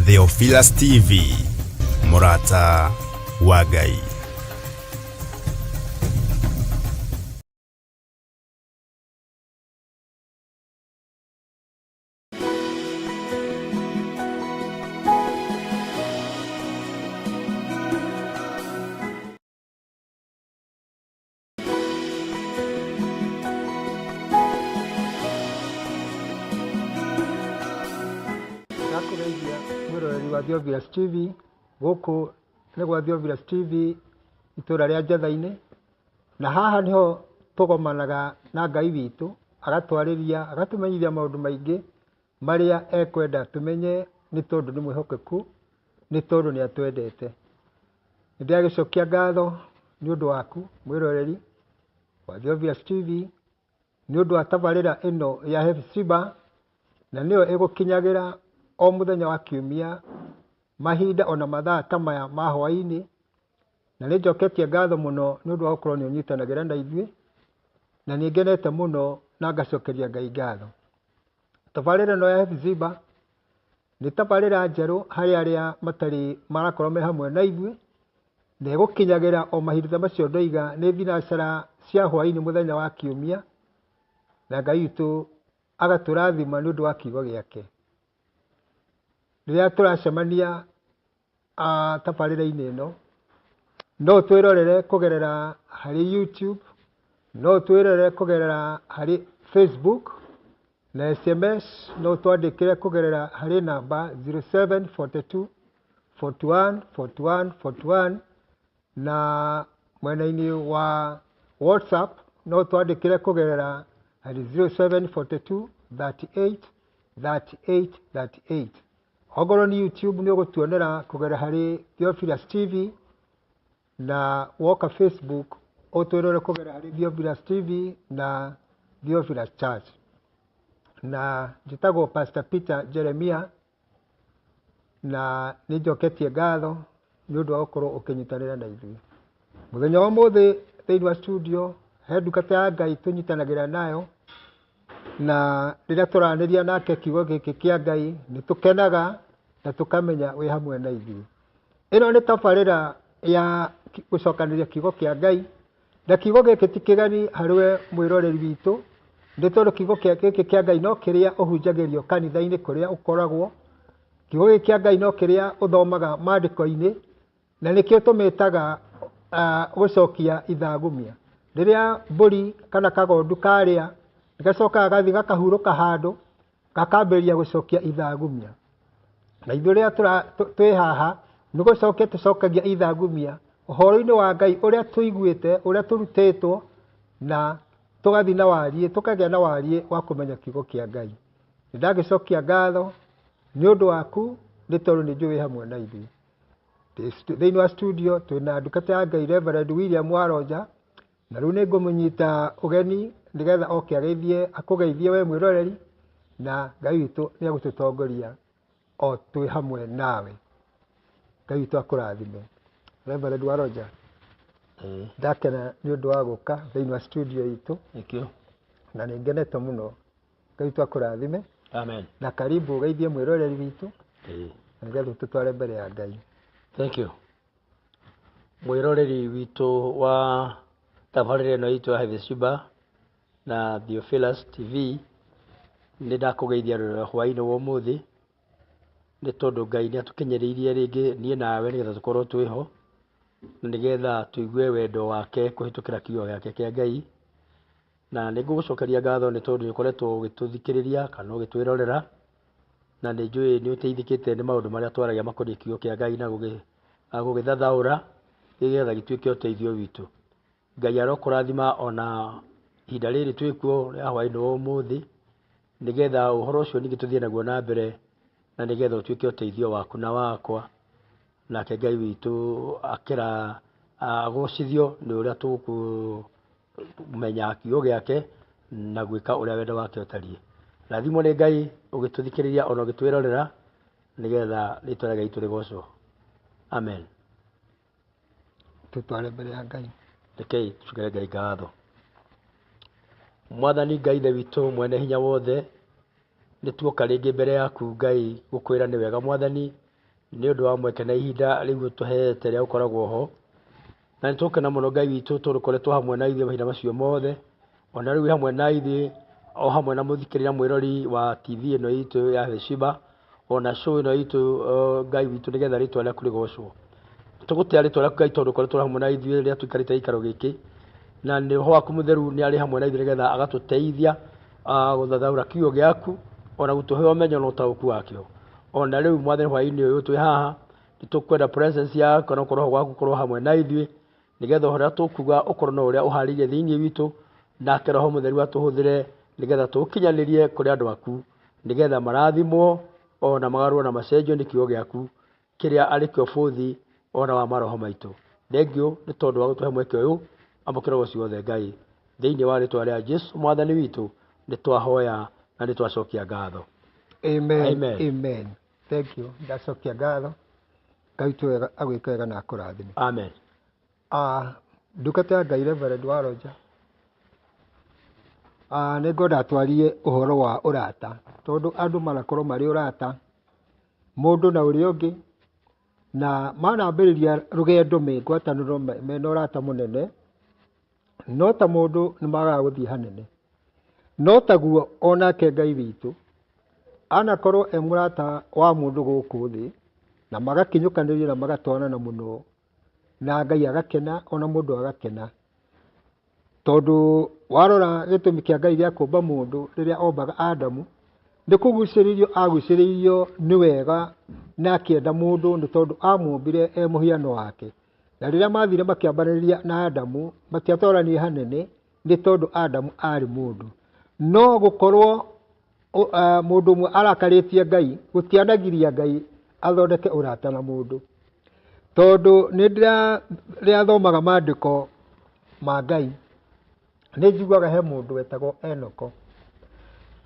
Theophilus TV, mũrata wa Ngai. Ndakũgeithia mwĩroreri wa Theophilus TV, gũkũ nĩ gwa Theophilus TV itũra rĩa Njatha-inĩ, na haha nĩho tũgomanaga na Ngai witũ, agatwarĩria, agatũmenyithia maũndũ maingĩ marĩa ekwenda tũmenye nĩ tondũ nĩ mwĩhokeku, nĩ tondũ nĩ atwendete. Nĩ ndĩragĩcokia ngatho nĩ ũndũ waku mwĩroreri wa Theophilus TV, nĩ ũndũ wa tabarĩra ĩno ya Hephzibah, na nĩyo ĩgũkinyagĩra o mũthenya wa kiumia mahinda ona mathaa ta maya ma hwaĩ-inĩ, na nĩ njoketie ngatho mũno nĩ ũndũ wa gũkorwo nĩ ũnyitanagĩra na ithuĩ, na nĩ ngenete mũno na ngacokeria Ngai ngatho. Tabarĩra ĩno ya Hephzibah nĩ tabarĩra njerũ harĩ arĩa matarĩ marakorwo me hamwe na ithuĩ, na ĩgũkinyagĩra o mahinda ta macio ndoiga nĩ thinacara cia hwaĩ-inĩ mũthenya wa kiumia, na Ngai witũ agatũrathima nĩ ũndũ wa kiugo gĩake. Rĩrĩa tũracemania tabarĩra-inĩ ĩno, no ũtwĩrorere kũgerera harĩ YouTube, no ũtwĩrorere kũgerera harĩ Facebook, na SMS no ũtwandĩkĩre kũgerera harĩ namba 0742 41 41 41, na mwena-inĩ wa WhatsApp no ũtwandĩkĩre kũgerera harĩ 0742 38 38 38. Ongorwo nĩ YouTube nĩ ũgũtuonera kũgerera harĩ Theophilus TV, na woka Facebook ũtwĩrore kũgerera harĩ Theophilus TV na Theophilus Church. Na njĩtagwo Pastor Peter Jeremiah, na nĩ njoketie ngatho nĩ ũndũ wa gũkorwo ũkĩnyitanĩra na ithuĩ. Mũthenya wa ũmũthĩ thĩinĩ wa studio he ndungata ya Ngai tũnyitanagĩra nayo, na rĩrĩa tũranĩria nake kiugo gĩkĩ kĩa Ngai nĩ tũkenaga na tũkamenya wĩ hamwe na ithuĩ. Ĩno nĩ tabarĩra ya gũcokanĩria kiugo kĩa Ngai, na kiugo gĩkĩ ti kĩgeni harĩ we mwĩroreri witũ, nĩ tondũ kiugo gĩkĩ kĩa Ngai no kĩrĩa ũhunjagĩrio kanitha-inĩ kũrĩa ũkoragwo, kiugo gĩkĩ kĩa Ngai no kĩrĩa ũthomaga maandĩko-inĩ, na nĩkĩo tũmĩtaga gũcokia ithagumia. Rĩrĩa mbũri kana kagondu karĩa, nĩgacokaga gathiĩ gakahurũka handũ, gakambĩrĩria gũcokia ithagumia. Na ithuĩ rĩrĩa twĩ haha, nĩ gũcokia tũcokagia ithagumia ũhoro-inĩ wa Ngai ũrĩa tũiguĩte, ũrĩa tũrutĩtwo, na tũgathiĩ na wariĩ, tũkagĩa na wariĩ wa kũmenya kiugo kĩa Ngai. Nĩ ndagĩcokia ngatho nĩ ũndũ waku, nĩ tondũ nĩ njũĩ wĩ hamwe na ithuĩ. Thĩinĩ wa studio twĩna ndungata ya Ngai Reverend William Waronja, na rĩu nĩ ngũmũnyita ũgeni nĩgetha oke ageithie, akũgeithie we mwĩroreri, na Ngai witũ nĩ egũtũtongoria o twĩ hamwe nawe. Ngai witũ akũrathime. Reverend Waronja, ndakena nĩ ũndũ wa gũka thĩinĩ wa studio itũ. Thank you. Na nĩ ngenete mũno. Ngai witũ akũrathime. Amen. Na karibu ũgeithie mwĩroreri witũ. Na nĩgetha ũtũtware mbere ya Ngai. Thank you. Mwĩroreri witũ wa tabarĩra ĩno itũ ya Hephzibah na Theophilus TV, nĩ ndakũgeithia hwaĩ-inĩ wa ũmũthĩ, nĩ tondũ Ngai nĩ atũkinyĩrĩirie rĩngĩ niĩ nawe nĩgetha tũkorwo twĩho, na nĩgetha tũigue wendo wake kũhĩtũkĩra kiugo gĩake kĩa Ngai. Na nĩ ngũgũcokeria ngatho nĩ tondũ nĩ ũkoretwo ũgĩtũthikĩrĩria kana ũgĩtwĩrorera, na nĩ njũĩ nĩ ũteithĩkĩte nĩ maũndũ marĩa twaragia makoniĩ kiugo kĩa Ngai na gũgĩthathaũra nĩgetha gĩtuĩke ũteithio witũ. Ngai arokũrathima ona ihinda rĩrĩ twĩkuo rĩa hwaĩ-inĩ wa ũmũthĩ, nĩgetha ũhoro ũcio ningĩ tũthiĩ naguo na mbere, na nĩgetha ũtuĩke ũteithio waku na wakwa, nake Ngai witũ akĩra agocithio nĩ ũrĩa tũkũmenya kiugo gĩake na gwĩka ũrĩa wendo wake ũtariĩ. Rathimwo nĩ Ngai ũgĩtũthikĩrĩria ona ũgĩtwĩrorera, nĩgetha rĩtwa rĩa Ngai witũ rĩgocwo. Amen. Tũtware mbere ya Ngai. Rekei tũcokere Ngai ngatho. Mwathani Ngai Ithe witũ mwene hinya wothe, nĩ tuoka rĩngĩ mbere yaku Ngai gũkwĩra nĩ wega Mwathani, Nĩ ũndũ wa mweke na ihinda rĩu ũtũhete rĩa gũkoragwo ho. Na nĩ tũkena mũno Ngai witũ tondũ ũkoretwo hamwe na ithuĩ mahinda macio mothe. Ona rĩu wĩ hamwe na ithuĩ o hamwe na mũthikĩrĩria mwĩrori wa TV ĩno itũ ya Heshima ona show ĩno itũ Ngai witũ nĩgetha rĩtwa rĩaku rĩgocwo. Tũgũtĩa rĩtwa rĩaku Ngai tondũ ũkoretwo hamwe na ithuĩ rĩrĩa tũikarĩte gĩikaro gĩkĩ. Na nĩ roho waku mũtheru nĩ arĩ hamwe na ithuĩ nĩgetha agatũteithia gũthathaũra kiugo gĩaku ona gũtũhe ũmenyo na ũtaũku wakĩo. Ona rĩu Mwathani hwaĩ-inĩ ũyũ twĩ haha nĩ tũkwenda presence yaku na roho waku ũkorwo hamwe na ithuĩ nĩgetha ũhoro ũrĩa tũkuga ũkorwo no ũrĩa ũharĩirie thĩinĩ witũ, nake roho mũtheru atũhũthĩre nĩgetha tũũkinyanĩrie kũrĩ andũ aku, nĩgetha marathimwo ona magarũrwo na macenjio nĩ kiugo gĩaku kĩrĩa arĩ kĩo bũthi ona wa maroho maitũ. Thengiũ nĩ tondũ wa gũtũhe mweke ũyũ, amũkĩra ũgoci wothe Ngai. Thĩinĩ wa rĩtwa rĩa Jesu Mwathani witũ nĩ twahoya na nĩ twacokia ngatho. Amen. Amen. Amen. Thank you. Ndacokia ngatho. Ngai witũ wega agwĩke wega na akũrathime. Amen. Ndungata ya Ngai Reverend wa Roger. Nĩ ngwenda twarie ũhoro wa ũrata tondũ andũ manakorwo marĩ ũrata mũndũ na ũrĩa ũngĩ, na manambĩrĩria rũgendo me ngwatanĩro mena ũrata mũnene, no ta mũndũ nĩ magaga gũthiĩ hanene. No taguo onake Ngai witũ anakorwo e mũrata wa mũndũ gũkũ thĩ, na magakinyũkanĩria na magatwarana mũno, na Ngai agakena ona mũndũ agakena. Tondũ warora gĩtũmi kĩa Ngai gĩa kũmba mũndũ rĩrĩa ombaga Adamu, nĩ kũgucĩrĩrio agucĩrĩirio nĩ wega na akĩenda mũndũ nĩ tondũ amũmbire e mũhiano wake. Na rĩrĩa mathire makĩambanĩria na Adamu, matiatwaranirie hanene nĩ tondũ Adamu arĩ mũndũ. No gũkorwo mũndũ ũmwe arakarĩtie Ngai, gũtianagiria Ngai athondeke ũrata na mũndũ. Tondũ nĩ rĩrĩa thomaga maandĩko ma Ngai, nĩ njiguaga he mũndũ wetagwo Enoko.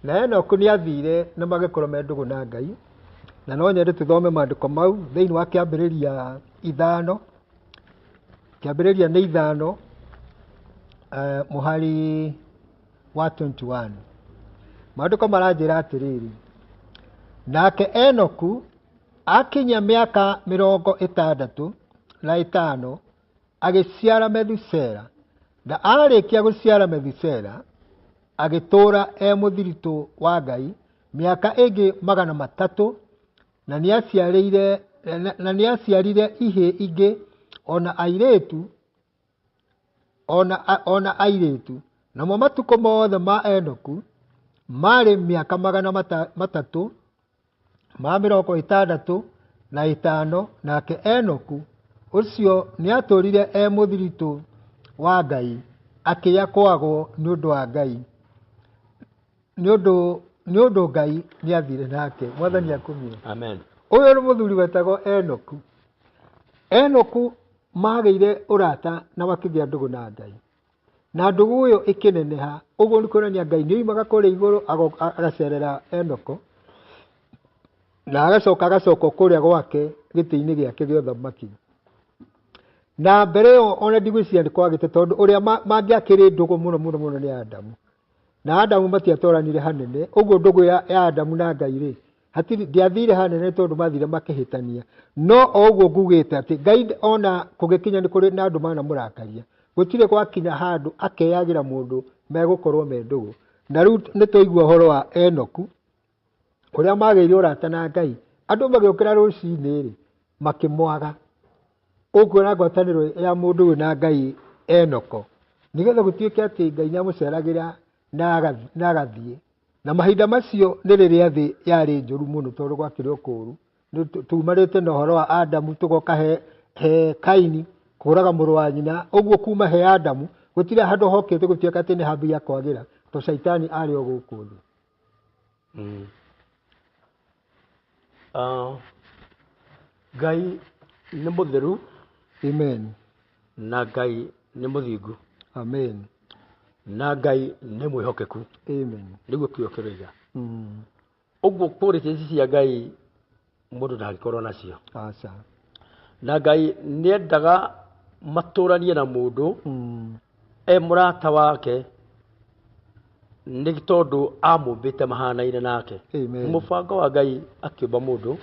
Na Enoko nĩ athire na magĩkorwo me ndũgũ na Ngai. Na no nyende tũthome maandĩko mau thĩinĩ wa kĩambĩrĩria 5. Kĩambĩrĩria nĩ 5, mũhari wa 21. Maandĩko maranjĩra atĩrĩrĩ, nake Enoku akinyia mĩaka 65 agĩciara Methusela, na arĩkia gũciara Methusela agĩtũũra e mũthiritũ wa Ngai mĩaka ĩngĩ 300, na nĩaciarire ihĩĩ ingĩ ona airĩtu, ona airĩtu. Namo matukũ mothe ma Enoku marĩ mĩaka 365, nake Enoku ũcio nĩatũũrire e mũthiritũ wa Ngai, akĩya kwagwo nĩ ũndũ wa Ngai, nĩ ũndũ Ngai nĩathire nake. Mwathani akumio. Amen. Ũyũ nĩ mũthuri wetagwo Enoku. Enoku magĩire ũrata na makĩgĩa ndũgũ na Ngai, na ndũgũ ĩyo ĩkĩneneha. Ũguo nĩ kuonania Ngai nĩ oimaga kũrĩa igũrũ agacerera Enoko, na agacoka agacoka kũrĩa gwake gĩtĩ-inĩ gĩake gĩa ũthamaki. Na mbere ĩyo ona ndigwĩciria nĩ kwagĩte, tondũ ũrĩa mangĩakĩrĩ ndũgũ mũno mũno mũno nĩ Adamu. Na Adamu matiatwaranire hanene, ũguo ndũgũ ya Adamu na Ngai rĩ, hatirĩ ndiathire hanene tondũ mathire makĩhĩtania. No o ũguo ngugĩte atĩ Ngai ona kũgĩkinya nĩ kũrĩ na andũ manamũrakaria, gũtirĩ gwakinya handũ akeyagĩra mũndũ megũkorwo me ndũgũ. Na rĩu nĩ twaigua ũhoro wa Enoku ũrĩa magĩire ũrata na Ngai. Andũ magĩũkĩra rũcinĩ rĩ, makĩmwaga. Ũkuona ngwatanĩro ya mũndũ ũyũ na Ngai Enoko, nĩgetha gũtuĩke atĩ Ngai nĩamũceragĩra na agathiĩ. Na mahinda macio nĩ rĩrĩa thĩ yarĩ njũru mũno tondũ gwakĩrĩ o kũũru. Tuumanĩte na ũhoro wa Adamu tũgoka he Kaini kũũraga mũrũ wa nyina. Ũguo kuma he Adamu gũtirĩ handũ hokĩte gũtuĩka atĩ nĩ hambia kwagĩra, tondũ Caitani arĩ o gũkũ thĩ. Ngai nĩ mũtheru. Amen. Na Ngai nĩ mũthingu. Amen. Na Ngai nĩ mwĩhokeku. Amen. Nĩguo kiugo kĩroiga. Ũguo qualities ici cia Ngai mũndũ ndangĩkorwo nacio. Aca. Na Ngai nĩendaga matũranie na mũndũ e mũrata wake, nĩ tondũ amũmbĩte mahanaine nake. Amen. Mũbango wa Ngai akĩũmba mũndũ,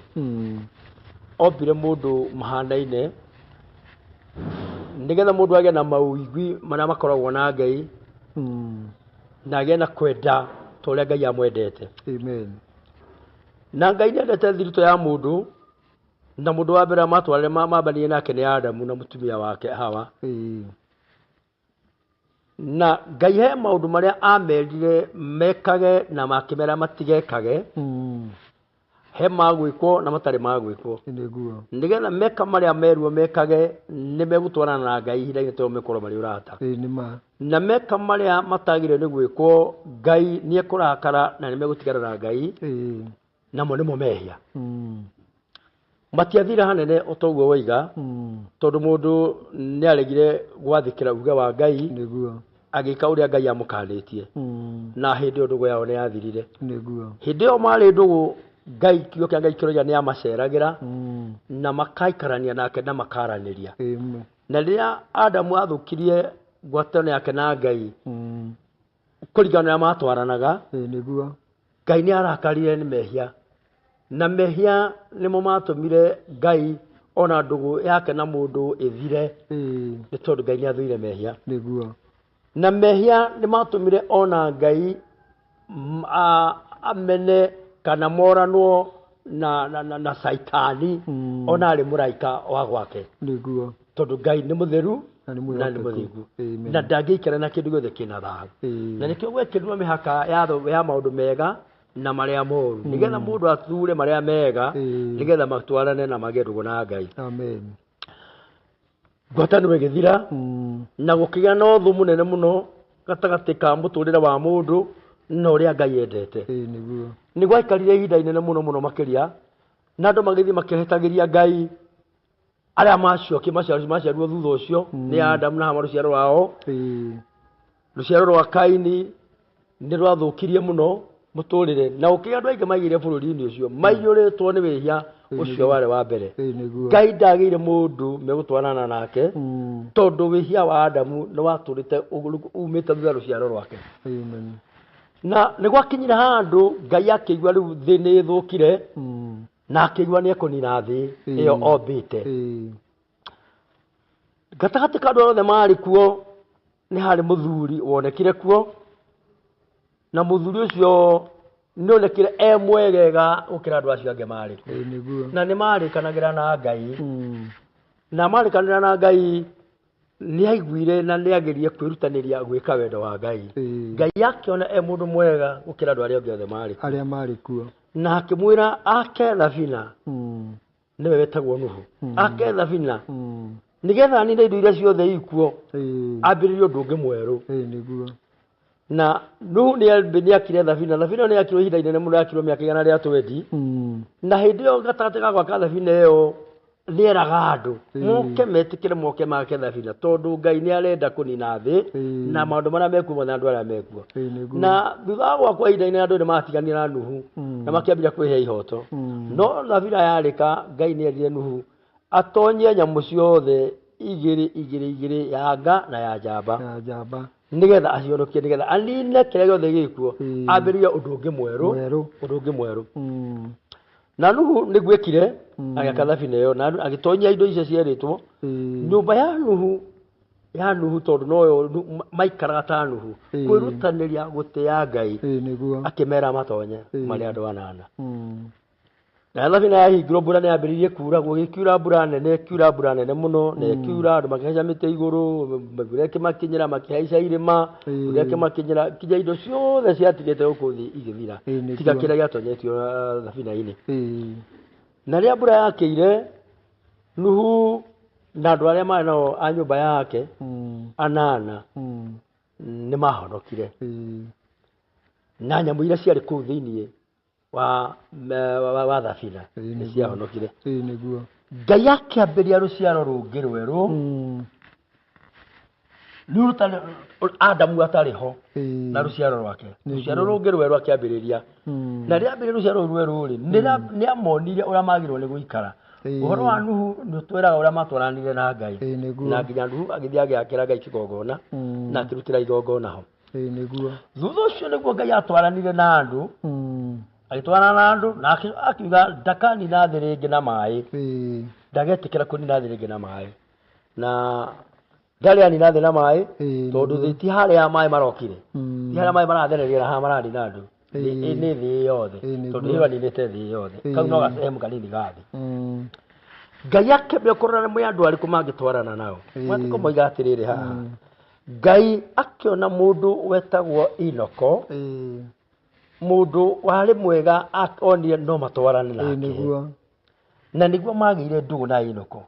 Ombire mũndũ mahanaine nĩgetha mũndũ agĩe na mawĩigwi marĩa makoragwo na Ngai na agĩe na kwenda ta ũrĩa Ngai amwendete. Amen. Na Ngai nĩendete thiritũ ya mũndũ, na mũndũ wa mbere amatwarire mambanirie nake nĩ Adamu na mũtumia wake Hawa. Na Ngai he maũndũ marĩa amerire mekage na makĩmera matigekage, he magwĩkwo na matarĩ magwĩkwo. Nĩguo. Nĩgetha meka marĩa merwo mekage nĩ megũtwarana na Ngai ihinda-inĩ tondũ mekorwo marĩ ũrata. Ĩĩ nĩ ma. Na meka marĩa matagĩrĩire nĩ gwĩkwo, Ngai nĩ ekũrakara na nĩ megũtigana na Ngai, namo nĩmo mehia. Matiathire hanene o ta ũguo woiga, tondũ mũndũ nĩ aregire gwathĩkĩra uge wa Ngai, Nĩguo. agĩka ũrĩa Ngai amũkanĩtie. Na hĩndĩ ĩyo ndũgũ yao nĩ yathirire. Nĩguo. Hĩndĩ ĩyo marĩ ndũgũ, Ngai, kiugo kĩa Ngai kĩroiga nĩ amaceragĩra na makaikarania nake na makaranĩria. Amen. Na rĩrĩa Adamu athũkirie ngwatanĩro yake na Ngai, kũringana na ũrĩa matwaranaga, Ĩĩ nĩguo. Ngai nĩ arakarire nĩ mehia. Na mehia nĩmo matũmire Ngai ona ndũgũ yake na mũndũ ĩthire, nĩ tondũ Ngai nĩ athũire mehia. Nĩguo. Na mehia nĩ matũmire ona Ngai amene kana moranwo na Saitani, ona arĩ mũraika wa gwake. Nĩguo. Tondũ Ngai nĩ mũtheru Na nĩ na nĩ mwĩhokeku. mũthingu. Amen. Na ndangĩikara na kĩndũ gĩothe kĩna thahu. Na nĩkĩo gwekĩrirwo mĩhaka ya maũndũ mega na marĩa moru, nĩgetha mũndũ athure marĩa mega, nĩgetha matwarane na magĩe ndũgũ na Ngai. Amen. Ngwatanĩro ĩgĩthira, na gũkĩgĩa na ũthũ mũnene mũno gatagatĩ ka mũtũrĩre wa mũndũ na ũrĩa Ngai endete. Ĩĩ nĩguo. Nĩ gwaikarire ihinda inene mũno mũno makĩria, na andũ magĩthiĩ makĩhĩtagĩria Ngai arĩa macokie maciarirwo thutha ũcio nĩ Adamu na Hawa, rũciaro rwao. Rũciaro rwa Kaini nĩ rwathũkirie mũno mũtũrĩre, na ũkĩgĩa andũ aingĩ maigĩire bũrũri-inĩ ũcio maiyũrĩtwo nĩ wĩhia ũcio warĩ wa mbere. Ĩĩ nĩguo. Ngai ndagĩire mũndũ megũtwarana nake, tondũ wĩhia wa Adamu nĩ watũrĩte umĩte thutha rũciaro rwake. Amen. Na nĩ gwakinyire handũ Ngai akĩigua rĩu thĩ nĩ ĩthũkire, na akĩigua nĩ ekũnina thĩ ĩyo ombĩte. Gatagatĩ ka andũ othe marĩ kuo nĩ harĩ mũthuri wonekire kuo, na mũthuri ũcio nĩ onekire e mwegega gũkĩra andũ acio angĩ marĩ kuo. Ĩĩ nĩguo. Na nĩ marĩkanagĩra na Ngai. Na marĩkanĩra na Ngai nĩ aiguire na nĩ agerie kwĩrutanĩria gwĩka wendo wa Ngai. Ngai akĩona e mũndũ mwega gũkĩra andũ arĩa angĩ othe marĩ kuo. Arĩa marĩ kuo. Na akĩmwĩra ake thabina, nĩwe wetagwo Nuhu, ake thabina nĩgetha anine indo iria ciothe ikuo, ambĩrĩrie ũndũ ũngĩ mwerũ. Ĩĩ nĩguo. Na Nuhu nĩ akire thabina. Thabina nĩ yakirwo ihinda inene mũno, yakirwo mĩaka igana rĩa 20. Na hĩndĩ ĩyo gatagatĩ ga gwaka thabina ĩyo nĩ eraga andũ moke metĩkĩre, moke make thabina, tondũ Ngai nĩ arenda kũnina thĩ na maũndũ marĩa mekuo mothe, andũ arĩa mekuo. Ĩĩ nĩguo. Na thutha wa gwakwa ihinda inene andũ nĩ matiganire na Nuhu na makĩambĩrĩria kwĩhe ihoto. No thabina yarĩka, Ngai nĩ erire Nuhu atonyie nyamũ ciothe igĩrĩ igĩrĩ igĩrĩ, ya nga na ya njamba, Ya njamba. nĩgetha acihonokie, nĩgetha anine kĩrĩa gĩothe gĩkuo, ambĩrĩrie ũndũ ũngĩ mwerũ, Mwerũ. ũndũ ũngĩ mwerũ. Na Nuhu nĩguo ekire, agĩaka thabina ĩyo na agĩtonyia indo icio cierĩtwo. Nyũmba ya Nuhu, ya Nuhu, tondũ noyo maikaraga ta Nuhu, kwĩrutanĩria gũtĩa Ngai, Ĩĩ nĩguo. akĩmera matonye marĩ andũ anana. Na thabina yahingirwo, mbura nĩ yambĩrĩirie kura, gũgĩkiura mbura nene, ĩkiura mbura nene mũno, na ĩkiura, andũ makĩhaica mĩtĩ igũrũ, mbura ĩkĩmakinyĩra, makĩhaica irĩma, mbura ĩkĩmakinyĩra, nginya indo ciothe ciatigĩte gũkũ thĩ igĩthira, Ĩĩ nĩguo. tiga kĩrĩa gĩatonyetio thabina-inĩ. Na rĩrĩa mbura yakĩire, Nuhu na andũ arĩa marĩ nao a nyũmba yake anana nĩ mahonokire, na nyamũ iria ciarĩ kũu thĩinĩ wa thabina Ĩĩ nĩ nĩguo. ciahonokire. Ĩĩ nĩguo. Ngai akĩambĩrĩria rũciaro rũngĩ rwerũ, rĩu rũtarĩ Adamu atarĩ ho na rũciaro rwake, rũciaro rũngĩ rwerũ akĩambĩrĩria. Na rĩrĩa ambĩrĩria rũciaro rũu rwerũ rĩ, nĩ amonirie ũrĩa magĩrĩirwo nĩ gũikara. Ũhoro wa Nuhu nĩ ũtwĩraga ũrĩa matwaranire na Ngai, Ĩĩ nĩguo. na nginya Nuhu agĩthiĩ agĩakĩra Ngai kĩgongona na akĩrutĩra igongona ho. Ĩĩ nĩguo. Thutha ũcio nĩguo Ngai atwaranire na andũ. Agĩtwarana na andũ na akiuga ndakanina thĩ rĩngĩ na maĩ. Ndagetĩkĩra kũnina thĩ rĩngĩ na maĩ, na ndarĩ anina thĩ na maĩ, tondũ thĩ ti harĩa maĩ marokire, ti harĩa maĩ marathereria na harĩa maranina andũ. Nĩ thĩ yothe, tondũ ĩyo aninĩte thĩ yothe. Kau no gacehemu kanini ga thĩ. Ngai akĩambia kũrora nĩ andũ arĩkũ mangĩtwarana nao. Maandĩko moiga atĩrĩrĩ haha, Ngai akĩona mũndũ wetagwo Inoko, mũndũ warĩ mwega, onire no matwarane nake. Na nĩguo magĩire ndũgũ na Inoko.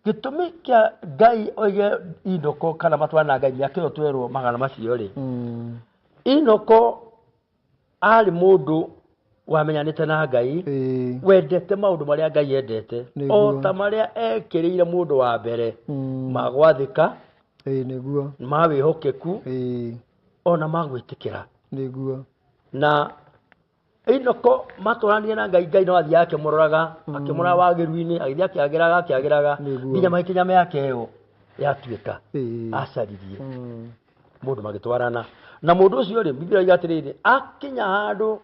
Gĩtũmi kĩa Ngai oige Inoko kana matwarane na Ngai mĩaka ĩyo twerwo magana macio rĩ, Inoko arĩ mũndũ wamenyanĩte na Ngai, wendete maũndũ marĩa Ngai endete, o ta marĩa ekĩrĩire mũndũ wa mbere, ma gwathĩka, ma wĩhokeku, ona ma gwĩtĩkĩra. Na Inoko matwaranire na Ngai, Ngai no athiaga akĩmũroraga, akĩmũroraga wagĩru-inĩ, agĩthiĩ akĩagĩraga akĩagĩraga, nginya magĩkinya mĩaka ĩyo yatuĩka acaririe mũndũ magĩtwarana na mũndũ ũcio rĩ. Biblia yoiga atĩrĩrĩ, akinya handũ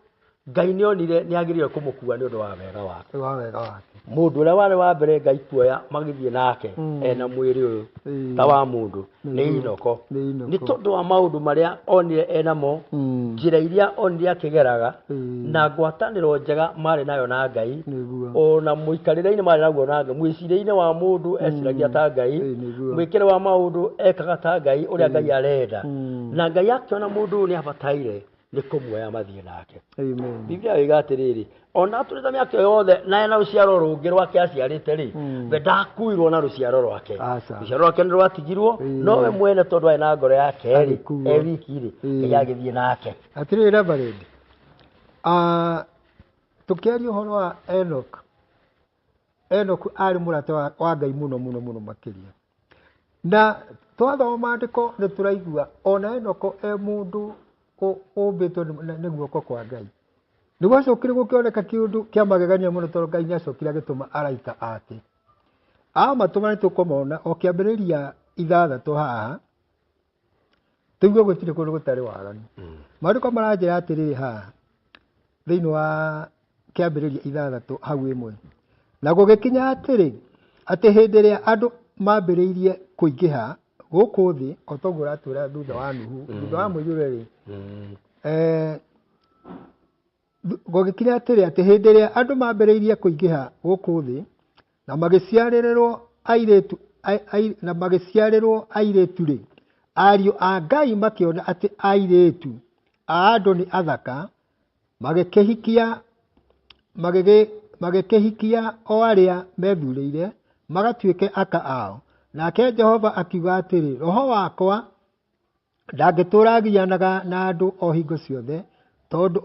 Ngai nĩ onire nĩ agĩrĩire kũmũkua nĩ ũndũ wa wega wake. Wa wega wake. Mũndũ ũrĩa warĩ wa mbere Ngai kuoya magĩthiĩ nake ena mwĩrĩ ũyũ ta wa mũndũ nĩ Inoko. Nĩ Inoko. Nĩ tondũ wa maũndũ marĩa onire enamo, njĩra iria onire akĩgeraga, na ngwatanĩro njega marĩ nayo na Ngai, ona mũikarĩre-inĩ marĩ naguo na Ngai, mwĩcirĩrie-inĩ wa mũndũ eciragia ta Ngai, mwĩkĩre wa maũndũ ekaga ta Ngai, ũrĩa Ngai arenda. Na Ngai akĩona mũndũ ũyũ nĩ abataire nĩ kũmuoya mathiĩ nake. Amen. Biblia yoiga atĩrĩrĩ, ona atũrĩte mĩaka ĩyo yothe na ena rũciaro rũngĩ rwake aciarĩte rĩ, we ndakuirwo na rũciaro rwake. Aca. Rũciaro rwake nĩ rwatigirwo, no we mwene tondũ arĩ na ngoro yake rĩ, Agĩkuo. e wiki rĩ, Ngai agĩthiĩ nake. Atĩrĩrĩ Reverend, tũkĩaria ũhoro wa Enoch, Enoch arĩ mũrata wa Ngai mũno mũno mũno makĩria. Na twathoma maandĩko nĩ tũraigua ona Enoch e mũndũ ũmbĩtwo nĩ guoko kwa Ngai. Nĩ gwacokire gũkĩoneka kĩũndũ kĩa magegania mũno, tondũ Ngai nĩ acokire agĩtũma araika ake. Amatũma nĩ tũkũmona o kĩambĩrĩria 6 haha, tũigue gũtirĩ kũndũ gũtarĩ waganu. Maandĩko maranjĩra atĩrĩrĩ haha thĩinĩ wa kĩambĩrĩria 6 hau 1, na gũgĩkinya atĩrĩ, atĩ hĩndĩ ĩrĩa andũ mambĩrĩirie kũingĩha gũkũ thĩ, o toguo ũratwĩra thutha wa Nuhu, thutha wa mũiyũro rĩ, gũgĩkinya atĩrĩ, atĩ hĩndĩ ĩrĩa andũ mambĩrĩirie kũingĩha gũkũ thĩ, na magĩciarĩrwo airĩtu, na magĩciarĩrwo airĩtu rĩ, ariũ a Ngai makĩona atĩ airĩtu a andũ nĩ athaka, magĩkĩhikia o arĩa methurĩire magatuĩke aka ao. Nake Jehova akiuga atĩrĩ, roho wakwa ndangĩtũũra agianaga na andũ o hingo ciothe, tondũ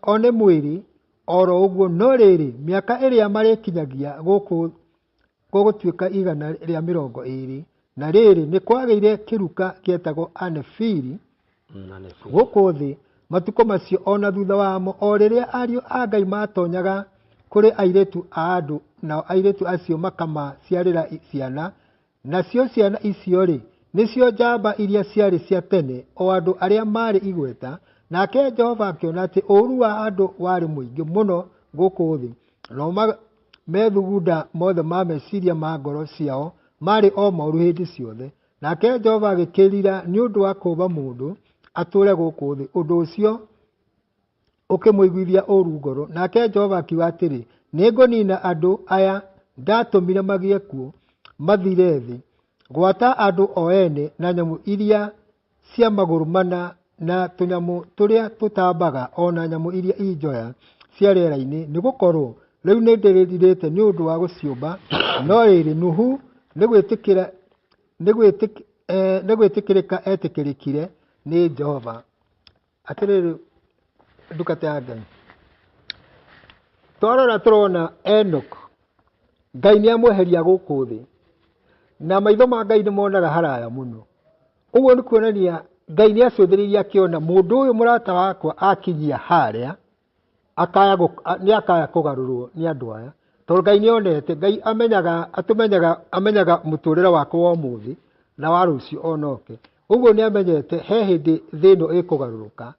o nĩ mwĩrĩ oro ũguo, no rĩrĩ, mĩaka ĩrĩa marĩkinyagia gũkũ gũgũtuĩka 120. Na rĩrĩ, nĩ kwagĩire kĩruka kĩetagwo Anefili gũkũ thĩ matukũ macio, ona thutha wamo, o rĩrĩa ariũ a Ngai matonyaga kũrĩ airĩtu a andũ, nao airĩtu acio makamaciarĩra ciana. Nacio ciana icio rĩ, nĩcio njamba iria ciarĩ cia tene, o andũ arĩa marĩ igweta. Nake Jehova akĩona atĩ ũũru wa andũ warĩ mũingĩ mũno gũkũ thĩ, nao methugunda mothe ma meciria ma ngoro ciao marĩ o moru hĩndĩ ciothe. Nake Jehova agĩkĩrira nĩ ũndũ wa kũũmba mũndũ atũũre gũkũ thĩ, ũndũ ũcio ũkĩmũiguithia ũũru ngoro. Nake Jehova akiuga atĩrĩ, nĩngũnina andũ aya ndatũmire magĩe kuo mathire thĩ, gwata andũ o ene na nyamũ iria cia magũrũ mana na tũnyamũ tũrĩa tũtambaga, ona nyamũ iria i njoya cia rĩera-inĩ, nĩgũkorwo rĩu nĩndĩrirĩte nĩ ũndũ wa gũciũmba. No rĩrĩ, Nuhu nĩ gwĩtĩkĩrĩka etĩkĩrĩkire nĩ Jehova. Atĩrĩrĩ ndungata ya Ngai, twarora tũrona Enoch, Ngai nĩ amweheria gũkũ thĩ, na maitho ma Ngai nĩ monaga haraya mũno. Ũguo nĩ kuonania Ngai nĩ acũthĩrĩirie akĩona mũndũ ũyũ mũrata wakwa akinyia harĩa, nĩ akaya kũgarũrwo nĩ andũ aya, tondũ Ngai nĩ onete, Ngai amenyaga, atũmenyaga, amenyaga mũtũrĩre wakwa wa ũmũthĩ na wa rũciũ onoke. Ũguo nĩ amenyete he hĩndĩ thĩ ĩno ĩkũgarũrũka,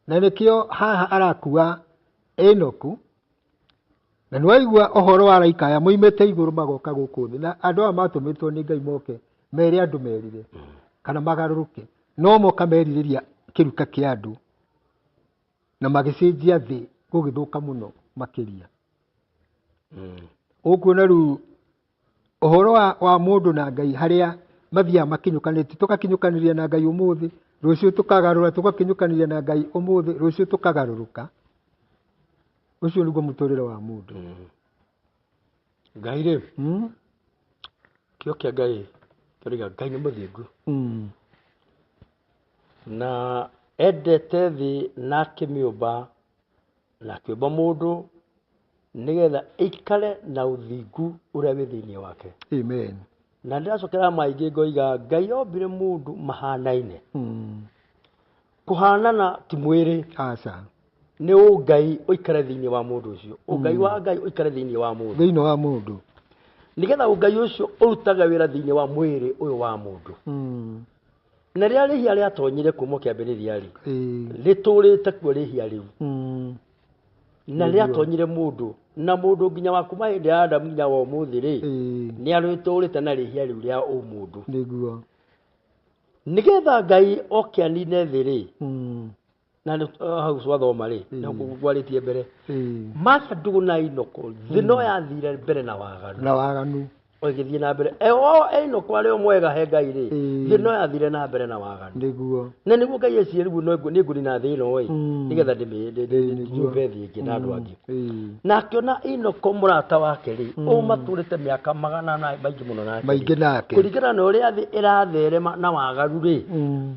na nĩkĩo haha arakua Enoku, na nĩ waigua ũhoro wa araika aya moimĩte igũrũ magoka gũkũ thĩ, na andũ aya matũmĩtwo nĩ Ngai moke mere andũ merire kana magarũrũke, no moka merirĩria kĩruka kĩa andũ na magĩcenjia thĩ gũgĩthũka mũno makĩria. Ũkuona rĩu ũhoro wa mũndũ na Ngai harĩa mathiaga makinyũkanĩtie, tũgakinyũkanĩria na Ngai ũmũthĩ, rũciũ tũkagarũra, tũgakinyũkanĩria na Ngai ũmũthĩ, rũciũ tũkagarũrũka. Ũcio nĩguo mũtũrĩre wa mũndũ. Ngai rĩ, kĩo kĩa Ngai kĩroiga Ngai nĩ mũthingu. Na endete thĩ na akĩmĩũmba, na akĩũmba mũndũ nĩgetha ĩikare na ũthingu ũrĩa wĩ thĩinĩ wake. Amen. Na ndĩracokera maingĩ ngoiga Ngai ombire mũndũ mahanaine. Kũhanana ti mwĩrĩ. Aca. Nĩ ũngai ũikare thĩinĩ wa mũndũ ũcio. Ũngai wa Ngai ũikare thĩinĩ wa mũndũ. Thĩinĩ wa mũndũ. Nĩgetha ũngai ũcio ũrutage wĩra thĩinĩ wa mwĩrĩ ũyũ wa mũndũ. Na rĩrĩa rĩhia rĩatonyire kuma kĩambĩrĩria rĩ, rĩtũrĩte kuo rĩhia rĩu. Na rĩatonyire mũndũ, na mũndũ nginya wa kuma hĩndĩ ya Adamu nginya wa ũmũthĩ rĩ, nĩ arĩtũrĩte na rĩhia rĩu rĩa ũmũndũ. Nĩguo. Nĩgetha Ngai oke anine thĩ rĩ, na nĩ hau twathoma rĩ, nĩ ngwarĩtie mbere. Maca ndũgũ na Enoku, thĩ no yathire mbere na waganu. Na waganu. Ĩgĩthiĩ na mbere. Enoku arĩ o mwega he Ngai rĩ, thĩ no yathire na mbere na waganu. Nĩguo. Na nĩguo Ngai ecirie rĩu nĩ ngũnina thĩ ĩno ĩ, nĩgetha ndĩmbe thĩ ĩngĩ na andũ angĩ. Na akĩona Enoku mũrata wake rĩ, ũmatũrĩte mĩaka magana maingĩ mũno nake. Maingĩ nake. Kũringana na ũrĩa thĩ ĩratherema na waganu rĩ,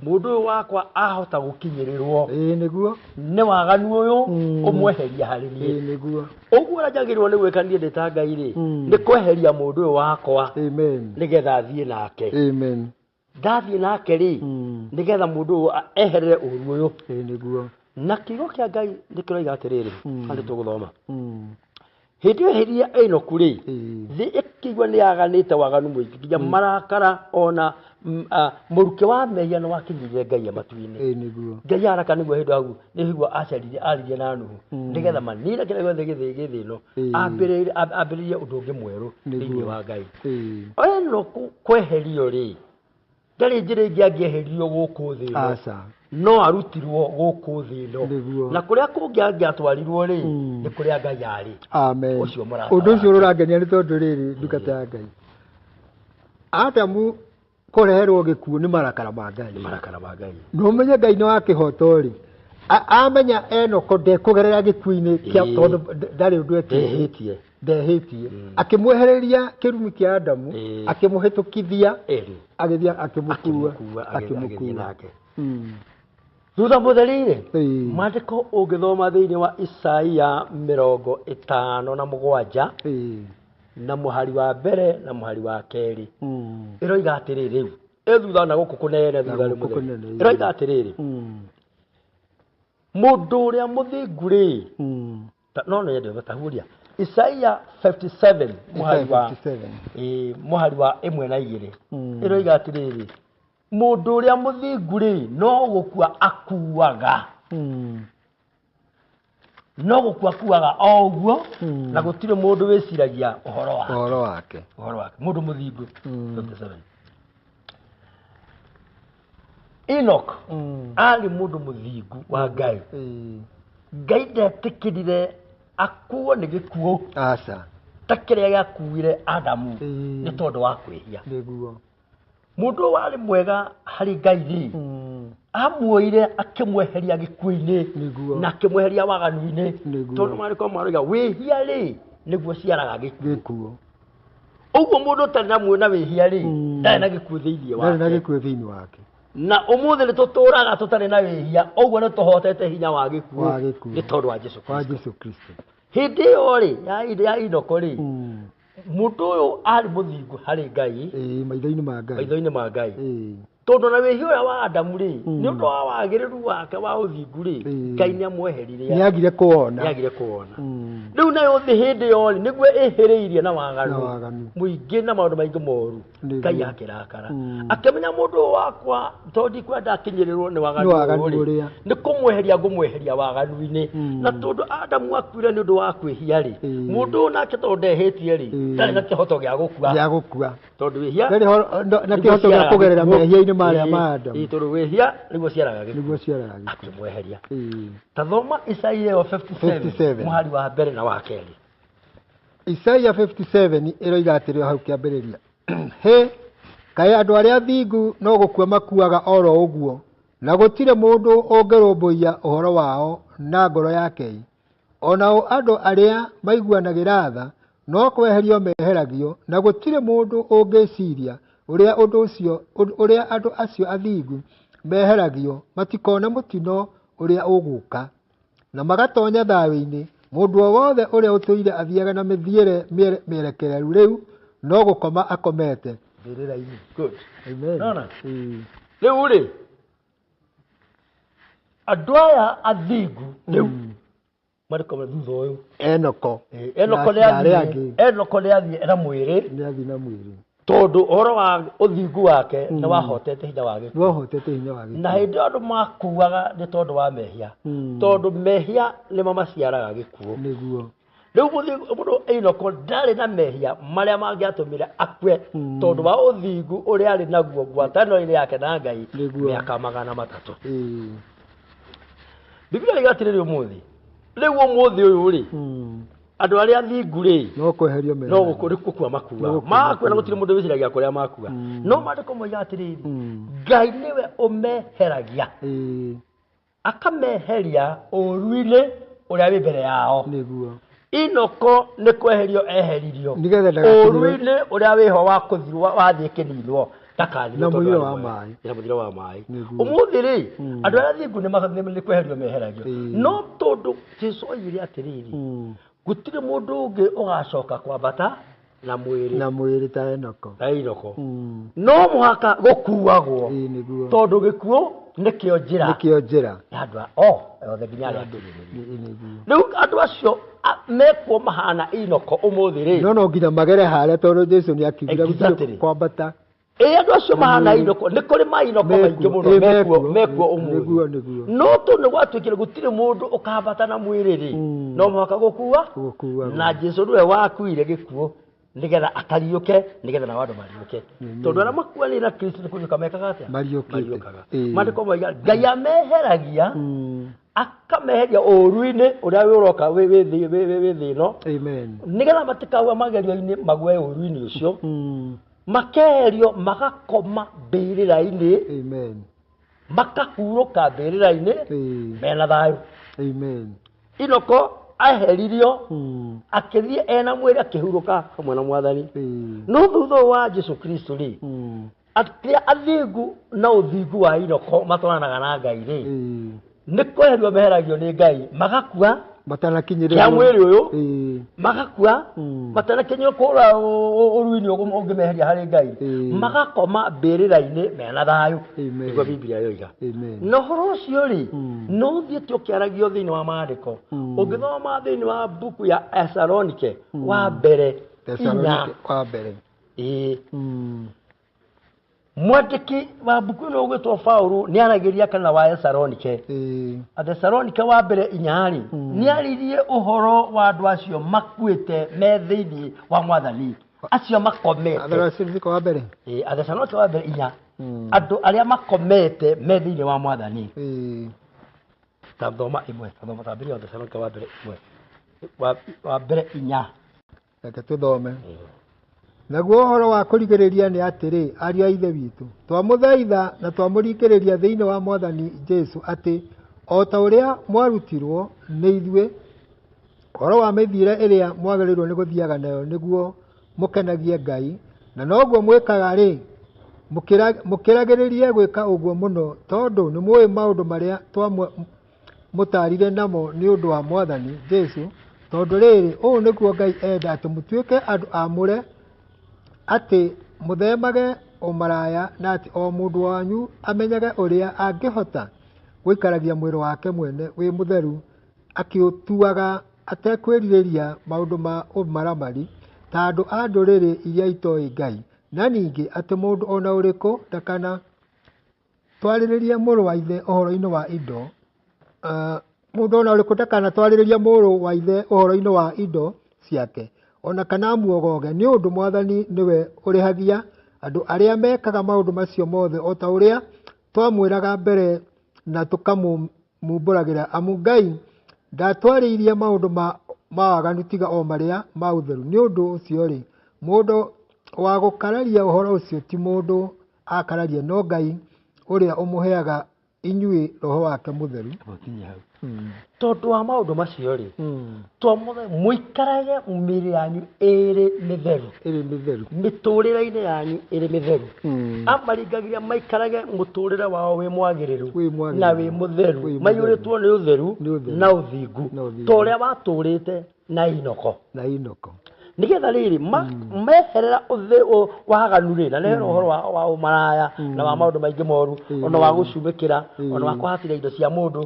mũndũ ũyũ wakwa ahota gũkinyĩrĩrwo. Nĩguo. Nĩ waganu ũyũ ũmweheria harĩ niĩ. Nĩguo. Ũguo ũrĩa njagĩrĩirwo nĩ gwĩka niĩ ndĩ ta Ngai rĩ, nĩ kweheria mũndũ ũyũ wakwa. Amen. Nĩgetha athiĩ nake. Amen. Ndathiĩ nake rĩ, nĩgetha mũndũ ũyũ eherere ũru ũyũ. Nĩguo. Na kiugo kĩa Ngai nĩ kĩroiga atĩrĩrĩ, na nĩ tũgũthoma. Hĩndĩ ĩyo hĩndĩ ya Enoku rĩ, thĩ ĩkĩigua nĩ yaganĩte waganu mũingĩ nginya marakara ona mũrukĩ wa mehia nĩ wakinyire Ngai matu-inĩ. Nĩguo. Ngai araka nĩguo hĩndĩ hau nĩguo acerire aririe na Nuhu nĩgetha manine kĩrĩa gĩothe gĩthĩ gĩthĩ ĩno, ambĩrĩrie ũndũ ũngĩ mwerũ thĩinĩ wa Ngai. Enoku kweherio rĩ, ndarĩ njĩra ĩngĩ angĩeherio gũkũ thĩ ĩno. Aca. No arutirwo gũkũ thĩ ĩno. Nĩguo. Na kũrĩa kũngĩ angĩatwarirwo rĩ, nĩ kũrĩa Ngai arĩ. Amen. Ũcio mũrata Ũndũ ũcio wake. ũrangenia nĩ tondũ rĩrĩ, ndungata ya Ngai. Adamu kũreherwo gĩkuũ nĩ marakara ma Ngai. Nĩ marakara ma Ngai. Na ũmenye Ngai nĩ wa kĩhoto rĩ, amenya Enoku ndekũgerera gĩkuũ-inĩ kĩa tondũ ndarĩ ũndũ ekĩte. Ndehĩtie. Ndehĩtie. Akĩmwehereria kĩrumi kĩa Adamu, akĩmũhĩtũkithia, agĩthiĩ akĩmũkua, Akĩmũkua, agĩthiĩ akĩmũkua. nake. Thutha mũtheri-rĩ, maandĩko ũngĩthoma thĩinĩ wa Isaia 57 na mũhari wa mbere na mũhari wa kerĩ. Ĩroiga atĩrĩrĩ rĩu, ĩ thutha na gũkũ kũnene thutha Na rĩ gũkũ mũtheri. kũnene, Ĩroiga atĩrĩrĩ, mũndũ ũrĩa mũthingu rĩ, no nyende gũtahuria Isaia 57 mũhari wa 57. Mũhari wa 1 na 2. Ĩroiga atĩrĩrĩ, mũndũ ũrĩa mũthingu rĩ, no gũkua akuaga. No gũkua akuaga o ũguo, na gũtirĩ mũndũ wĩciragia ũhoro wake. Ũhoro wake. Ũhoro wake. Mũndũ mũthingu. 57. Enoch arĩ mũndũ mũthingu wa Ngai. Ngai ndetĩkĩrire akuo nĩ gĩkuũ. Aca. Ta kĩrĩa gĩakuire Adamu nĩ tondũ wa kwĩhia. Nĩguo. Mũndũ ũyũ warĩ mwega harĩ Ngai rĩ, amuoire akĩmweheria gĩkuũ-inĩ. Nĩguo. Na akĩmweheria waganu-inĩ. Nĩguo. Tondũ maandĩko maroiga wĩhia rĩ, nĩguo ciaraga gĩkuũ. Gĩkuũ. Ũguo mũndũ ũtarĩ na muona wĩhia rĩ, ndarĩ na gĩkuũ thĩinĩ Ndarĩ na wake. gĩkuũ thĩinĩ wake. Na ũmũthĩ nĩ tũtũraga tũtarĩ na wĩhia, ũguo nĩ tũhotete hinya wa gĩkuũ. Wa gĩkuũ. Nĩ tondũ wa Jesũ Wa Kristo. Jesũ Kristo. Hĩndĩ ĩyo rĩ, ya Enoku rĩ, mũndũ ũyũ arĩ mũthingu harĩ Ngai. Maitho-inĩ ma Ngai. Maitho-inĩ ma Ngai. Tondũ na wĩhia ũrĩa wa Adamu rĩ, nĩ ũndũ wa wagĩrĩru wake wa ũthingu rĩ, Ĩĩ. Ngai nĩ amweheririe. Nĩagire kũwona. Nĩagire kũwona. Mm. Rĩu nayo thĩ hĩndĩ ĩyo rĩ, nĩguo ĩhĩrĩirie na Na waganu waganu. mũingĩ na maũndũ maingĩ moru. Nĩguo. Ngai akĩrakara. Mm. Akĩmenya mũndũ ũyũ wakwa tondũ ndikwenda akinyĩrĩrwo nĩ waganu Nĩ waganu ũyũ rĩ, ũrĩa. nĩ kũmweheria ngũmweheria waganu-inĩ. Mm. Na tondũ Adamu akuire nĩ ũndũ wa kwĩhia rĩ, Ĩĩ. mũndũ ũyũ nake tondũ ndehĩtie rĩ, Ĩĩ. ndarĩ na kĩhoto gĩa gũkua. Gĩa gũkua. Tondũ wĩhia Ndarĩ na nĩguo kĩhoto gĩa ũciaraga kũgerera gĩkuũ. mehia-inĩ marĩa Ĩĩ, ma Adamu. ĩĩ, tondũ wĩhia nĩguo ũciaraga gĩkuũ. Nĩguo ũciaraga gĩkuũ. Akĩmweheria. Ĩĩ. Ta thoma Isaia ĩyo 57 57. mũhari wa mbere na wa kerĩ. Isaia 57 ĩroiga atĩrĩ o hau kĩambĩrĩria. Hĩ, kaĩ andũ arĩa athingu no gũkua makuaga oro ũguo, na gũtirĩ mũndũ ũngĩrũmbũiya ũhoro wao na ngoro yake. O nao andũ arĩa maiguanagĩra tha no kweherio meheragio, na gũtirĩ mũndũ ũngĩciria ũrĩa ũndũ ũcio, ũrĩa andũ acio athingu meheragio, matikona mũtino ũrĩa ũgũka, na magatonya thayũ-inĩ. Mũndũ o wothe ũrĩa ũtũire athiaga na mĩthiĩre mĩerekereru rĩu no gũkoma akomete mbĩrĩra-inĩ. Good. Amen. Nona? Ĩĩ. Rĩu rĩ, andũ aya athingu rĩu marĩ kome thutha ũyũ. Enoko. Enoko Na arĩa angĩ. Enoko nĩ athiĩ na mwĩrĩ. Nĩ athiĩ na mwĩrĩ. Tondũ ũhoro wa ũthingu wake nĩ wahotete hinya wa gĩkuũ. Nĩ wahotete hinya wa gĩkuũ. Na hĩndĩ ĩyo andũ makuaga nĩ tondũ wa mehia. Mm. Tondũ mehia nĩmo maciaraga gĩkuũ. Nĩguo. Rĩu mũndũ Enoko ndarĩ na mehia marĩa mangĩatũmire akue Mm. tondũ wa ũthingu ũrĩa arĩ naguo ngwatanĩro-inĩ yake na Ngai Nĩguo. mĩaka 300. Ĩĩ. Biblia ĩroiga atĩrĩrĩ ũmũthĩ. Rĩu ũmũthĩ ũyũ rĩ, Mm. andũ arĩa athingu rĩ, No kweherio no meheragio. gũkua makua. No gũkua Makua na makua. gũtirĩ mũndũ wĩciragia kũrĩa makua. Mm. No maandĩko moiga atĩrĩrĩ, Mm. Ngai nĩwe ũmeheragia. Ĩĩ. Akameheria ũũru-inĩ ũrĩa wĩ mbere yao. Nĩguo. Enoko nĩ kweherio eheririo. Nĩgetha ndagakinyĩrwo- Ũũru-inĩ ũrĩa wĩho wa kũthirwo wathiĩ kĩninwo ndakathirwo Na tondũ mũthiro arĩ wa mwega. maĩ. Na mũthiro wa maĩ. Nĩguo. Ũmũthĩ rĩ, Mm. andũ arĩa athingu nĩ kweherio meheragio. Ĩĩ. No tondũ Jesũ oigire atĩrĩrĩ, Mm. gũtirĩ mũndũ ũngĩ ũgacoka kwambata na mwĩrĩ Na mwĩrĩ ta Enoko. ta Enoko. Mm. No mũhaka gũkuagwo. Ĩĩ nĩguo. Tondũ gĩkuũ nĩkĩo njĩra. Nĩkĩo njĩra. Ya andũ a othe nginya arĩa akĩrĩrĩria. Ĩĩ nĩguo. Rĩu andũ acio mekwo mahana Enoko ũmũthĩ rĩ. No nginya magere harĩa tondũ Jesũ nĩ akiugire gũtirĩ Exactly. kwambata. Ĩĩ andũ acio mahana Mm. Enoko nĩ kũrĩ ma Enoko Mekuo. maingĩ mũno Ĩĩ, mekuo mekuo. mekuo ũmũthĩ. Nĩguo, nĩguo. No tondũ nĩ gwatuĩkire gũtirĩ mũndũ ũkambata na mwĩrĩ rĩ, Mm. no mũhaka gũkua. Gũkua. Na Jesũ nĩwe wakuire gĩkuũ nĩgetha akariũke, nĩgetha nao andũ mariũke. Amen. Tondũ arĩa makuanĩire na Kristo nĩ kũriũka mekaga atĩa? Mariũkĩte. Mariũkaga. Ĩĩ. Maandĩko moiga Ngai ameheragia, Mm. akameheria ũũru-inĩ ũrĩa ũroka wĩ thĩ ĩno. Amen. Nĩgetha matikagwe magerio-inĩ magwe ũũru-inĩ ũcio. Mm. Makeherio magakoma mbĩrĩra-inĩ. Amen. Makahurũka mbĩrĩra-inĩ Ĩĩ. mena thayũ. Amen. Enoko aheririo Mm. akĩthiĩ ena mwĩrĩ akĩhurũka hamwe na Mwathani. Ĩĩ. No thutha wa Jesũ Kristo rĩ, Mm. atĩ athingu na ũthingu wa Enoko matwaranaga na Ngai rĩ, Ĩĩ. nĩ kweherio meheragio nĩ Ngai magakua Matanakinyĩrĩrwo. kĩa mwĩrĩ ũyũ, Ĩĩ. magakua Mm. matanakinyĩrwo kũrĩa ũruinĩ ũngĩmeheria harĩ Ngai, Ĩĩ. magakoma mbĩrĩra-inĩ mena thayũ. Amen. Nĩguo Biblia yoiga. Amen. Na ũhoro ũcio rĩ, Mm. no ũthiĩte ũkĩaragio thĩinĩ wa maandĩko. Mm. Ũngĩthoma thĩinĩ wa mbuku ya Thesalonike wa mbere inya. Thesalonike wa mbere. Ĩĩ. Mm. Mwandĩki wa mbuku ĩno ũgwĩtwo Paũlũ nĩaragĩria kana wa Thesalonike. Ĩĩ. Athesalonike wa mbere inya rĩ, Mm. nĩaririe ũhoro wa andũ acio makuĩte me thĩinĩ wa Mwathani, acio makomete. Athesalonike wa mbere. Ĩĩ, Athesalonike wa mbere inya. Mm. Andũ arĩa makomete me thĩinĩ wa Mwathani. Ĩĩ. Ta thoma ĩmwe, ta thoma tambĩrĩria Athesalonike wa mbere ĩmwe. Wa mbere inya. Reke tũthome. Naguo ũhoro wa kũrigĩrĩria nĩ atĩrĩ, ariũ a Ithe witũ, twamũthaitha na twamũringĩrĩria thĩinĩ wa Mwathani Jesũ atĩ o ta ũrĩa mwarutirwo nĩ ithuĩ, ũhoro wa mĩthiĩre ĩrĩa mwagĩrĩirwo nĩ gũthiaga nayo nĩguo mũkenagie Ngai, na noguo mwĩkaga rĩ, mũkĩragĩrĩrie gwĩka ũguo mũno, tondũ nĩ mũĩ maũndũ marĩa twamũtaarire namo nĩ ũndũ wa Mwathani Jesũ, tondũ rĩrĩ, ũũ nĩguo Ngai enda atĩ mũtuĩke andũ aamũre, atĩ mũthemage ũmaraya, na atĩ o mũndũ wanyu amenyage ũrĩa angĩhota gũikaragia mwĩrĩ wake mwene wĩ mũtheru, akĩũtuaga atekwĩrirĩria maũndũ ma ũmaramari, ta andũ a ndũrĩrĩ iria itoĩ Ngai, na ningĩ atĩ mũndũ o na ũrĩkũ ndakana twarĩrĩrie mũrũ wa ithe ũhoro-inĩ wa indo, mũndũ o na ũrĩkũ ndakanatwarĩrĩrie mũrũ wa ithe ũhoro-inĩ wa indo ciake, o na kana amuogoge, nĩ ũndũ Mwathani nĩwe ũrĩhagia andũ arĩa mekaga maũndũ macio mothe, o ta ũrĩa twamwĩraga mbere na tũkamumbũragĩra. Amu Ngai ndatwarĩirie maũndũ ma waganu tiga o marĩa ma ũtheru. Nĩ ũndũ ũcio-rĩ, mũndũ wa gũkararia ũhoro ũcio ti mũndũ akararia, no Ngai ũrĩa ũmũheaga inyuĩ Roho wake Mũtheru. Gũkinya hau. Tondũ wa maũndũ macio rĩ, twamũthe mũikarage mĩĩrĩ yanyu ĩrĩ mĩtheru, ĩrĩ mĩtheru, mĩtũrĩre-inĩ yanyu ĩrĩ mĩtheru. Amaringagiria maikarage mũtũrĩre wao wĩ mwagĩrĩru Wĩ mwagĩrĩru. na wĩ mũtheru, Wĩ mũtheru. maiyũrĩtwo nĩ ũtheru Nĩ ũtheru. na ũthingu, Na ũthingu. ta ũrĩa watũrĩte na Inoko. Na Inoko. Nigetha rĩrĩ meherera waganu rĩ, na nehera ũhoro wa ũmaraya na wa maũndũ maingĩ moru, ona wa gũcumĩkĩra, ona wa kũhatĩra indo cia mũndũ,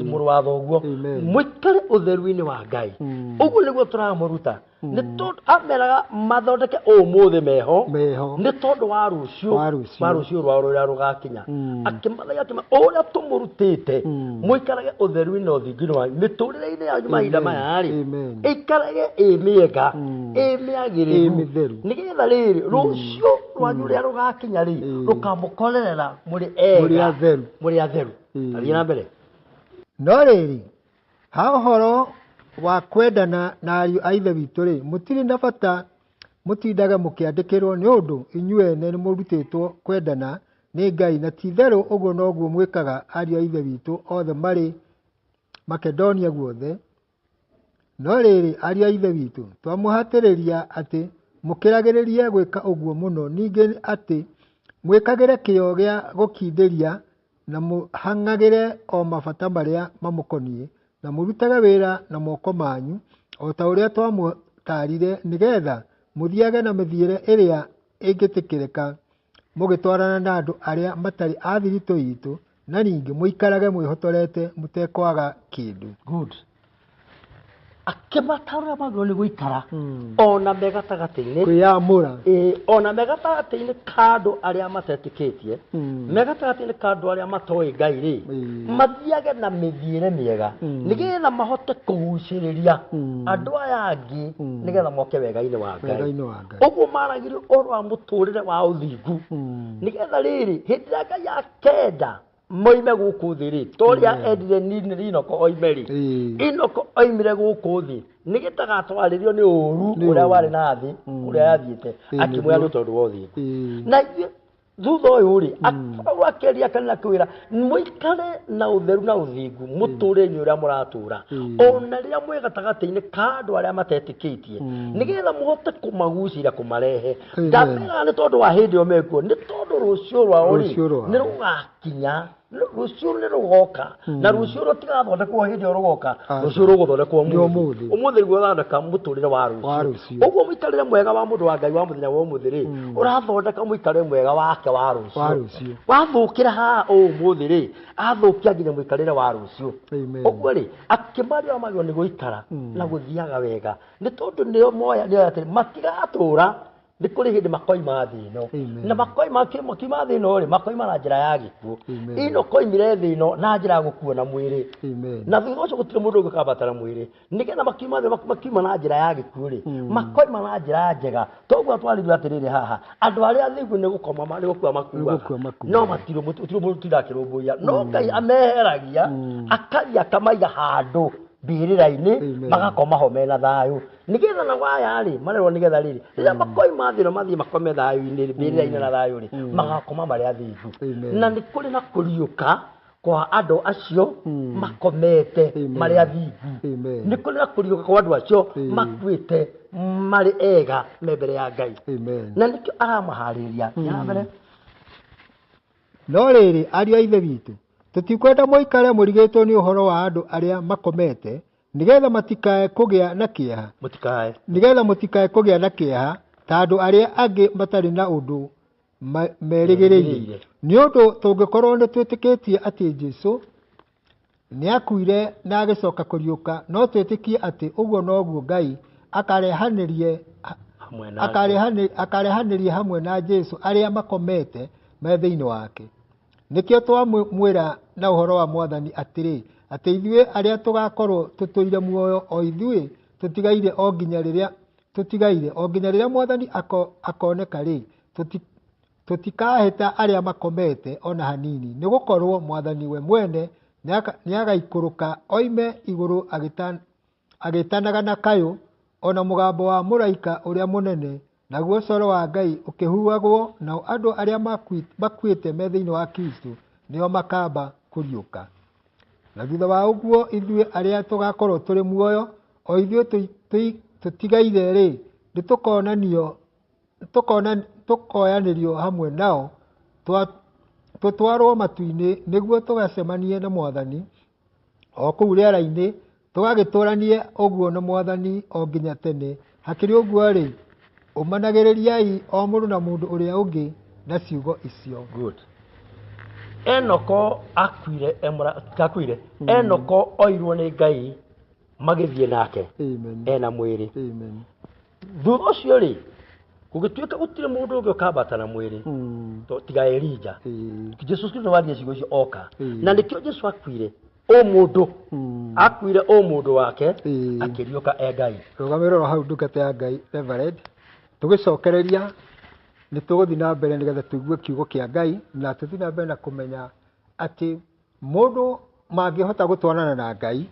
mũrũ wa thoguo, Amen. mũikare ũtheru-inĩ wa Ngai. Ũguo nĩguo tũramũruta. Nĩ tondũ ameraga mathondeke ũmũthĩ meho, Meho. nĩ tondũ wa rũciũ, Wa rũciũ. wa rũciũ rwao rũrĩa rũgakinya. Akĩmathaitha akĩma ũrĩa tũmũrutĩte, mũikarage ũtheru-inĩ na ũthingu-inĩ wanyu mĩtũrĩre-inĩ yanyu mahinda maya rĩ, Amen. ĩikarage ĩ mĩega, ĩ mĩagĩrĩru, Ĩ mĩtheru. nĩgetha rĩrĩ rũciũ rwanyu rũrĩa rũgakinya rĩ, rũkamũkorerera mũrĩ ega, Mũrĩ atheru. mũrĩ atheru. Athiĩ na mbere. No rĩrĩ, ha ũhoro wa kwendana na ariũ a Ithe witũ rĩ, mũtirĩ na bata mũtindage mũkĩandĩkĩrwo, nĩ ũndũ inyuĩ ene nĩmũrutĩtwo kwendana nĩ Ngai, na ti-itherũ ũguo noguo mwĩkaga ariũ a Ithe witũ othe marĩ Makedonia guothe. No rĩrĩ, ariũ a Ithe witũ, twamũhatĩrĩria atĩ mũkĩragĩrĩrie gwĩka ũguo mũno, ningĩ atĩ mwĩkagĩre kĩyo gĩa gũkindĩria na mũhang'agĩre o mabata marĩa mamũkoniĩ, na mũrutage wĩra na moko manyu, o ta ũrĩa twamũtaarire, nĩgeetha mũthiage na mĩthiĩre ĩrĩa ĩngĩtĩkĩrĩka, mũgĩtwarana na andũ arĩa matarĩ a thiritũ itũ, na ningĩ mũikarage mwĩhotorete mũtekwaga kĩndũ. Good. Akĩmataũra magĩrĩirwo nĩ gũikara ona me gatagatĩ-inĩ, Kwĩyamũra. Ona me gatagatĩ-inĩ ka andũ arĩa matetĩkĩtie, me gatagatĩ-inĩ ka andũ arĩa matoĩ Ngai rĩ, mathiage na mĩthiĩre mĩega, nĩgetha mahote kũgucĩrĩria andũ aya angĩ, nĩgetha moke wega-inĩ wa Ngai. Wega-inĩ wa Ngai. Ũguo maragĩrio ũhoro wa mũtũrĩre wa ũthingu, nĩgetha rĩrĩ hĩndĩ ĩrĩa Ngai akenda moime gũkũ thĩ rĩ, ta ũrĩa endire Inoko oime rĩ, Inoko oimire gũkũ thĩ nĩgĩtagatwarĩrio nĩ ũru ũrĩa warĩ na thĩ, ũrĩa yathiĩte, akĩmwĩra nĩ tondũ wa ũthingu. Na ithuĩ thutha ũyũ rĩ, akorwo akĩaria kana kwĩra mũikare na ũtheru na ũthingu mũtũrĩre-inĩ ũrĩa mũratũra, ona rĩrĩa mwĩ gatagatĩ-inĩ ka andũ arĩa matetĩkĩtie, nĩgetha mũhote kũmagucĩrĩria kũmarehe. Ndameraga nĩ tondũ wa hĩndĩ ĩyo mekuo, nĩ tondũ rũciũ rwao rĩ, Rũciũ rwao. nĩ rũgakinya, rũciũ nĩ rũgoka, na rũciũ rũtigathondekwo hĩndĩ ĩyo rũgoka, rũciũ rũgũthondekwo Nĩ ũmũthĩ. ũmũthĩ nĩguo ũrathondeka mũtũrĩre wa rũciũ. Wa rũciũ. Ũguo mũikarĩre mwega wa mũndũ wa Ngai wa mũthenya wa ũmũthĩ rĩ, ũrathondeka mũikarĩre mwega wake wa rũciũ. Wa rũciũ. Wathũkĩra haha ũmũthĩ rĩ, athũkia nginya mũikarĩre wa rũciũ. Amen. Ũguo rĩ, akĩmaria magĩrĩirwo nĩ gũikara na gũthiaga wega, nĩ tondũ nĩo moya nĩo atĩ matigatũra, nĩ kũrĩ hĩndĩ makoima thĩ ĩno. Amen. Na makoima makiuma thĩ ĩno rĩ, makoima na njĩra ya gĩkuũ. Amen. Enoch oimire thĩ ĩno na njĩra ya gũkua na mwĩrĩ. Amen. Na thutha ũcio gũtirĩ mũndũ ũngĩ ũkabatara mwĩrĩ. Nĩgetha makiuma thĩ, makiuma na njĩra ya gĩkuũ rĩ, makoima na njĩra njega. Toguo twarĩrio atĩrĩrĩ haha, andũ arĩa athingu nĩ gũkoma nĩ gũkua makuaga. Nĩ gũkua makuaga. No matirĩ gũtirĩ mũndũ ũtindaga akĩrũmbũiya. No Ngai ameheragia, akathiĩ akamaiga handũ mbĩrĩra-inĩ, Amen. magakoma ho mena thayũ. Nĩgetha na waya rĩ, marerwo nĩgetha rĩrĩ, rĩrĩa makoima thĩ ĩno mathiĩ makome thayũ-inĩ, mbĩrĩra-inĩ na thayũ rĩ, magakoma marĩ athingu. Amen. Na nĩ kũrĩ na kũriũka kwa andũ acio makomete Amen. marĩ athingu. Amen. Nĩ kũrĩ na kũriũka kwa andũ acio makuĩte marĩ ega me mbere ya Ngai. Amen. Na nĩkĩo aramaharĩria. Ya mbere. No rĩrĩ, ariũ a Ithe witũ, tũtikwenda mũikare mũrigĩtwo nĩ ũhoro wa andũ arĩa makomete, nĩgetha matikae kũgĩa na kĩeha. Mũtikae. Nĩgetha mũtikae kũgĩa na kĩeha ta andũ arĩa angĩ matarĩ na ũndũ merĩgĩrĩire. Nĩ ũndũ tũngĩkorwo nĩ twĩtĩkĩtie atĩ Jesũ nĩakuire na agĩcoka kũriũka, no twĩtĩkie atĩ ũguo noguo Ngai akarehanĩrie hamwe na Jesũ arĩa makomete me thĩinĩ wake. Nĩkĩo twamwĩra na ũhoro wa Mwathani atĩrĩ, atĩ ithuĩ arĩa tũgakorwo tũtũire muoyo, o ithuĩ tũtigaire o nginya rĩrĩa Mwathani akoneka rĩ, tũtikahĩta arĩa makomete ona hanini, nĩgũkorwo Mwathani we mwene nĩagaikũrũka oime igũrũ agĩtanaga na kayũ, ona mũgambo wa mũraika ũrĩa mũnene, naguo coro wa Ngai ũkĩhuhagwo, nao andũ arĩa makuĩte me thĩinĩ wa Kristo nĩo makamba kũriũka. Na thutha wa ũguo ithuĩ arĩa tũgakorwo tũrĩ muoyo, o ithuĩ tũtigaire rĩ, nĩtũkoyanĩrio hamwe nao tũtwarwo matu-inĩ, nĩguo tũgacemanie na Mwathani o kũu rĩera-inĩ, tũgagĩtũranie ũguo na Mwathani o nginya tene. Hakĩrĩ ũguo rĩ, ũmanagĩrĩriai o mũndũ na mũndũ ũrĩa ũngĩ na ciugo icio. Good. Enoko akuire akuire. Enoko oirwo nĩ Ngai magĩthiĩ nake. Amen. Ena mwĩrĩ. Amen. Thutha ũcio rĩ, gũgĩtuĩka gũtirĩ mũndũ ũngĩ ũkambata na mwĩrĩ tiga Elija. Jesu Kristo waria ciugo icio oka. Na nĩkĩo Jesu akuire o mũndũ. Akuire o mũndũ wake akĩriũka e Ngai. Rũgamĩrĩro hau ndungata ya Ngai Reverend, tũgĩcokereria nĩ tũgũthiĩ na mbere nĩgetha tũigue kiugo kĩa Ngai, na tũthiĩ na mbere na kũmenya atĩ mũndũ mangĩhota gũtwarana na Ngai,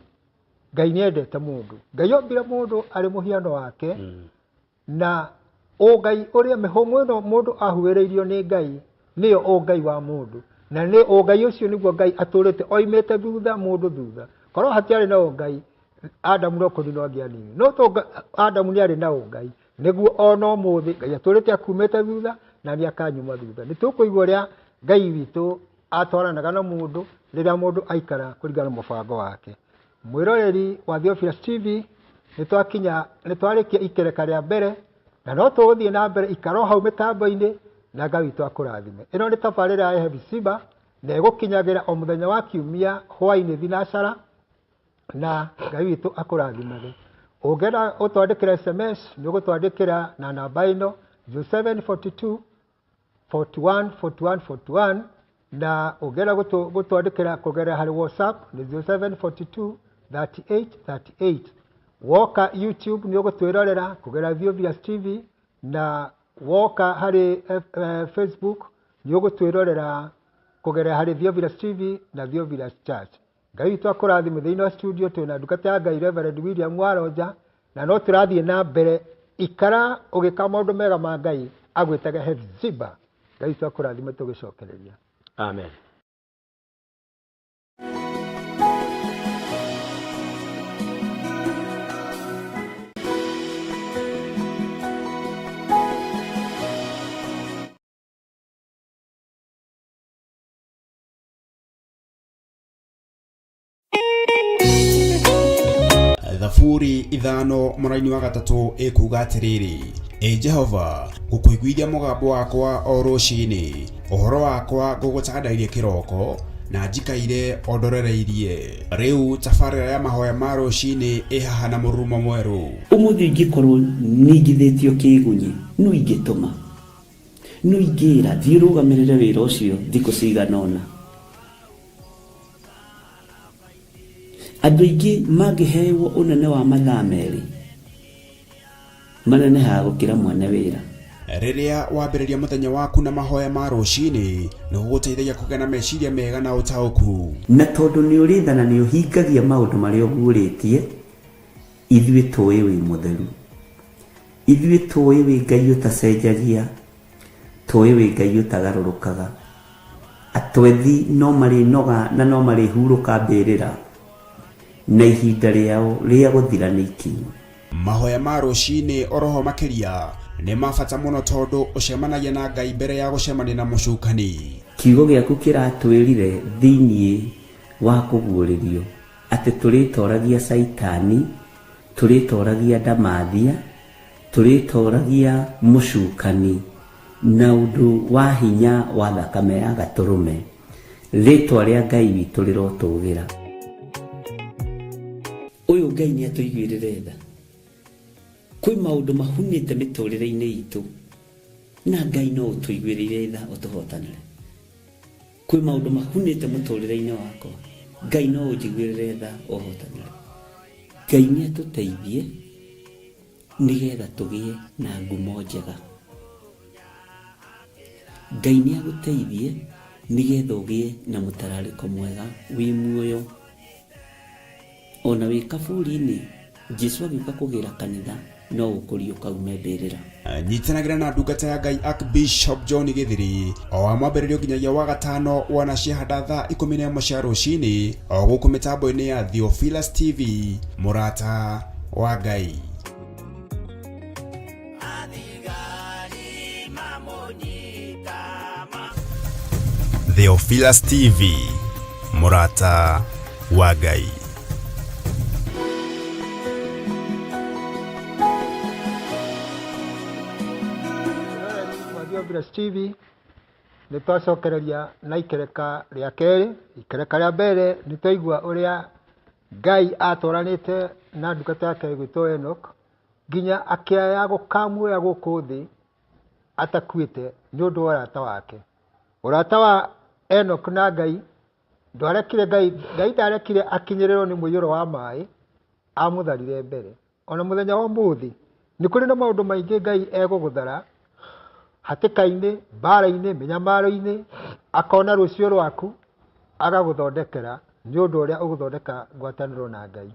Ngai nĩendete mũndũ. Ngai ombire mũndũ arĩ mũhiano wake, na ũngai ũrĩa mĩhũmũ ĩno mũndũ ahuĩrĩirio nĩ Ngai nĩyo ũngai wa mũndũ, na nĩ ũngai ũcio nĩguo Ngai atũrĩte oimĩte thutha mũndũ thutha. Korwo hatiarĩ na ũngai, Adamu no kũninwo angĩaninwo. No to Adamu nĩarĩ na ũngai, nĩguo ona ũmũthĩ Ngai atũrĩte akumĩte thutha na nĩakanyuma thutha. Nĩ tũkũigua ũrĩa Ngai witũ atwaranaga na mũndũ rĩrĩa mũndũ aikara kũringana na mũbango wake. Mwĩroreri wa Theophilus TV, nĩtwarĩkia ikereka rĩa mbere, na no tũgũthiĩ na mbere, ikara o hau mĩtambo-inĩ na Ngai witũ akũrathime. Ĩno nĩ tabarĩra ya Hephzibah, na ĩgũkinyagĩra o mũthenya wa kiumia hwaĩ-inĩ thinacara, na Ngai witũ akũrathimage. Ũngĩenda ũtwandĩkĩra SMS, nĩ ũgũtwandĩkĩra na namba ĩno 0742 41 41 41, na ũngĩenda gũtwandĩkĩra kũgerera harĩ WhatsApp nĩ 0742 38 38. Woka YouTube nĩ ũgũtwĩrorera kũgerera Theophilus TV, na woka harĩ Facebook nĩ ũgũtwĩrorera kũgerera harĩ Theophilus TV na Theophilus Church. Ngai witũ akũrathime. Thĩinĩ wa studio twĩna ndungata ya Ngai Reverend William Waronja, na no tũrathiĩ na mbere. Ikara ũgĩka maũndũ mega ma Ngai agwĩtage Hephzibah. Ngai witũ akũrathime tũgĩcokereria. Amen. Thaburi 5 mũraini wa 3 ĩkuga atĩrĩrĩ, Ĩ Jehova, ngũkũiguithia mũgambo wakwa o rũcinĩ, ũhoro wakwa ngũgũtandairie kĩroko, na njikaire o ndorereirie. Rĩu tabarĩra ya mahoya ma rũcinĩ ĩ haha na mũrurumo mwerũ. Ũmũthĩ ingĩkorwo ningithĩtio kĩgunyi, no ingĩtũma, no ingĩra thiĩ rũgamĩrĩre wĩra ũcio thikũ cigana ũna. Andũ aingĩ mangĩhewo ũnene wa mathaa merĩ, manenehaga gũkĩra mwene wĩra. Rĩrĩa wambĩrĩria mũthenya waku na mahoya ma rũcinĩ, nĩ gũgũteithagia kũgĩa na meciria mega na ũtaũku. Na tondũ nĩ ũrĩ tha na nĩ ũhingagia maũndũ marĩa ũguũrĩtie, ithuĩ tũĩ wĩ mũtheru, ithuĩ tũĩ wĩ Ngai ũtacenjagia, tũĩ wĩ Ngai ũtagarũrũkaga. Atwethi no marĩnoga na no marĩhurũka mbĩrĩra, na ihinda rĩao rĩa gũthira nĩ ikinyu. Mahoya ma rũcinĩ oroho makĩria nĩ ma bata mũno tondũ ũcemanagia na Ngai mbere ya gũcemania na mũcukani. Kiugo gĩaku kĩratwĩrire thĩinĩ wa kũguũrĩrio atĩ tũrĩtoragia Caitani, tũrĩtoragia ndamathia, tũrĩtoragia mũcukani Na ũndũ wa hinya wa thakame ya gatũrũme, rĩtwa rĩa Ngai witũ rĩrotũgĩra. Ũyũ Ngai nĩ atũiguĩrĩre tha. Kwĩ maũndũ mahunĩte mĩtũrĩre-inĩ itũ, na Ngai no ũtũiguĩrĩire tha ũtũhotanĩre. Kwĩ maũndũ mahunĩte mũtũrĩre-inĩ wakwa, Ngai no ũnjiguĩrĩre tha ũhotanĩre. Ngai nĩ atũteithie nĩgetha tũgĩe na ngumo njega. Ngai nĩ agũteithie nĩgetha ũgĩe na mũtararĩko mwega wĩ muoyo. Ona wĩ kaburi-inĩ, Jesu agĩũka kũgĩra kanitha no ũkũriũka ume mbĩrĩra. Nyitanagĩra na ndungata ya Ngai Archbishop John Gĩthiri o wa mwambĩrĩrio nginyagia wa gatano wanacihanda thaa 11 cia rũcinĩ o gũkũ mĩtambo-inĩ ya Theophilus TV, mũrata wa Ngai. Theophilus TV, mũrata wa Ngai. Wa Theophilus TV nĩ twacokereria na ikereka rĩa kerĩ. Ikereka rĩa mbere nĩ twaigua ũrĩa Ngai atwaranĩte na ndungata yake ĩgwĩtwo Enoch nginya akĩaya gũkamuoya gũkũ thĩ atakuĩte nĩ ũndũ wa ũrata wake. Ũrata wa Enoch na Ngai ndwarekire Ngai, Ngai ndarekire akinyĩrĩrwo nĩ mũiyũro wa maĩ, amũtharire mbere. Ona mũthenya wa ũmũthĩ nĩ kũrĩ na maũndũ maingĩ Ngai egũgũthara hatĩka-inĩ, mbara-inĩ, mĩnyamaro-inĩ, akona rũciũ rwaku agagũthondekera nĩ ũndũ ũrĩa ũgũthondeka ngwatanĩro na Ngai.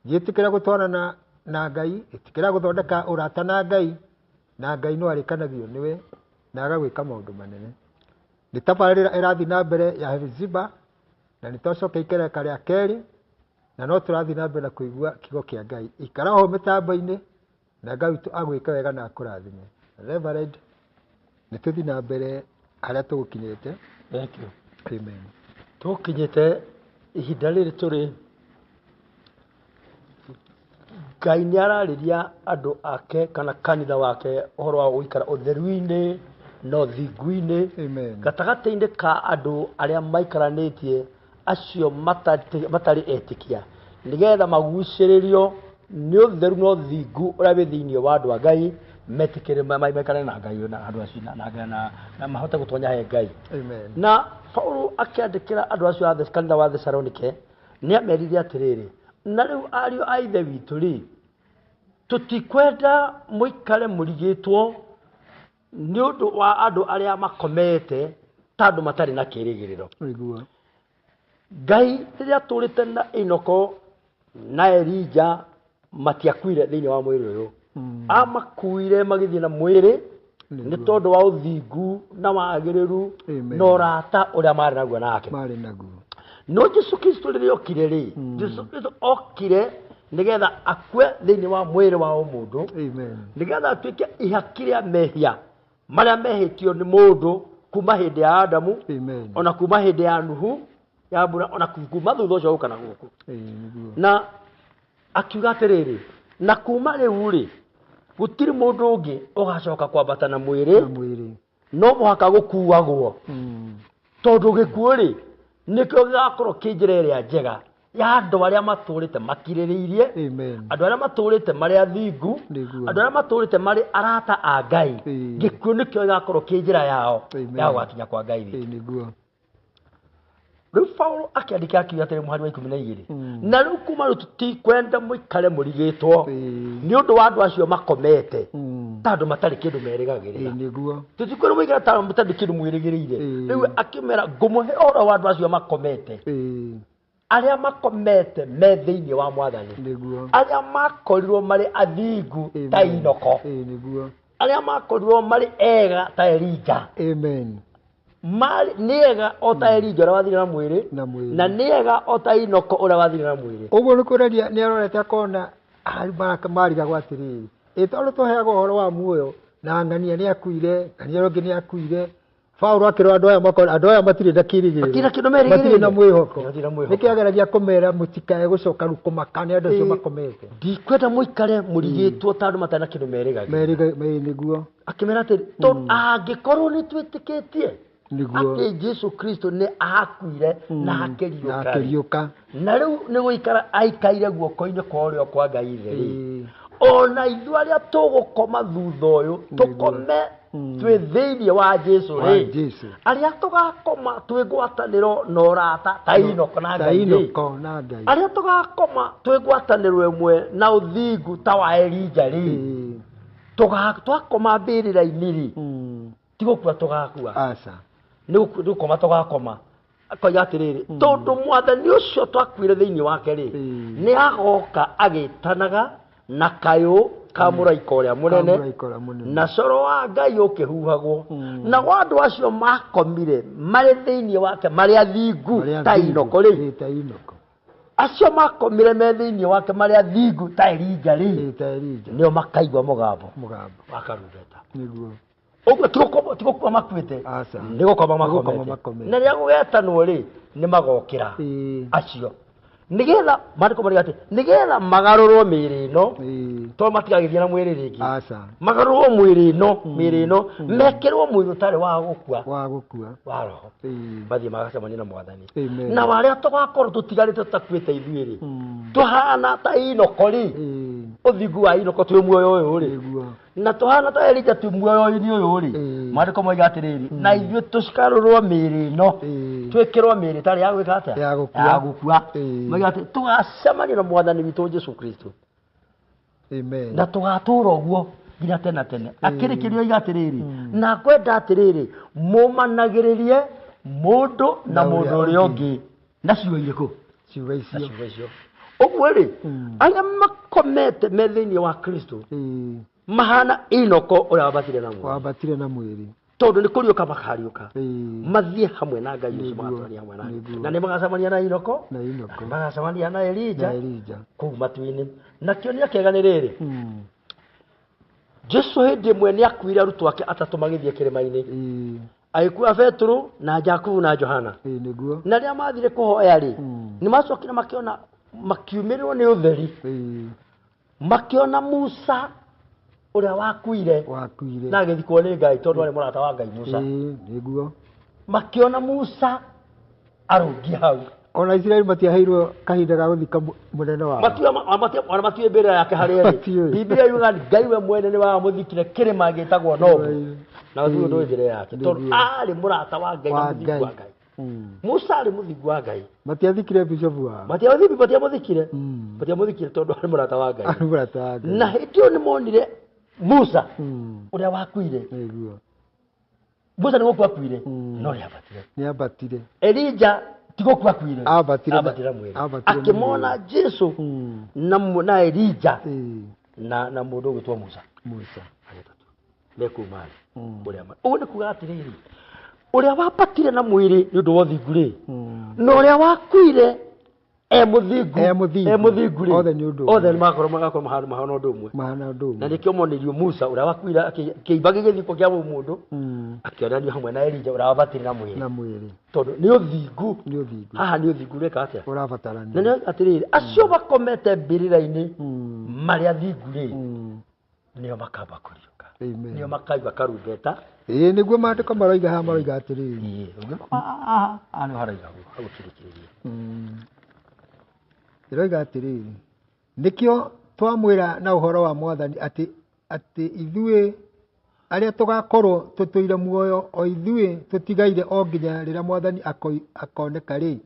Gĩtĩkĩra gũtwarana na Ngai, ĩtĩkĩra gũthondeka ũrata na Ngai, na Ngai no arĩkanagio nĩwe na agagwĩka maũndũ manene. Nĩ tabarĩra ĩrathiĩ na mbere ya Hefiziba, na nĩ twacoka ikereka rĩa kerĩ, na no tũrathiĩ na mbere na kũigua kiugo kĩa Ngai. Ikara ho mĩtambo-inĩ, na Ngai witũ agwĩke wega na akũrathime. Reverend, nĩ tũthiĩ na mbere harĩa tũgũkinyĩte. Thank you. Amen. Tũkinyĩte ihinda rĩrĩ tũrĩ, Ngai nĩ ararĩria andũ ake kana kanitha wake ũhoro wa gũikara ũtheru-inĩ na ũthingu-inĩ Amen. gatagatĩ-inĩ ka andũ arĩa maikaranĩtie acio matarĩ etĩkia, nĩgetha magucĩrĩrio nĩ ũtheru na ũthingu ũrĩa wĩ thĩinĩ wa andũ a Ngai, metĩkĩre maikare na Ngai na andũ acio na mahote gũtonya he Ngai. Amen. Na Paulo akĩandĩkĩra andũ acio a kanitha wa Thesalonike nĩ amerire atĩrĩrĩ, na rĩu ariũ a Ithe witũ rĩ, tũtikwenda mũikare mũrigĩtwo nĩ ũndũ wa andũ arĩa makomete ta andũ matarĩ na kĩĩrĩgĩrĩro. Nĩguo. Ngai rĩrĩa atũrĩte na Enoko na Elija matiakuire thĩinĩ wa mwĩrĩ ũyũ. Amakuire magĩthiĩ na mwĩrĩ nĩ tondũ wa ũthingu na wagĩrĩru Amen. na ũrata ũrĩa marĩ naguo nake. Marĩ naguo. No Jesu Kristo rĩrĩa okire rĩ, Jesu Kristo okire nĩgetha akue thĩinĩ wa mwĩrĩ wa ũmũndũ, Amen. nĩgetha atuĩke ihaki rĩa mehia marĩa mehĩtio nĩ mũndũ kuma hĩndĩ ya Adamu, Amen. ona kuma hĩndĩ ya Nuhu ya mbura, ona kuma thutha ũcio gũka na gũkũ. Nĩguo. Na akiuga atĩrĩrĩ, na kuma rĩu rĩ, gũtirĩ mũndũ ũngĩ ũgacoka kwambata na mwĩrĩ, Na mwĩrĩ. no mũhaka gũkuagwo. Tondũ gĩkuũ rĩ, nĩkĩo gĩgakorwo kĩ njĩra ĩrĩa njega ya andũ arĩa matũrĩte makirĩrĩirie, Amen. andũ arĩa matũrĩte marĩ athingu, Nĩguo. andũ arĩa matũrĩte marĩ arata a Ngai, gĩkuũ nĩkĩo gĩgakorwo kĩ njĩra yao Amen. ya gũgakinya kwa Ngai witũ. Nĩguo. Rĩu Paulo akĩandĩka akiuga atĩrĩ mũhari wa 12, na rĩu kuma rĩu tũtikwenda mũikare mũrigĩtwo nĩ ũndũ wa andũ acio makomete ta andũ matarĩ kĩndũ merĩgagĩrĩra. Nĩguo. Tũtikwenda mũikare ta mũtarĩ kĩndũ mwĩrĩgĩrĩire. Rĩu akĩmera ngũmũhe ũhoro wa andũ acio makomete, arĩa makomete me thĩinĩ wa Mwathani, Nĩguo. arĩa makorirwo marĩ athingu ta Enoko, Nĩguo. arĩa makorirwo marĩ ega ta Elija. Amen. Marĩ nĩ ega o ta Elija ũrĩa wathire na mwĩrĩ, Na mwĩrĩ. na nĩ ega o ta Enoko ũrĩa wathire na mwĩrĩ. Ũguo nĩ kuonania nĩ arorete akona marigagwo atĩrĩrĩ, ĩ tondũ tũheagwo ũhoro wa muoyo na ng'ania nĩ akuire, ng'ania ũrĩa ũngĩ nĩ akuire, Paulo akĩrwo andũ aya makona andũ aya matirĩ na kĩĩrĩgĩrĩro, Matirĩ na kĩndũ merĩgĩrĩire. Matirĩ na mwĩhoko. Matirĩ na mwĩhoko. Nĩkĩo ageragia kũmera mũtikae gũcoka rĩu kũmaka nĩ andũ acio makomete. Ndikwenda mũikare mũrigĩtwo ta andũ matarĩ na kĩndũ merĩgagĩrĩra. Merĩga nĩguo. Akĩmera atĩrĩ, tondũ angĩkorwo nĩ twĩtĩkĩtie Nĩguo. atĩ Jesu Kristo nĩ akuire na Na akĩriũka rĩ, akĩriũka. Na rĩu nĩ gũikara aikaire guoko-inĩ kwa ũrĩo kwa Ngai Ithe rĩ, ona ithuĩ arĩa tũgũkoma thutha ũyũ tũkome twĩ thĩinĩ wa Jesu Wa rĩ, Jesu. Arĩa tũgakoma twĩ ngwatanĩro na ũrata ta Inoko na Ta Ngai rĩ, Inoko na Ngai. Arĩa tũgakoma twĩ ngwatanĩro ĩmwe na ũthingu ta wa Elija rĩ, twakoma mbĩrĩra-inĩ rĩ, ti gũkua tũgakua. Aca. Nĩ gũkoma tũgakoma. Akoiga atĩrĩrĩ, tondũ mwathani ũcio twakuire thĩinĩ wake rĩ, nĩ agoka agĩtanaga na kayũ ka mũraika ũrĩa mũnene, Mũraika ũrĩa mũnene. Na coro wa Ngai ũkĩhuhagwo, nao andũ acio makomire marĩ thĩinĩ wake marĩ athingu Marĩ ta athingu. Inoko rĩ, Ta Inoko. Acio makomire me thĩinĩ wake marĩ athingu ta Elija rĩ, Ta Elija. Nĩo makaigua mũgambo Mũgambo. wa karumbeta. Nĩguo. Ũguo ti gũkua makuĩte, Aca. nĩ gũkoma Nĩ gũkoma makomete. makomete. Na rĩrĩa gũgetanwo rĩ, nĩ magokĩra acio, nĩgetha maandĩko marĩa atĩ nĩgetha magarũrwo mĩĩrĩ ĩno, tondũ matigagĩthiĩ na mwĩrĩ rĩngĩ. Aca. Magarũrwo mwĩrĩ ĩno, mĩĩrĩ ĩno mekĩrwo mwĩrĩ ũtarĩ wa gũkua, Wa gũkua. Wa roho, mathiĩ magacemania na mwathani. Amen. Na arĩa tũgakorwo tũtigarĩte tũtakuĩte ithuĩ rĩ, tũhana ta Inoko rĩ, ũthingu wa Inoko twĩ muoyo ũyũ rĩ, Nĩguo. Na tũhana ta Elija twĩ muoyo-inĩ ũyũ rĩ, maandĩko moiga atĩrĩrĩ, na ithuĩ tũcikarũrwo mĩĩrĩ ĩno, twĩkĩrwo mĩĩrĩ ĩtarĩ ya gwĩka atĩa? Ya gũkua. Ya gũkua. Moiga atĩ tũgacemania na mwathani witũ Jesu Kristo. Amen. Na tũgatũra ũguo nginya tene na tene. Akĩrĩkĩria oiga atĩrĩrĩ, na ngwenda atĩrĩrĩ, mũmanagĩrĩrie mũndũ na Na mũndũ ũrĩa ũrĩa ũngĩ na ciugo irĩkũ? Ciugo Na icio. ciugo icio. Ũguo rĩ, arĩa makomete me thĩinĩ wa Kristo mahana Inoko ũrĩa wambatire na mwĩrĩ. Wambatire na mwĩrĩ. Tondũ nĩ kũriũka makariũka, mathiĩ hamwe na Ngai ũcio, Nĩguo. magatũrania hamwe nake. Nĩguo. Na nĩ magacemania na Inoko, Na Inoko. na magacemania na Elija Na Elija. Kũu matu-inĩ. Na kĩonia kĩega nĩ rĩrĩ, Jesu hĩndĩ ĩmwe nĩ akuire arutwo ake atatũ magĩthiĩ kĩrĩma-inĩ, agĩkua Petero na Jakubu na Johana. Nĩguo. Na rĩrĩa mathire kũhoya rĩ, nĩ macokire makĩona, makiumĩrĩrwo nĩ ũtheri, makĩona Musa ũrĩa wakuire, Wakuire. Na agĩthikwo nĩ Ngai tondũ arĩ mũrata wa Ngai Musa. Nĩguo. Makĩona Musa arũngiĩ hau. Ona Isiraeli matiaheirwo kahinda ga gũthika mũnene wao. Ona matiũĩ mbĩrĩra yake harĩa ĩrĩ. Matiũĩ. Biblia yugaga Ngai we mwene nĩ wamũthikire kĩrĩma gĩtagwo Nobu, na gũtirĩ ũndũ ũĩ mbĩrĩra yake tondũ arĩ mũrata wa Ngai na Wa mũthingu Ngai. wa Ngai. Musa arĩ mũthingu wa Ngai. Matiathikire bishopu wao. Matiamũthikire, matiamũthikire tondũ arĩ mũrata wa Ngai. Arĩ mũrata wa Ngai. Na hĩndĩ ĩyo nĩ monire Musa ũrĩa wakuire. Nĩguo. Musa nĩ gũkua akuire, no nĩ ambatire. Nĩ ambatire. Elija ti gũkua akuire, Ambatire na- ambatire mwĩrĩ. Ambatire na Akĩmona mwĩrĩ. Jesu na Elija na mũndũ ũgwĩtwo Musa. Musa. Arĩa atatũ me kũu marĩ ũrĩa ũguo nĩ kuga atĩrĩrĩ, ũrĩa wambatire na mwĩrĩ nĩ ũndũ wa ũthingu rĩ, na ũrĩa wakuire e mũthingu, E mũthingu. E mũthingu rĩ, Othe nĩ ũndũ ũmwe. Othe nĩ magakorwo mahana ũndũ ũmwe. Mahana ũndũ ũmwe. Na nĩkĩo monirio Musa ũrĩa wakuire kĩimba gĩgĩthikwo kĩa mũndũ, akĩonanio hamwe na Elija ũrĩa wambatire na mwĩrĩ. Na mwĩrĩ. Tondũ nĩ ũthingu. Nĩ ũthingu. Haha nĩ ũthingu ũreka atĩa? Ũrabatarania. Na nĩ atĩrĩrĩ, acio makomete mbĩrĩra-inĩ marĩ athingu rĩ, nĩo makamba kũriũka. Amen. Nĩo makaigua karumbeta. Ĩĩ, nĩguo maandĩko maroiga haha, maroiga atĩrĩrĩ. Haha nĩho haraiga ũguo, hau ũkĩrĩkĩrĩria. Ĩroiga atĩrĩrĩ, nĩkĩo twamwĩra na ũhoro wa mwathani atĩ ithuĩ arĩa tũgakorwo tũtũire muoyo, o ithuĩ tũtigaire o nginya rĩrĩa mwathani akoneka rĩ,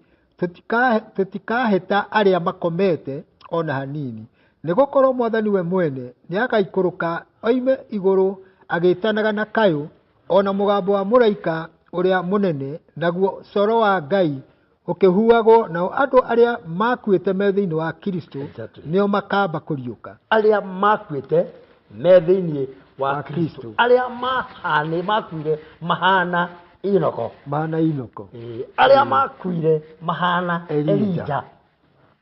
tũtikahĩta arĩa makomete ona hanini, nĩgũkorwo mwathani we mwene nĩagaikũrũka oime igũrũ agĩtanaga na kayũ, ona mũgambo wa mũraika ũrĩa mũnene, naguo coro wa Ngai ũkĩhuhagwo, nao andũ arĩa makuĩte me thĩinĩ wa Kristo nĩo makamba kũriũka. Arĩa makuĩte me thĩinĩ wa Wa Kristo, Kristo. Arĩa makuire mahana Inoko. Mahana Inoko. Arĩa makuire mahana Elija. Elija.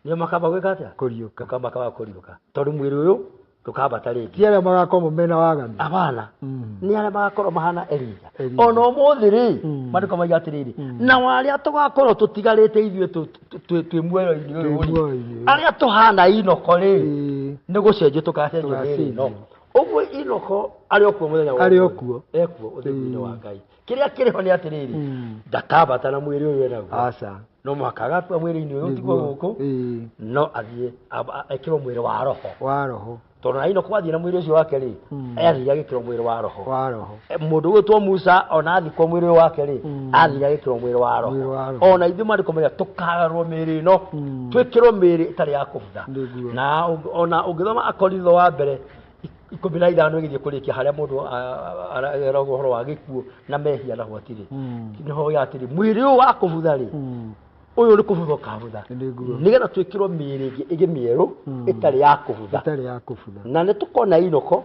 Nĩo makamba gwĩka atĩa? Kũriũka. Makamba kũriũka. Tondũ mwĩrĩ ũyũ Ndũkambata rĩngĩ. Ti arĩa magakorwo mena waganu. Abana. Nĩ arĩa magakorwo mahana Elija. Elija. Ona ũmũthĩ rĩ, maandĩko maiga atĩrĩrĩ, nao arĩa tũgakorwo tũtigarĩte ithuĩ twĩ muoyo-inĩ ũyũ Twĩ rĩ, muoyo-inĩ. arĩa tũhana Inoko rĩ, nĩ gũcenjio tũgacenjio mĩĩrĩ ĩno. Tũgacenjio. Ũguo Inoko arĩ o kuo mũthenya wa Arĩ o ũmũthĩ. kuo. Ekuo ũthingu-inĩ wa Ngai. Kĩrĩa kĩrĩ ho nĩ atĩrĩrĩ, ndakambata na mwĩrĩ ũyũ enaguo. Aca. No mũhaka agakua mwĩrĩ-inĩ ũyũ ũtigwo Nĩguo. gũkũ, no athiĩ ekĩrwo mwĩrĩ wa roho. Wa roho. Tondũ na Inoko athiĩ na mwĩrĩ ũcio wake rĩ, athire agĩkĩrwo mwĩrĩ wa roho. Wa roho. Mũndũ ũgwĩtwo Musa ona athikwo mwĩrĩ ũyũ wake rĩ, athire agĩkĩrwo mwĩrĩ wa roho. Mwĩrĩ wa roho. Ona ithuĩ maandĩko mauga tũkagarũrwo mĩĩrĩ ĩno, twĩkĩrwo mĩĩrĩ ĩtarĩ ya kũbutha. Nĩguo. Na ona ũngĩthoma Akorintho wa mbere 15 ĩgĩthiĩ kũrĩkia harĩa mũndũ areragwo ũhoro wa gĩkuũ na mehia na gwatirĩ, nĩho oiga atĩrĩ, mwĩrĩ ũyũ wa kũbutha rĩ, ũyũ nĩ kũbutha ũkabutha, Nĩguo. nĩgetha twĩkĩrwo mĩĩrĩ ĩngĩ ĩngĩ mĩerũ ĩtarĩ ya kũbutha. Ĩtarĩ ya kũbutha. Na nĩ tũkona Inoko,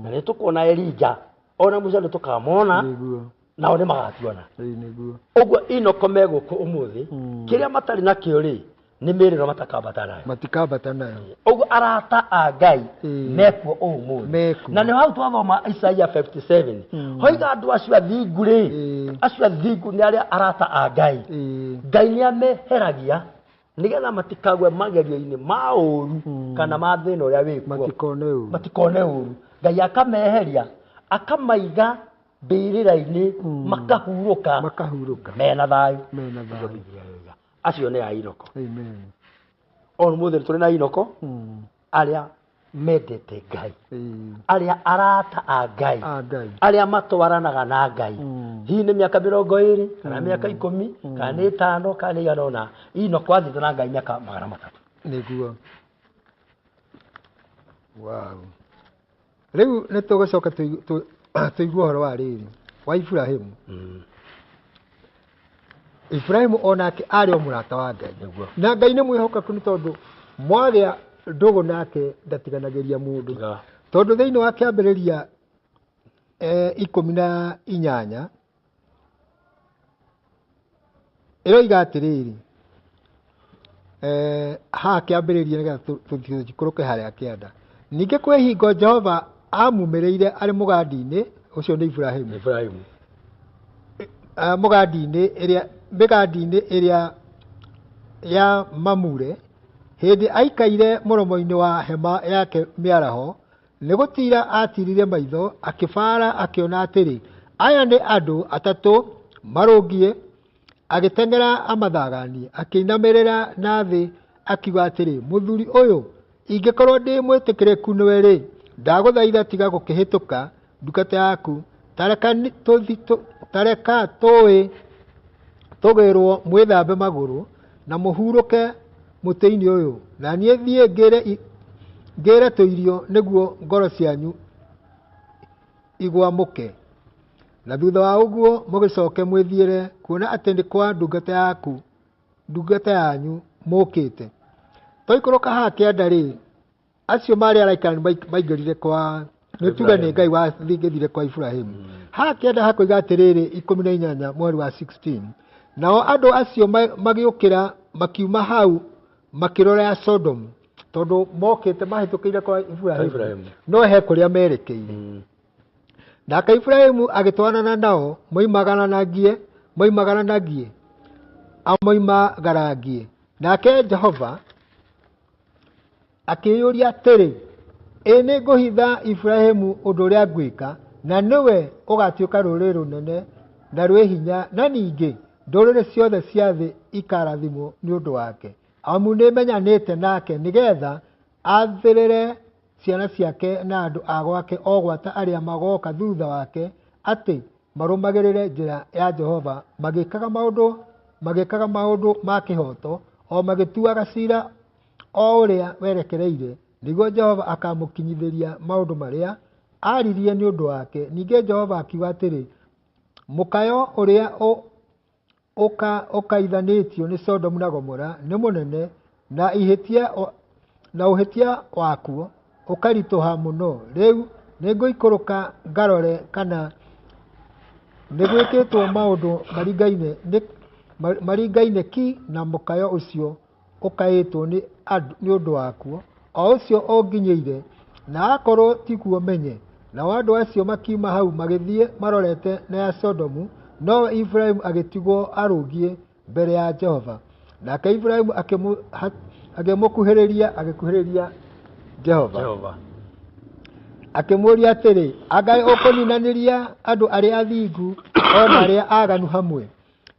na nĩ tũkona Elija, ona Musa nĩ tũkamona. Nĩguo. Nao nĩ magatuona. Ĩĩ, nĩguo. Ũguo Inoko me gũkũ ũmũthĩ, kĩrĩa matarĩ nakĩo rĩ, nĩ mĩĩrĩ ĩno matakambata nayo. Matikambata nayo. Ũguo arata a Ngai mekuo ũmũthĩ. Mekuo. Na nĩ hau twathoma Isaia 57, hoiga andũ acio athingu rĩ, acio athingu nĩ arĩa arata a Ngai. Ngai nĩ ameheragia nĩgetha matikagwe magerio-inĩ ma ũru kana ma thĩna ũrĩa wĩkuo. Matikone ũru. Matikone ũru. Ngai akameheria, akamaiga mbĩrĩra-inĩ, makahurũka. Makahurũka. Mena thayũ. Mena thayũ. Bibilia yoiga. Acio nĩ a Inoko. Amen. O ũmũthĩ tũrĩ na Inoko, arĩa mendete Ngai, arĩa arata a Ngai, A Ngai. arĩa matwaranaga na Ngai. Hihi nĩ mĩaka 20 kana mĩaka 10 kana nĩ 5 kana nĩ igana ũna, Inoko athiĩte na Ngai mĩaka 300. Nĩguo. Wow. Rĩu nĩ tũgũcoka tũigue ũhoro wa rĩrĩ wa Ibrahimu. Ibrahimu onake arĩ o mũrata wa Ngai. Nĩguo. Na Ngai nĩ mwĩhokeku nĩ tondũ mwagĩa ndũgũ nake ndatiganagĩria mũndũ. Tiga. Tondũ thĩinĩ wa kĩambĩrĩria 18 ĩroiga atĩrĩrĩ, haha kĩambĩrĩria nĩgetha tũikũrũke harĩa kĩanda. Ningĩ kwĩ hingo Jehova amumĩrĩire arĩ mũgandi-inĩ, ũcio nĩ Ibrahimu. Ibrahimu. Mũgandi-inĩ ĩrĩa, mĩgandi-inĩ ĩrĩa ya Mamure, hĩndĩ aikaire mũromo-inĩ wa hema yake mĩaraho, nĩ gũtira atirire maitho, akĩbara akĩona atĩrĩ, aya nĩ andũ atatũ marũngiĩ, agĩteng'era amathaganie, akĩinamĩrĩra na thĩ akiuga atĩrĩ, mũthuri ũyũ, ingĩkorwo ndĩ mwĩtĩkĩrĩku nĩwe rĩ, ndagũthaitha tiga gũkĩhĩtũka ndungata yaku, tareka tũĩ tũgĩrwo mwĩthambe magũrũ na mũhurũke mũtĩ-inĩ ũyũ, na niĩ thiĩ ngĩre tũirio nĩguo ngoro cianyu igwamũke. Na thutha wa ũguo mũgĩcoke mwĩthiĩre, kuona atĩ nĩ kwa ndungata yaku, ndungata yanyu mũkĩte. Twaikũrũka haha kĩanda rĩ, acio marĩ araika nĩ maingĩrire kwa, nĩ tuge nĩ Ngai wathingĩthire kwa Ibrahimu. Haha kĩanda hakoiga atĩrĩrĩ, 18 mweri wa 16, nao andũ acio magĩũkĩra makiuma hau makĩrora Sodom, tondũ mokĩte mahĩtũkĩire kwa Ibrahimu, Ibrahimu. no he kũrĩa merekeire. Nake Ibrahimu agĩtwarana nao moimagaranagie, amoimagarangie. Nake Jehova akĩĩyũria atĩrĩ, ĩ nĩ ngũhitha Ibrahimu ũndũ ũrĩa ngwĩka, na nĩwe ũgatuĩka rũrĩrĩ rũnene na rwĩ hinya, na ningĩ ndũrĩrĩ ciothe cia thĩ ikarathimwo nĩ ũndũ wake. Amu nĩmenyanĩte nake nĩgetha athĩrĩre ciana ciake na andũ a gwake o gwata arĩa magoka thutha wake, atĩ marũmagĩrĩre njĩra ya Jehova, magĩkaga maũndũ ma kĩhooto, o magĩtuaga cira o ũrĩa werekereire, nĩguo Jehova akamũkinyithĩria maũndũ marĩa aririe nĩ ũndũ wake. Ningĩ Jehova akiuga atĩrĩ, mũkayo ũrĩa ũkaithanĩtio nĩ Sodomu na Gomora nĩ mũnene, na ũhĩtia wakuo ũkaritũha mũno. Rĩu nĩngũikũrũka ngarore kana nĩgwĩkĩtwo maũndũ maringaine ki na mũkayo ũcio ũkaĩtwo nĩ ũndũ wakuo, o ũcio ũnginyĩire. Na akorwo tiguo menye. Nao andũ acio makiuma hau magĩthiĩ marorete na ya Sodomu, nowe Iburahĩmu agĩtigwo arũngiĩ mbere ya Jehova. Nake Iburahĩmu akĩmũkuhĩrĩria, agĩkuhĩrĩria Jehova. Jehova. Akĩmũũria atĩrĩ, Anga ũkũninanĩria andũ arĩa athingu o na arĩa aaganu hamwe?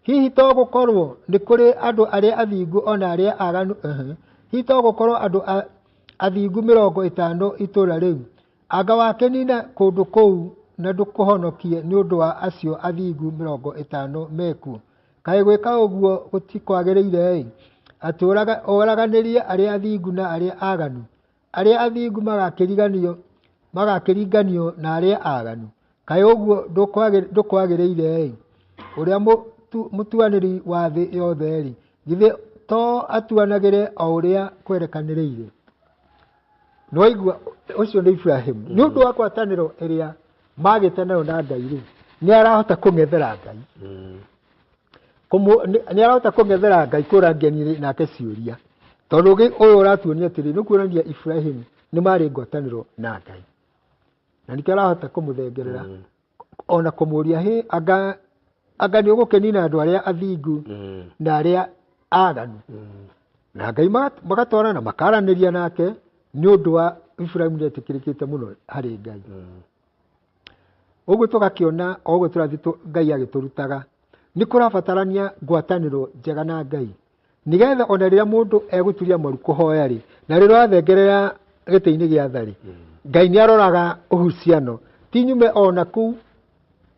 Hihi to gũkorwo nĩ kũrĩ andũ arĩa athingu o na arĩa aaganu? Hihi to gũkorwo andũ athingu 50 itũũra rĩu? Anga wakĩnina kũndũ kũu na ndũkũhonokie nĩ ũndũ wa acio athingu 50 mekuo? Kaĩ gwĩka ũguo gũtikwagĩrĩire-ĩ, atĩ ũraganĩrie arĩa athingu na arĩa aaganu? Arĩa athingu magakĩringanio na arĩa aaganu. Kaĩ ũguo ndũkwagĩrĩire-ĩ, ũrĩa mũtuanĩri wa thĩ yothe-rĩ, githĩ to atuanagĩre o ũrĩa kwerekanĩrĩire? Nĩwaigua ũcio nĩ Iburahĩmu. Nĩ ũndũ wa ngwatanĩro ĩrĩa magĩte nayo na Ngai rĩ, nĩ arahota kũng'ethera Ngai. Nĩ arahota kũng'ethera Ngai kũrangenia nake ciũria. Tondũ ũyũ ũratuonia atĩrĩ, nĩ kuonania Iburahĩmu nĩ marĩ ngwatanĩro na Ngai. Na nĩkĩo arahota kũmũthengerera. Ona kũmũria, hĩ, anga nĩ ũgũkĩnina andũ arĩa athingu na arĩa aaganu. Na Ngai magatwarana makaranĩria nake nĩ ũndũ wa Iburahĩmu nĩ etĩkĩrĩkĩte mũno harĩ Ngai. Ũguo tũgakĩona o ũguo tũrathiĩ Ngai agĩtũrutaga, nĩ kũrabatarania ngwatanĩro njega na Ngai. Nĩgetha ona rĩrĩa mũndũ egũturia maru kũhoya rĩ, na rĩrĩa ũrathengerera gĩtĩ-inĩ gĩa tha rĩ, Ngai nĩ aroraga uhusiano. Ti nyume ona kũu,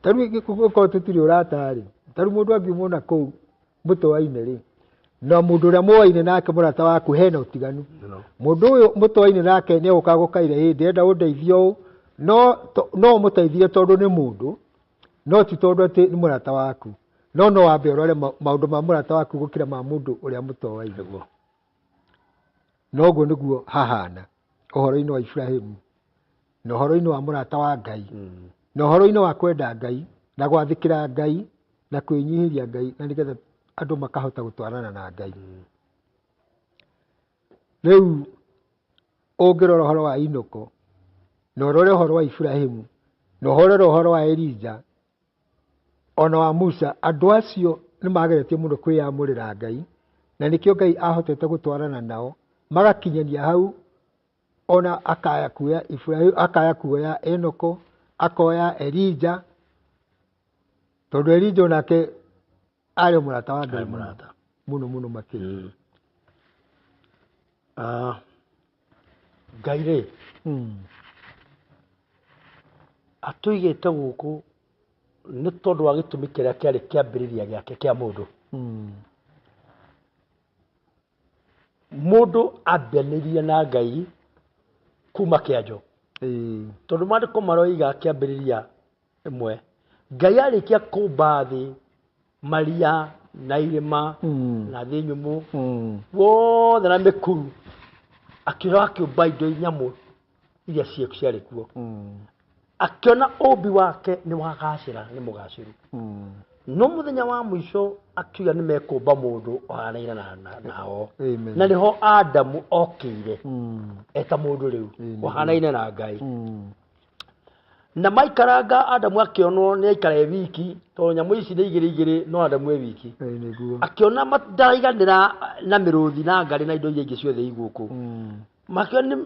ta rĩu gũkorwo tũtirĩ ũrata rĩ, ta rĩu mũndũ angiuma ona kũu mũtoaine rĩ, na mũndũ ũrĩa mũoaine nake mũrata waku hena ũtiganu. Mũndũ ũyũ mũtoaine nake nĩ egũka gũkaire, ĩ ndĩrenda ũndeithie ũũ, no ũmũteithie tondũ nĩ mũndũ, no ti tondũ atĩ nĩ mũrata waku. No no wambe ũrore maũndũ ma mũrata waku gũkĩra ma mũndũ ũrĩa mũtoaine. Noguo nĩguo hahana ũhoro-inĩ wa Iburahĩmu, na ũhoro-inĩ wa mũrata wa Ngai, na ũhoro-inĩ wa kwenda Ngai, na gwathĩkĩra Ngai, na kwĩnyihĩria Ngai, na nĩgetha andũ makahota gũtwarana na Ngai. Rĩu ũngĩrora ũhoro wa Enoko, na ũrore ũhoro wa Iburahĩmu, na ũrore ũhoro wa Elija, ona wa Musa, andũ acio nĩ mageretie mũno kwĩyamũrĩra Ngai, na nĩkĩo Ngai ahotete gũtwarana nao, magakinyania hau, ona akaya kuoya Iburahĩmu, akaya kuoya Enoko, akoya Elija, tondũ Elija onake arĩ mũrata wa Ngai Arĩ mũrata. mũno mũno makĩria. Ngai rĩ, atũigĩte gũkũ nĩ tondũ wa gĩtũmi kĩrĩa kĩarĩ kĩambĩrĩria gĩake kĩa mũndũ. Mũndũ ambĩrĩrie na Ngai kuma kĩanjo. Tondũ maandĩko maroiga kĩambĩrĩria ĩmwe, Ngai arĩkia kũmba thĩ, maria na irĩma na thĩ nyũmũ, wothe na mĩkuru, akĩũra akĩũmba indo nyamũ iria ciarĩ kuo. Akĩona ũmbi wake nĩ wagacĩra, nĩ mũgacĩru. No mũthenya wa mũico akiuga nĩ mekũmba mũndũ ũhanaine nao. Amen. Na nĩho Adamu okĩire eta mũndũ rĩu ũhanaine na Ngai. Na maikaranga Adamu akĩonwo nĩ aikara e wiki, tondũ nyamũ ici nĩ igĩrĩ igĩrĩ, no Adamu e wiki. Nĩguo. Akĩona ndaraiganĩra na mĩrũthi na ngarĩ na indo iria ingĩ ciothe igũkũ. Makĩona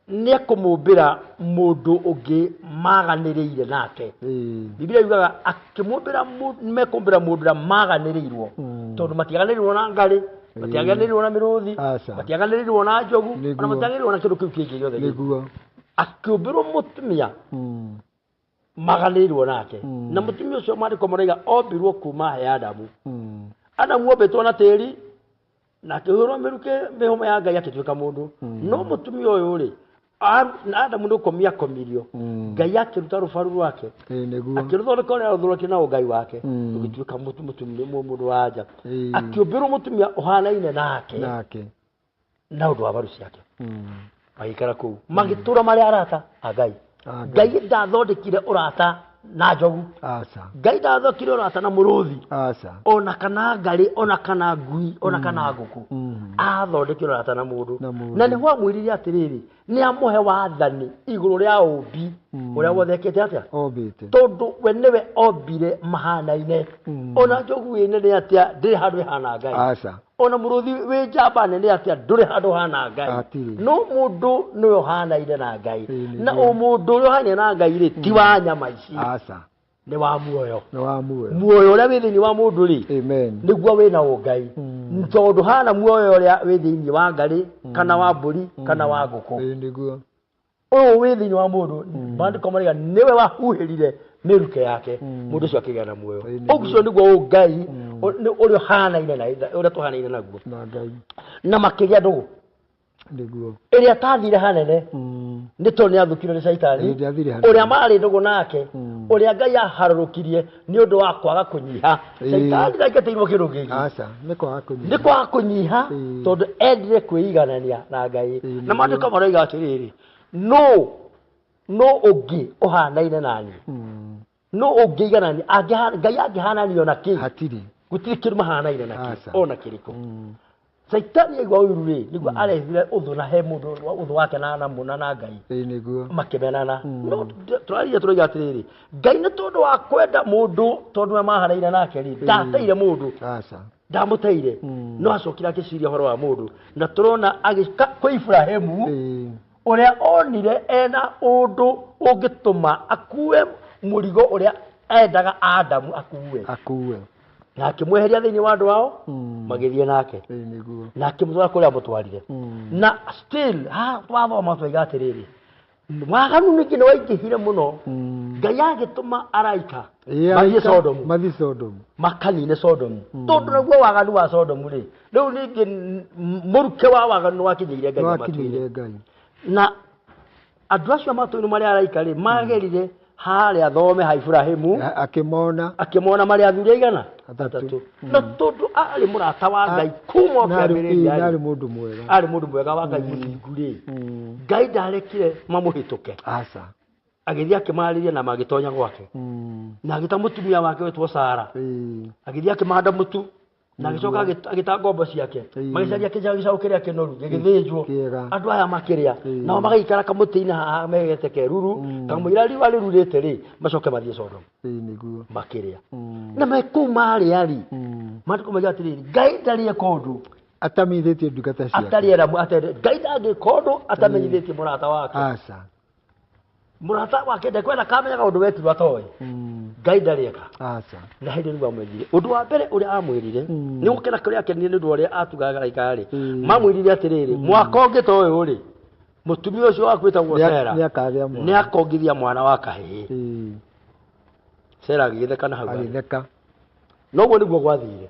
nĩ ekũmũmbĩra mũndũ ũngĩ maganĩrĩire nake. Biblia yugaga akĩmũmbĩra mekũmbĩra mũndũ ũrĩa maganĩrĩirwo. Tondũ matiaganĩrĩirwo na ngarĩ, matiaganĩrĩirwo na mĩrũthi, matiaganĩrĩirwo na njogu, ona matiaganĩrĩirwo na kĩndũ kĩu kĩngĩ gĩothe. Akĩũmbĩrwo mũtumia maganĩrĩirwo nake. Na mũtumia ũcio maandĩko maroiga ombirwo kuma he Adamu. Adamu ombĩtwo na tĩri, na akĩhũrwo mĩrukĩ mĩhũmũ ya Ngai akĩtuĩka mũndũ. No mũtumia ũyũ rĩ, na Adamu nĩ ũkomia akomirio. Ngai akĩruta rũbaru rwake. Akĩrũthondeka ũrĩa arũthondekire na ũngai wake. Rũgĩtuĩka mũndũ wa nja. Akĩũmbĩrwo mũtumia ũhanaine nake. Nake. Na ũndũ wa mbaru ciake. Magĩikara kũu. Magĩtũra marĩ arata a Ngai. A Ngai. Ngai ndathondekire ũrata na njogu. Aca. Ngai ndathondekire ũrata na mũrũthi. Aca. Ona kana ngarĩ, ona kana ngui, ona kana ngũkũ. Athondekire ũrata na mũndũ. Na mũndũ. Na nĩho amwĩrire atĩrĩrĩ, Nĩ amũhe wathani igũrũ rĩa ũmbi ũrĩa wothe ekĩte atĩa? Ombĩte. Tondũ we nĩwe ombire mahanaine. Ona njogu ĩ nene atĩa ndĩrĩ handũ ĩhana Ngai. Aca. Ona mũrũthi wĩ njamba nene atĩa ndũrĩ handũ ũhana Ngai. Hatirĩ. No mũndũ nĩwe ũhanaine na Ngai. Ĩĩ, Na nĩguo. ũmũndũ ũrĩa ũhanaine na Ngai rĩ, ti wa nyama ici. Aca. Nĩ wa muoyo. Nĩ wa muoyo. Muoyo ũrĩa wĩ thĩinĩ wa mũndũ rĩ, Amen. nĩguo wĩna ũngai. Tondũ hana muoyo ũrĩa wĩ thĩinĩ wa ngarĩ, kana wa mbũri, kana wa ngũkũ. Ĩĩ, nĩguo. Ũyũ wĩ thĩinĩ wa mũndũ, maandĩko marauga nĩwe wahuhĩrire mĩrukĩ yake, mũndũ ũcio akĩgĩa na muoyo. Ĩĩ, nĩguo. Ũcio nĩguo ũngai ũrĩa ũhanaine na ũrĩa tũhanaine naguo. Na Ngai. Na makĩgĩa ndũgũ. Nĩguo. Ĩrĩa tathire hanene, nĩ tondũ nĩ athũkirio nĩ Caitani. Ĩĩ, ndĩathire hanene. Ũrĩa marĩ ndũgũ nake, ũrĩa Ngai aharũrũkirie nĩ ũndũ wa kwaga kũnyiha. Ĩĩ. Caitani ndaingatĩirwo kĩndũ kĩngĩ. Aca, nĩ kwaga kũnyiha. Nĩ kwaga kũnyiha, Ĩĩ. tondũ endire kwĩiganania na Ngai. Ĩĩ, Na nĩguo. maandĩko maroiga atĩrĩrĩ, nũ ũngĩ ũhanaine na niĩ? Nũ ũngĩiganania? Ngai angĩhananio na kĩ? Hatirĩ. Gũtirĩ kĩndũ mahanaine na kĩ, Aca. ona kĩrĩkũ. Caitani aigua ũiru rĩ, nĩguo arehire ũthũ na he mũndũ ũthũ wake na na mũna na Ngai. Ĩĩ, nĩguo. Makĩmenana. No tũraria tũroiga atĩrĩrĩ, Ngai nĩ tondũ wa kwenda mũndũ, tondũ we mahanaine nake rĩ, ndateire mũndũ. Aca. Ndamũteire. No acokire akĩciria ũhoro wa mũndũ. Na tũrona agĩka kwĩ Ibrahimu, Ĩĩ. ũrĩa onire ena ũndũ ũngĩtũma akue mũrigo ũrĩa endaga Adamu akue. Akue. Na akĩmweheria thĩinĩ wa andũ ao, magĩthiĩ nake. Ĩĩ, nĩguo. Na akĩmũtwara kũrĩa amũtwarire. Na still, ha twathoma twaiga atĩrĩrĩ, waganu ningĩ nĩ waingĩhire mũno. Ngai agĩtũma araika Ĩĩ, mathiĩ araika Sodomu. Mathiĩ Sodomu. Makanine Sodomu. Tondũ naguo waganu wa Sodomu rĩ, rĩu ningĩ mũrukĩ wa waganu nĩ wakinyĩire Ngai Nĩ matu-inĩ. wakinyĩire Ngai. Na andũ acio matũ-inĩ marĩa araika rĩ, magerire harĩa thome ha Ibrahimu. Akĩmona. Akĩmona marĩ athuri aigana? Atatũ. Atatũ. Na tondũ arĩ mũrata wa Ngai kuma o Na kĩambĩrĩria arĩ rĩ, mũndũ mwega. arĩ mũndũ mwega wa Ngai mũthingu rĩ, Ngai ndarekire mamũhĩtũke. Aca. Agĩthiĩ akĩmarĩria na magĩtonya gwake. Na agĩta mũtumia wake wetwo Sara. Ĩĩ. Agĩthiĩ akĩmahanda mũtu. Na agĩcoka agĩta ngombo ciake. Ĩĩ. Magĩcaria gĩcaũ kĩrĩa kĩnoru, gĩgĩthĩnjwo. Kĩega. Andũ aya makĩrĩa. Ĩĩ. Nao magaikara kamũtĩ-inĩ haha megete keruru, kamũira riũa rĩrurĩte rĩ, macoke mathiĩ Sodomu. Ĩĩ, nĩguo. Makĩrĩa. Na me kũu marĩa rĩ, maandĩko mauga atĩrĩrĩ, Ngai ndarĩ eka ũndũ. Atamenyithĩtie ndungata ciake. Atarĩ era Ngai ndangĩka ũndũ atamenyithĩtie mũrata wake. Aca. Mũrata wake ndekwenda kamenyaga ũndũ wekirwo atoĩ. Ngai ndarĩ eka. Aca. Na hĩndĩ nĩguo amwĩrire. Ũndũ wa mbere ũrĩa amwĩrire, nĩ gũkena kũrĩa akenire nĩ ũndũ wa ũrĩa atugaga araika rĩ. Mamwĩrire atĩrĩrĩ, mwaka ũngĩ ta ũyũ rĩ, mũtumia ũcio waku wĩtagwo Sera, Nĩ akagĩa mwana. nĩ akongithia mwana wa kahĩĩ. Ĩĩ. Sera agĩgĩtheka na hau arĩ. Agĩtheka. Noguo nĩguo gwathire.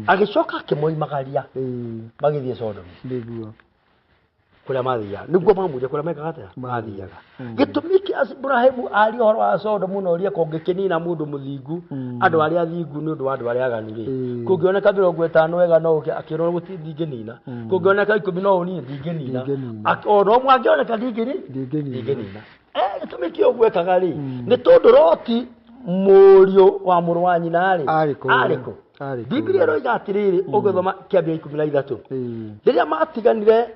Agĩcoka akĩmoimagaria Ĩĩ. magĩthiĩ Sodomu. Nĩguo. Kũrĩa mathiaga. Nĩguo mamwĩrire kũrĩa mekaga atĩa? Mathiaga. Gĩtũmi kĩa Ibrahimu arie ũhoro wa Sodomu na ũrĩa kũngĩkĩnina mũndũ mũthingu, andũ arĩa athingu nĩ ũndũ wa andũ arĩa aganu rĩ. Kũngĩoneka mĩrongo ĩtano wega no ũke, akĩrwo gũtirĩ ndingĩnina. Kũngĩoneka ikũmi no ũnine, ndingĩnina. Ndingĩnina. Ona ũmwe angĩoneka Ndingĩnina. ndingĩnina. Gĩtũmi kĩa ũguo ekaga rĩ, nĩ tondũ Loti mũriũ wa mũrũ wa nyina rĩ, Arĩ kũ? arĩ kũ? Arĩ kũ? Bibilia ĩroiga atĩrĩrĩ, ũngĩthoma kĩambĩrĩria ikũmi na ithatũ. Ĩĩ. Rĩrĩa matiganire,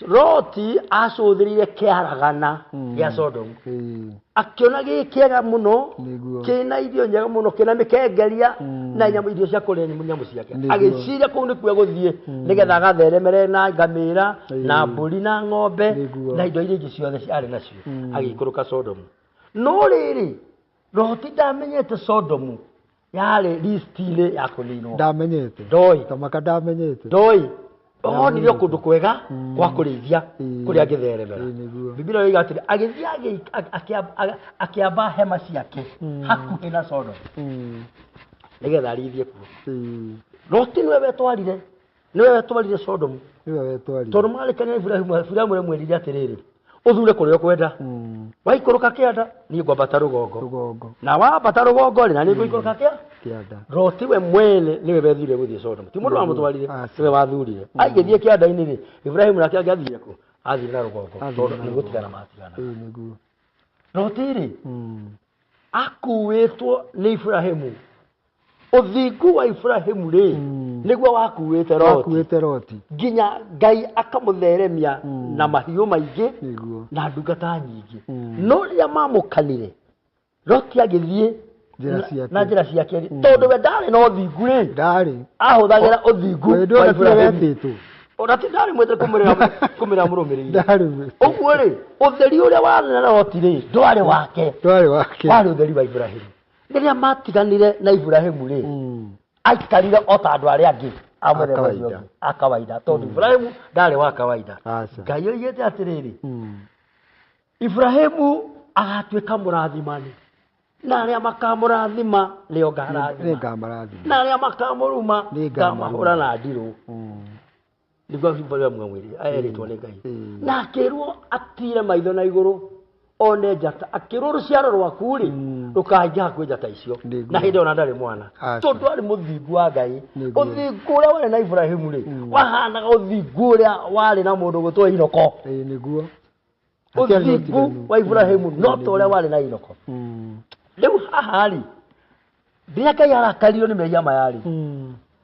Loti acũthĩrĩire kĩaragana gĩa Sodomu. Ĩĩ. Akĩona gĩ kĩega mũno, Nĩguo. kĩna irio njega mũno, kĩna mĩkengeria na nyamũ, irio cia kũrĩa nyamũ ciake. Nĩguo. Agĩciria kũu nĩkuo egũthiĩ, nĩgetha agatheremere na ngamĩra, na Ĩĩ. mbũri, na ng'ombe, Nĩguo. na indo iria ingĩ ciothe arĩ nacio. Agĩikũrũka Sodomu. No rĩrĩ, Loti ndamenyete Sodomu yarĩ listi-inĩ ya kũninwo. Ndamenyete. Ndoi. Tamaka ndamenyete. Ndoi. Onire kũndũ kwega gwa kũrĩithia Ĩĩ. kũrĩa angĩtheremera. Ĩĩ, nĩguo. Bibilia yoiga atĩrĩ, agĩthiĩ akĩamba hema ciake hakuhĩ na Sodomu. Nĩgetha arĩithie kuo. Ĩĩ. Loti nĩwe wetwarire. Nĩwe wetwarire Sodomu. Nĩwe wetwarire. Tondũ marĩkania Ibrahimu, Ibrahimu nĩamwĩrire atĩrĩrĩ, ũthure kũrĩa ũkwenda. Waikũrũka kĩanda, niĩ ngwambata rũgongo. Rũgongo. Na wambata rũgongo rĩ, na niĩ ngũikũrũka kĩa? Kĩanda. Loti we mwene nĩwe wethire gũthiĩ Sodomu. Ti mũndũ wamũtwarire, Aca. nĩwe wathurire. Agĩthiĩ kĩanda-inĩ rĩ, Ibrahimu nake angĩathire kũ? Athire na rũgongo, Athire tondũ na nĩ rũgongo. gũtigana matigana. Ĩĩ, nĩguo. Loti rĩ, akuĩtwo nĩ Ibrahimu. Ũthingu wa Ibrahimu rĩ, Nĩguo wakuĩte Loti. Wakuĩte Loti. Nginya Ngai akamũtheremia na mahiũ maingĩ na ndungata nyingĩ. No rĩrĩa mamũkanire, Loti agĩthiĩ Njĩra ciake. Na njĩra ciake rĩ, tondũ we ndarĩ na ũthingu rĩ, Ndarĩ. Ahũthagĩra ũthingu Hĩndĩ wa ĩyo tiwe Iburahĩmu. wetĩtwo. Ona ti ndarĩ mwĩte kũmĩrĩra kũmĩrĩra mũrũmĩrĩire. Ndarĩ. Ũguo rĩ, ũtheri ũrĩa warĩ na Loti rĩ, ndwarĩ wake. Ndwarĩ wake. Warĩ ũtheri wa Iburahĩmu. Rĩrĩa matiganire na Iburahĩmu rĩ, aikarire o ta andũ arĩa angĩ a mũthemba ũcio ũngĩ, a kawaida, tondũ Iburahĩmu ndarĩ wa kawaida. Ngai oigĩte atĩrĩrĩ, Iburahĩmu agatuĩka mũrathimani, na arĩa makamũrathima nĩo ngarathima, Nĩngamarathima. Na arĩa makamũruma Nĩngamaruma. ngamahũra na ndirũ. Nĩguo Iburahĩmu amwĩrire, erĩtwo nĩ Ngai. Na akĩrwo atire maitho na igũrũ one njata, akĩrwo rũciaro rwaku rĩ rũkaingĩha kwĩ njata icio. Na hĩndĩ ĩyo ona ndarĩ mwana, tondũ arĩ mũthingu wa Ngai. Ũthingu ũrĩa warĩ na Iburahĩmu rĩ, wahanaga ũthingu ũrĩa warĩ na mũndũ gwĩtwo Inoko. Ĩĩ nĩguo. Ũthingu wa Iburahĩmu no ta ũrĩa warĩ na Inoko. Rĩu haha rĩ, rĩrĩa Ngai arakaririo nĩ mehia maya rĩ,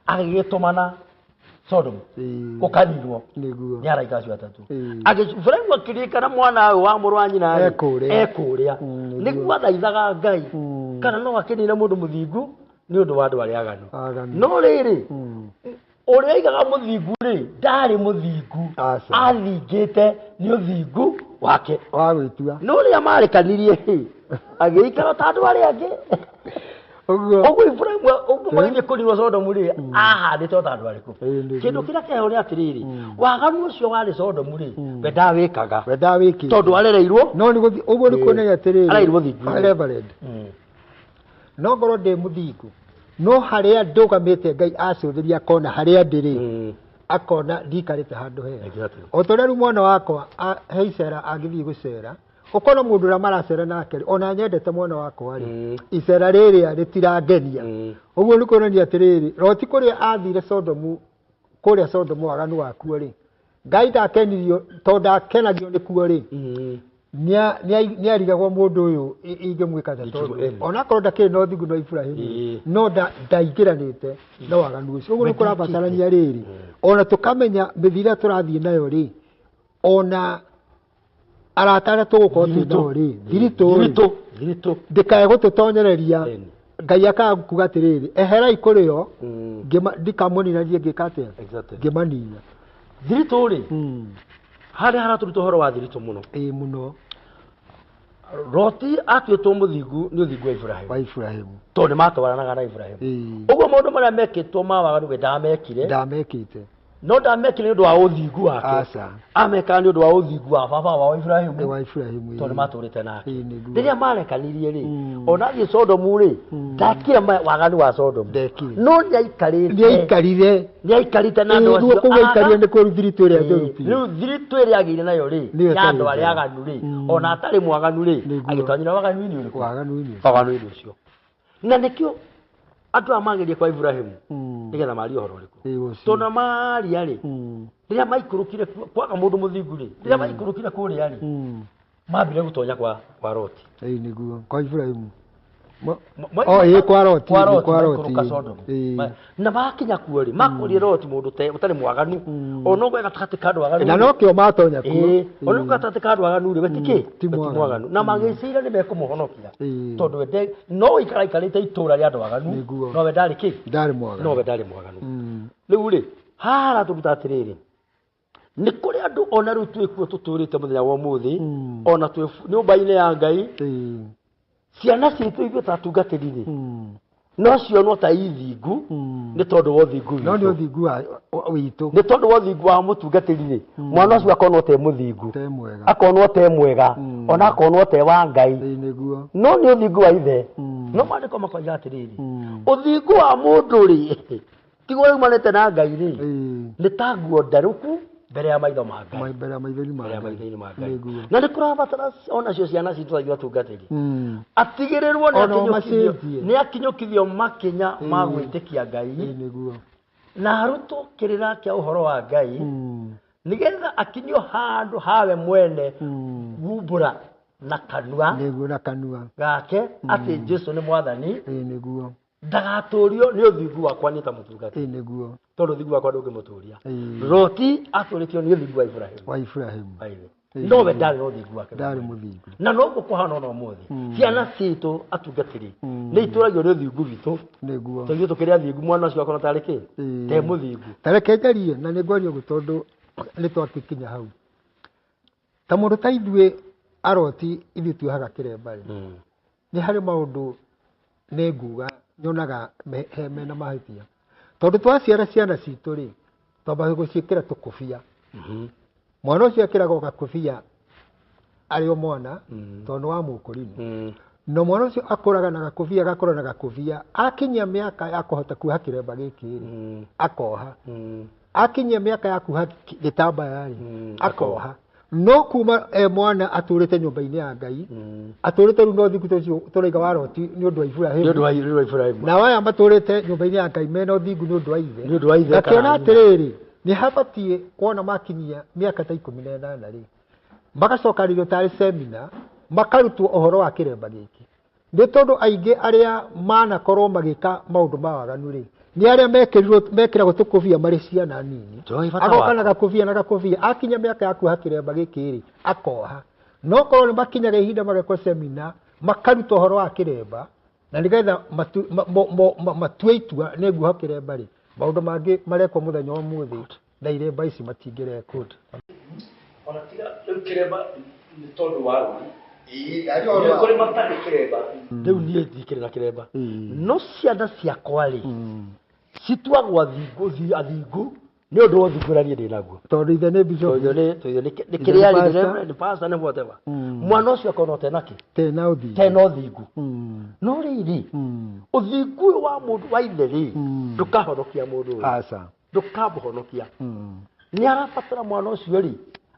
agĩgĩtũmana Sodom gũkaninwo nĩ araika acio atatũ. Iburahĩmu akĩririkana mwana ũyũ wa mũrũ wa nyina rĩ, Ekũrĩa. Ekũrĩa. Nĩguo athaithaga Ngai kana no akĩnine mũndũ mũthingu nĩ ũndũ wa andũ arĩa aganu. No rĩrĩ, ũrĩa aigaga mũthingu rĩ, ndarĩ mũthingu, athingĩte nĩ ũthingu wake wa gwĩtua. No rĩrĩa marekanirie rĩ, agĩikara ta andũ arĩa angĩ. Ũguo Iburahĩmu ũguo magĩthiĩ kũninwo Sodomu rĩ, ahandĩte o ta andũ arĩkũ. Kĩndũ kĩrĩa kĩheho nĩ atĩrĩrĩ, waganu ũcio warĩ Sodomu rĩ, we ndawĩkaga. We ndawĩkĩte. Tondũ arereirwo. No nĩ gũthiĩ ũguo nĩ kuonania atĩrĩrĩ, Arereirwo ũthingu-inĩ. Reverend, no ngorwo ndĩ mũthingu, no harĩa ndũgamĩte Ngai acũthĩria akona harĩa ndĩ rĩ, akona ndikarĩte handũ hega. O ta ũrĩa rĩu mwana wakwa he icera angĩthiĩ gũcera, ũkona mũndũ ũrĩa maracera nake rĩ, ona nyendete mwana wakwa rĩ, icera rĩrĩa rĩtirangenia. Ũguo nĩ kuonania atĩrĩrĩ, Loti kũrĩa athire Sodomu, kũrĩa Sodomu waganu wakuo rĩ, Ngai ndakenirio tondũ ndakenagio nĩkuo rĩ, nĩarigagwo mũndũ ũyũ ingĩmwĩka atĩa, tondũ onakorwo ndakĩrĩ na ũthingu na Iburahĩmu, no ndaingĩranĩte na waganu ũcio. Ũguo nĩ kũrabatarania rĩrĩ, ona tũkamenya mĩthiĩre ĩrĩa tũrathiĩ nayo rĩ, ona arata arĩa tũgũkorwo twĩ nao rĩ, thiritũ rĩ, ndĩkae gũtũtonyereria. Ngai akaga kuga atĩrĩrĩ, eherai kũrĩ o, ndikamũnina niĩ ngĩka atĩa, ngĩmanina. Thiritũ rĩ, harĩa haratũruta ũhoro wa thiritũ mũno. Ĩĩ mũno. Loti atuĩtwo mũthingu nĩ ũthingu wa Iburahĩmu. Wa Iburahĩmu. Tondũ nĩ matwaranaga na Iburahĩmu. Ũguo maũndũ marĩa mekĩtwo ma waganu we ndamekire. Ndamekĩte. No ndamekire nĩ ũndũ wa ũthingu wake. Aca. Amekaga nĩ ũndũ wa ũthingu wa baba wao Iburahĩmu. Wa Iburahĩmu. Tondũ nĩ matũrĩte nake. Ĩĩ nĩguo. Rĩrĩa marekanirie rĩ, ona athiĩ Sodomu rĩ, ndekire waganu wa Sodomu. Ndekire. No nĩaikarĩte. Nĩaikarire. Nĩaikarĩte na andũ Ĩĩ, acio. kũu aikarire nĩ kũu thiritũ ĩrĩa njũru biũ. Rĩu thiritũ ĩrĩa agĩire nayo rĩ, Nĩyo ya ĩtarĩ andũ arĩa njega. aganu rĩ, ona atarĩ mwaganu rĩ, agĩtonyera waganu-inĩ ũrĩkũ? Waganu-inĩ. Waganu-inĩ ũcio. Na nĩkĩo andũ aya magerie kwa Iburahĩmu nĩgetha marie ũhoro ũrĩkũ. Tondũ maria rĩ, rĩrĩa maikũrũkire kwaga mũndũ mũthingu rĩ, rĩrĩa maikũrũkire kũrĩa rĩ, mambire gũtonya kwa Loti. Ĩĩ nĩguo, kwa Iburahĩmu. Oh, ĩĩ kwa Loti, Kwa Loti, kwa Loti. maikũrũka Sodomu. Na makinya kuo rĩ, makorire Loti mũndũ ũtarĩ mwaganu, ona ũguo gatagatĩ ka andũ aganu. Na nokĩo matonya kuo. Ĩĩ, ona ũguo gatagatĩ ka andũ aganu rĩ, we ti kĩ? Ti We ti mwaganu. mwaganu. Na magĩcira nĩ mekũmũhonokia. Tondũ we no ikara aikarĩte itũũra rĩa andũ aganu, no we ndarĩ kĩ? Ndarĩ mwaganu. No we ndarĩ mwaganu. Rĩu rĩ, haha haratũruta atĩrĩrĩ, nĩ kũrĩ andũ ona rĩu twĩkuo tũtũrĩte mũthenya wa ũmũthĩ, ona twĩ nyũmba-inĩ ya Ngai, ciana citũ ithuĩ ta atungatĩri rĩ, no cionwo ta ithingu nĩ tondũ wa ũthingu No nĩ witũ. ũthingu witũ. Nĩ tondũ wa ũthingu wa mũtungatĩri rĩ, mwana ũcio akonwo te mũthingu, Te mwega. akonwo te mwega, ona akonwo te wa Ngai. Ĩĩ nĩguo. No nĩ ũthingu wa ithe. No maandĩko makoiga atĩrĩrĩ, ũthingu wa mũndũ rĩ, tiguo umanĩte na Ngai rĩ, nĩ ta nguo ndarũku mbere ya maitho ma Ngai. Mbere ya maitho-inĩ ma Mbere ya Ngai. maitho-inĩ ma Ngai. Nĩguo. Na nĩ kũrabatara onacio ciana citũ ta ithuĩ atungatĩri, atigĩrĩrwo nĩ Ona ũmacenjie. nĩ akinyũkithio makinya ma gwĩtĩkia Ngai, Ĩĩ nĩguo. na arutwo kĩrĩra kĩa ũhoro wa Ngai, nĩgetha akinyio handũ hawe mwene gumbũra na kanua Nĩguo, na kanua gake atĩ Jesu nĩ mwathani Ĩĩ nĩguo. Ndagatũrio nĩ ũthingu wakwa niĩ ta mũtungati. Ĩĩ nĩguo. Tondũ ũthingu wakwa ndũngĩmũtũria. Ĩĩ. Loti atũrĩtio nĩ ũthingu wa Iburahĩmu. Wa Iburahĩmu. Wa ithe. Ĩĩ. Nowe ndarĩ na ũthingu wake. Ndarĩ mũthingu. Na noguo kũhana ona ũmũthĩ. Ciana citũ atungatĩri nĩ itũragio nĩ ũthingu witũ. Nĩguo. Tondũ ithuĩ tũkĩrĩ athingu mwana ũcio akorwo tarĩ kĩ? Ĩĩ. Te mũthingu. Ta reke njarie na nĩ ngwaria ũguo tondũ nĩ twagĩkinya hau. Ta mũndũ ta ithuĩ aroti ithuĩ tuohaga kĩremba rĩ, nĩ harĩ maũndũ nĩ nguga nyonaga mena mahĩtia. Tondũ twaciara ciana citũ rĩ, twambaga gũciĩkĩra tũkũbia. Mwana ũcio ekĩragwo gakũbia arĩ o mwana, tondũ nĩ wa mũkũrinũ. Na mwana ũcio akũraga na gakũbia, agakũra na gakũbia, akinyia mĩaka ya kũhota kuoha kĩremba gĩkĩ rĩ, akoha. Akinyia mĩaka ya kuoha gĩtambaya rĩ, akoha. No kuma e mwana atũrĩte nyũmba-inĩ ya Ngai, atũrĩte rĩu na ũthingu ũcio tũraiga wa Loti nĩ ũndũ wa Iburahĩmu. Nĩ ũndũ wa Iburahĩmu. Nao aya matũrĩte nyũmba-inĩ ya Ngai mena ũthingu nĩ ũndũ wa ithe. Nĩ ũndũ wa ithe Ngakĩona kana nyina. atĩrĩrĩ, nĩ habatiĩ wona makinyia mĩaka ta 18 rĩ, magacokanĩrĩrio tarĩ semina, makarutwo ũhoro wa kĩremba gĩkĩ. Nĩ tondũ aingĩ arĩa manakorwo magĩka maũndũ ma waganu rĩ, nĩ arĩa mekĩragwo tũkũbia marĩ ciana nini. Ndoĩ bata Agoka wako. na gakũbia na gakũbia, akinya mĩaka ya kuoha kĩremba gĩkĩ rĩ, akoha. No korwo nĩ makinyaga ihinda magekwo semina, makarutwo ũhoro wa kĩremba, na nĩgetha matue itua nĩ nguoha kĩremba rĩ, maũndũ mangĩ marekwo mũthenya wa ũmũthĩ na iremba ici matingĩrekwo. Ona tiga rĩu kĩremba nĩ tondũ wa rũri. Nĩ kũrĩ matarĩ kĩremba. Rĩu niĩ ndikĩrĩ na kĩremba. No ciana ciakwa rĩ, cituagwo athingu nĩ ũndũ wa ũthingu ũrĩa niĩ ndĩ naguo. Tondũ ithe nĩ bishop. Tondũ ithe nĩ Ithe nĩ kĩrĩa arĩ, pastor. nĩ pastor, nĩ whatever. Mwana ũcio akorwo tena kĩ? Tena ũthingu. Tena ũthingu. No rĩrĩ, ũthingu ũyũ wa mũndũ wa ithe rĩ, ndũkahonokia mũndũ ũyũ. Aca. Ndũkamũhonokia. Nĩ arabatara mwana ũcio rĩ,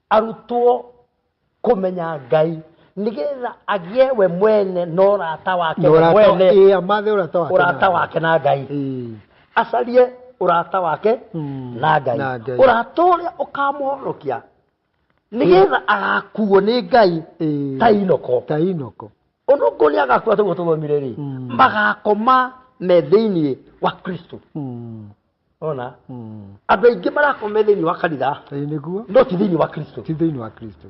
arutwo kũmenya Ngai nĩgetha agĩe we mwene na ũrata wake Na we ũrata- mwene. ĩĩ, amathe ũrata wake na Ũrata Ngai. wake na Ngai. Ĩĩ. Acarie ũrata wake na Ngai. Na Ngai. Ũrata ũrĩa ũkamũhonokia nĩgetha agakuo nĩ Ngai Ĩĩ. ta Inoko. Ta Inoko. Ũndũ nĩ agakua tũguo tũthomire rĩ, magakoma me thĩinĩ wa Kristo. Ona? Andũ aingĩ marakoma me thĩinĩ wa kanitha. Ĩĩ, nĩguo. No ti thĩinĩ wa Kristo. Ti thĩinĩ wa Kristo.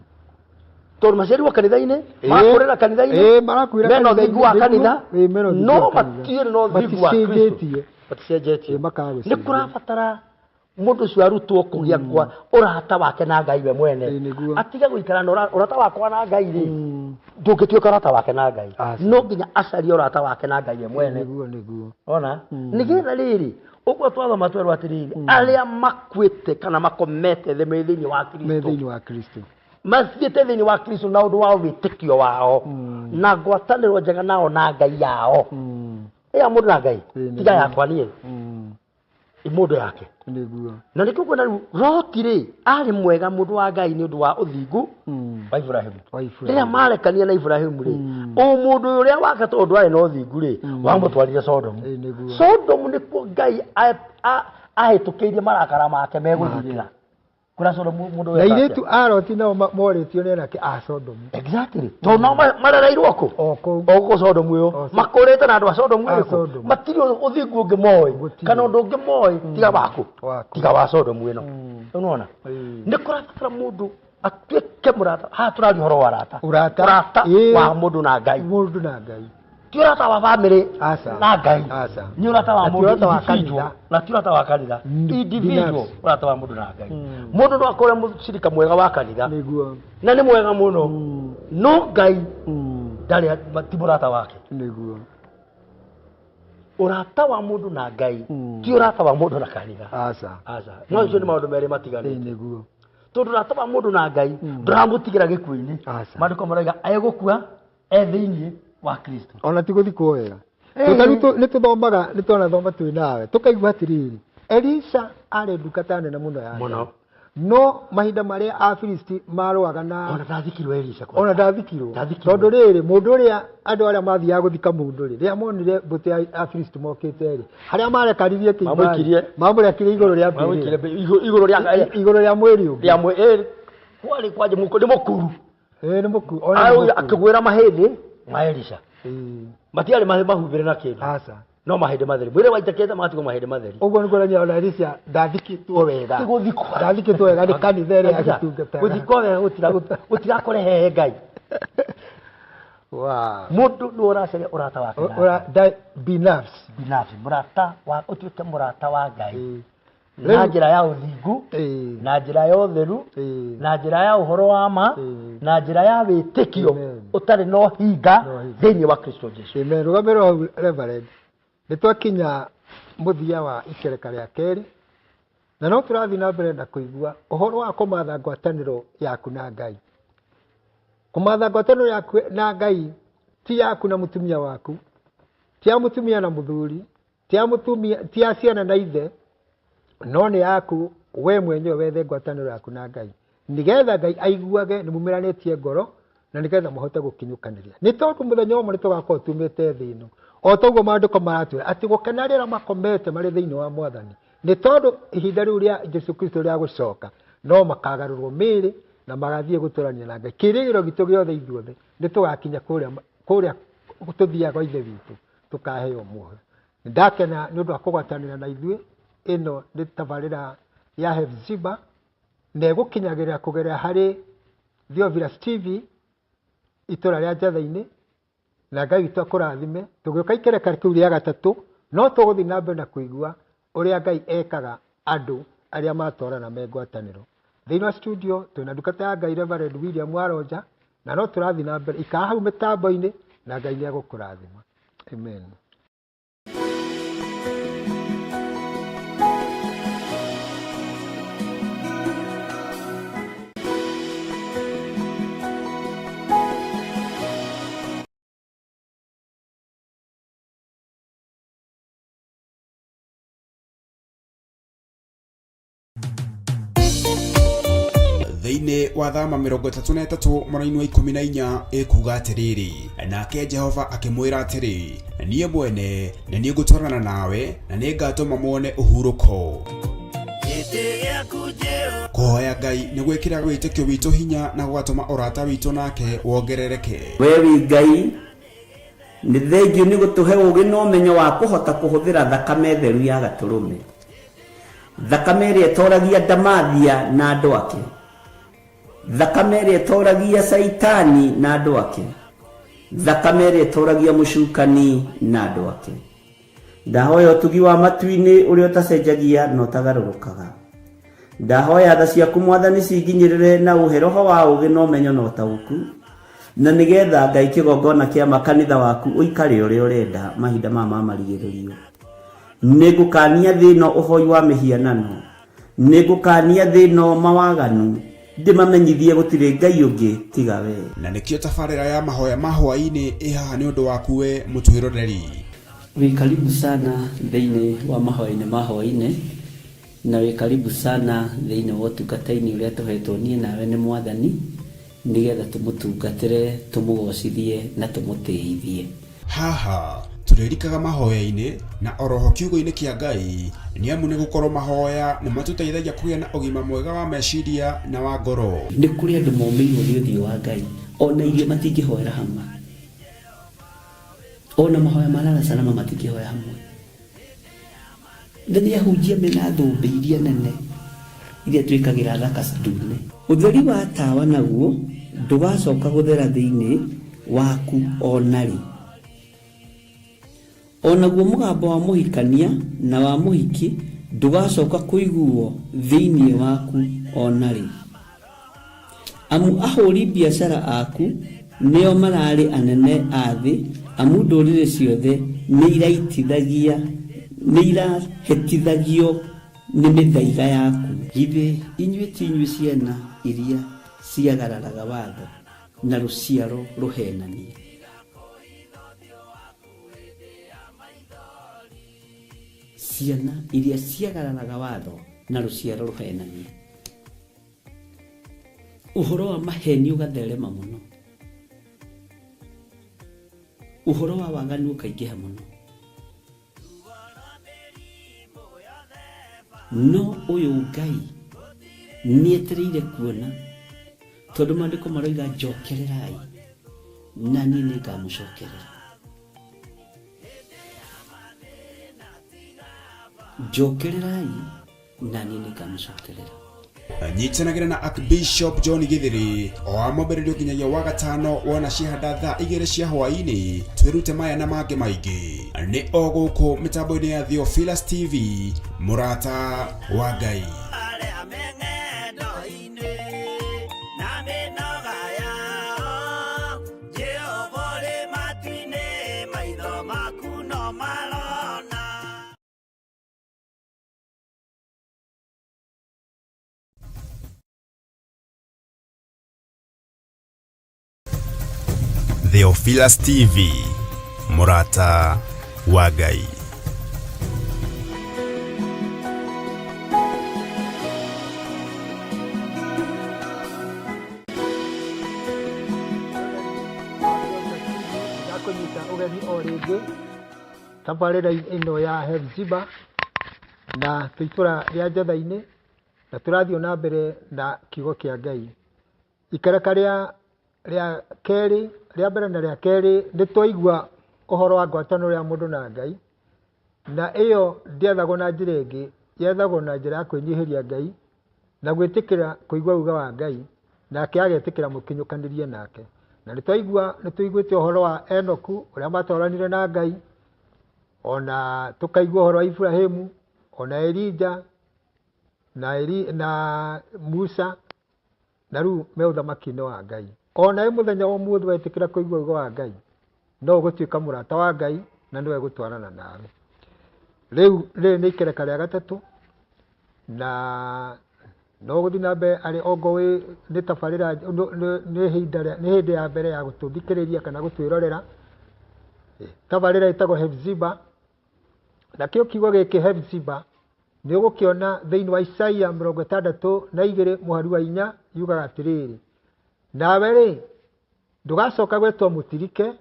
Tondũ maciarirwo kanitha-inĩ, Ĩĩ. marakũrĩra kanitha-inĩ, Ĩĩ, marakuĩra mena kanitha-inĩ, ũthingu wa nĩguo. kanitha, Ĩĩ, mena ũthingu no wa kanitha. matirĩ na ũthingu wa Kristo. Maticenjetie. Maticenjetie. Ĩĩ, makaga gũcenjia. Nĩ kũrabatara mũndũ ũcio arutwo kũgĩa kwa ũrata wake na Ngai we mwene. Ĩĩ, nĩguo. Atige gũikara na ũrata wakwa na Ngai rĩ, ndũngĩtuĩka ũrata wake na Ngai. Aca. No nginya acarie ũrata wake na Ngai we mwene. Nĩguo, nĩguo. Ona? Nĩgetha rĩrĩ, ũguo twathoma twerwo atĩrĩrĩ, arĩa makuĩte kana makomete thĩ me thĩinĩ wa Me Kristo. thĩinĩ wa Kristo. Mathiĩte thĩinĩ wa Kristo na ũndũ wa wĩtĩkio wao. Na ngwatanĩro njega nao na Ngai yao. Ĩya mũndũ na Ngai. Ĩĩ, Tiga nĩguo. yakwa niĩ. Mũndũ yake. Nĩguo. Na nĩkĩo kuona rĩu Loti rĩ, arĩ mwega mũndũ wa Ngai nĩ ũndũ wa ũthingu wa Iburahĩmu. Wa Iburahĩmu. Rĩrĩa marekania na Iburahĩmu rĩ, ũmũndũ ũrĩa wake tondũ ndwarĩ na ũthingu rĩ, wamũtwarire Sodomu. Ĩĩ, nĩguo. Sodomu nĩkuo Ngai ahĩtũkĩirie marakara make megũthirĩra. Kũrĩa Sodomu mũndũ Na weka atĩa? airĩtu a Loti nao morĩtio nĩ anake a Sodomu. Exactly. Tondũ nao marereirwo kũ? O kũu. O gũkũ Sodomu ĩyo. O Sodomu. Makũrĩte na andũ a Sodomu A ĩrĩkũ? Sodomu. Matirĩ ũthingu ũngĩ moĩ. Gũtirĩ. Kana ũndũ ũngĩ moĩ tiga waku. Waku. Tiga wa Sodomu ĩno. Ũnona? Ĩĩ. Nĩ kũrabatara mũndũ atuĩke mũrata. Haha tũraria ũhoro wa ũrata. Ũrata. Ũrata Ĩĩ. wa mũndũ na Ngai. Mũndũ na Ngai. Ti ũrata wa bamĩrĩ Aca. na Ngai. Aca. Nĩ ũrata wa Na ti mũndũ ũrata wa individual. kanitha. Na ti ũrata wa kanitha. Individual Binafsi. ũrata wa mũndũ na Ngai. Mũndũ no akorwo mũcirika mwega wa kanitha. Nĩguo. Na nĩ mwega mũno. No Ngai ndarĩ ti mũrata wake. Nĩguo. Ũrata wa mũndũ na Ngai ti ũrata wa mũndũ na kanitha. Aca. Aca. No icio nĩ maũndũ merĩ matiganĩte. Ĩĩ, nĩguo. Tondũ ũrata wa mũndũ na Ngai ndũramũtigĩra gĩkuũ-inĩ. Aca. Maandĩko maroiga egũkua e thĩinĩ wa Kristo. Ona ti gũthikwo wega. Tondũ rĩu nĩ tũthomaga, nĩ twanathoma twĩ nawe, tũkaigua atĩrĩrĩ, Elisha arĩ ndungata nene mũno ya Ngai. Mũno. No mahinda marĩa Afilisti marũaga na Ona ndathikirwo Elisha kwa. Ona ndathikirwo. Ndathikirwo. Tondũ rĩrĩ, mũndũ ũrĩa andũ arĩa mathiaga gũthika mũndũ rĩ, rĩrĩa monire mbũtũ ya Afilisti mokĩte rĩ, harĩa marekaririe kĩimba rĩ, Mamũikirie. mamũrekirie igũrũ rĩa Mamũikirie mbĩrĩra. igũrũ rĩa Igũrũ rĩa mwĩrĩ ũngĩ. Rĩa mwĩrĩ. Kwarĩ kwanja mũkũ nĩ mũkuru. Ĩĩ, nĩ mũkuru. Ona nĩ Au mũkuru. akĩgwĩra mahĩndĩ ma Elisha. Ĩĩ. Matiarĩ mahumbĩre na kĩndũ. Aca. No mahĩndĩ matheri, mwĩrĩ waitĩkĩte magatigwo mahĩndĩ matheri. Ũguo nĩ kuonania ona Elisha ndathikĩtwo wega. Ti gũthikwo. Ndathikĩtwo wega nĩ kanitha ĩrĩa agĩtungataga. Gũthikwo wega gũtirakũrehe Ngai. Wow. Mũndũ nĩ ũracaria ũrata wake na Ura, da, binafsi. Binafsi, mũrata wa ũtuĩke mũrata wa Ngai na Rĩu- njĩra ya ũthingu, na njĩra ya ũtheru, na njĩra ya ũhoro wa ma, na njĩra ya wĩtĩkio Amen. ũtarĩ na ũhinga Na ũhinga. thĩinĩ wa Kristo Jesu. Amen. Rũgamĩrĩro hau Reverend. Nĩ twakinya mũthia wa ikereka rĩa kerĩ, na no tũrathiĩ na mbere na kũigua ũhoro wa kũmatha ngwatanĩro yaku na Ngai. Kũmatha ngwatanĩro yaku na Ngai ti yaku na mũtumia waku, ti ya mũtumia na mũthuri, ti ya mũtumia, ti ya ciana na ithe, no nĩ yaku we mwenyewe wethe ngwatanĩro yaku na Ngai, nĩgetha Ngai aiguage nĩ mumĩranĩtie ngoro, na nĩgetha mũhote gũkinyũkanĩria. Nĩ tondũ mũthenya ũmwe nĩ tũgakorwo tumĩte thĩ ĩno, o toguo maandĩko maratwĩra atĩ gũkena rĩrĩa makomete marĩ thĩinĩ wa Mwathani, nĩ tondũ ihinda rĩu rĩa Jesu Kristo rĩa gũcoka no makagarũrwo mĩĩrĩ na magathiĩ gũtũrania na Ngai. Kĩĩrĩgĩrĩro gitũ gĩothe ithuothe nĩ tũgakinya kũrĩa tũthiaga kwa Ithe witũ, tũkaheo muoyo. Ndakena nĩ ũndũ wa kũgwatanĩra na ithuĩ. Ĩno nĩ tabarĩra ya Hephzibah, na ĩgũkinyagĩrĩra kũgerera harĩ Theophilus TV itũra rĩa Njatha-inĩ, na Ngai witũ akũrathime. Tũgĩũka ikereka kĩu rĩa gatatũ, no tũgũthiĩ na mbere na kũigua ũrĩa Ngai ekaga andũ arĩa matwarana me ngwatanĩro. Thĩinĩ wa studio twĩna ndungata ya Ngai Reverend William Waronja, na no tũrathiĩ na mbere. Ikara hau mĩtambo-inĩ na Ngai nĩ egũkũrathima. Amen. Thĩinĩ wa thama 33 mũraini wa 14 ĩkuga atĩrĩrĩ, nake Jehova akĩmwĩra atĩrĩ, niĩ mwene nĩ niĩ ngũtwarana nawe na nĩ ngatũma muone ũhurũko. Kũhoya Ngai nĩ gwĩkĩra wĩtĩkio witũ hinya na gũgatũma ũrata witũ nake wongerereke. We wĩ Ngai, nĩ thengio nĩ gũtũhe ũũgĩ na ũmenyo wa kũhota kũhũthĩra thakame theru ya gatũrũme, thakame ĩrĩa ĩtoragia ndamathia na andũ ake, thakame ĩrĩa ĩtoragia Caitani na andũ ake, thakame ĩrĩa ĩtoragia mũcukani na andũ ake. Ndahoya ũtugi wa matu-inĩ ũrĩa ũtacenjagia na ũtagarũrũkaga. Ndahoya tha ciaku Mwathani cinginyĩrĩre na ũhe roho wa ũũgĩ na ũmenyo na ũtaũku, na nĩgetha Ngai kĩgongona kĩa makanitha waku ũikare ũrĩa ũrenda mahinda maya ma marigĩrĩrio. Nĩngũkania thĩ ĩno ũhoi wa mĩhianano, nĩngũkania thĩ ĩno mawaganu, ndĩmamenyithie gũtirĩ Ngai ũngĩ tiga we. Na nĩkĩo tabarĩra ya mahoya ma hwaĩ-inĩ ĩ haha nĩ ũndũ waku we mũtwĩroreri. Wĩ karibu sana thĩinĩ wa mahoya-inĩ ma hwaĩ-inĩ, na wĩ karibu sana thĩinĩ wa ũtungata-inĩ ũrĩa tũhetwo niĩ nawe nĩ Mwathani, nĩgetha tũmũtungatĩre, tũmũgocithie na tũmũtĩithie. Haha tũrĩrikaga mahoya-inĩ na oroho kiugo-inĩ kĩa Ngai, nĩ amu nĩ gũkorwo mahoya nĩ matũteithagia kũgĩa na ũgima mwega wa meciria na wa ngoro. Nĩ kũrĩ andũ momĩirwo nĩ ũthiũ wa Ngai, ona irio matingĩhoera hamwe, ona mahoya ma lala salama matingĩhoya hamwe. Na nĩ ahunjia mena thũmbĩ iria nene iria twĩkagĩra thaka ndune. Ũtheri wa tawa naguo ndũgacoka gũthera thĩinĩ waku o na rĩ. O naguo mũgambo wa mũhikania na wa mũhiki ndũgacoka kũiguo thĩinĩ waku o na rĩ. Amu ahũri biacara aku nĩo mararĩ anene a thĩ, amu ndũrĩrĩ ciothe nĩirahĩtithagio nĩ mĩthaiga yaku. Githĩ inyuĩ ti inyuĩ ciana iria ciagararaga watho na rũciaro rũhenania? Ciana iria ciagararaga watho na rũciaro rũhenania. Ũhoro wa maheni ũgatherema mũno, ũhoro wa waganu ũkaingĩha mũno, no ũyũ Ngai nĩetereire kuona, tondũ maandĩko maroiga njokererai na niĩ nĩngamũcokerera. Njokererai na niĩ nĩngamũcokerera. Nyitanagĩra na Archbishop John Githiri o wa mwambĩrĩrio nginyagia wa gatano wona ciahanda thaa 2 cia hwaĩ-inĩ, twĩrute maya na mangĩ maingĩ nĩ o gũkũ mĩtambo-inĩ ya Theophilus TV, mũrata wa Ngai. Arĩa me ng'endo-inĩ na mĩnoga yao, Jehova ũrĩ matu-inĩ, maitho maku no marona. Theophilus TV, mũrata wa Ngai. Ndakũnyita ũgeni o rĩngĩ tabarĩra ĩno ya Hefziba na twĩ itũra rĩa Njetha-inĩ na tũrathiĩ na mbere na kiugo kĩa Ngai. Ikereka rĩa kerĩ, rĩa mbere na rĩa kerĩ nĩ twaigua ũhoro wa ngwatanĩro ya mũndũ na Ngai, na ĩyo ndĩethagwo na njĩra ĩngĩ, yethagwo na njĩra ya kwĩnyihĩria Ngai na gwĩtĩkĩra kũigua uga wa Ngai, nake agetĩkĩra mũkinyũkanĩrie nake. Na nĩ tũiguĩte ũhoro wa Enoku ũrĩa matwaranire na Ngai, ona tũkaigua ũhoro wa Ibrahimu, ona Elija na Musa, na rĩu me ũthamaki-inĩ wa Ngai. Ona ĩ mũthenya wa ũmũthĩ wetĩkĩra kũigua uga wa Ngai, no ũgũtuĩka mũrata wa Ngai na nĩwe gũtwarana nawe. Rĩu rĩrĩ nĩ ikereka rĩa gatatũ, na no gũthiĩ na mbere arĩ ongo wĩ nĩ tabarĩra, nĩ ihinda rĩa, nĩ hĩndĩ ya mbere ya gũtũthikĩrĩria kana gũtwĩrorera. Tabarĩra ĩtagwo Hefziba, nakĩo kiugo gĩkĩ Hefziba nĩ ũgũkĩona thĩinĩ wa Isaia mĩrongo ĩtandatũ na igĩrĩ mũhari wa 4, yugaga atĩrĩrĩ, nawe rĩ ndũgacoka gwĩtwo mũtirike,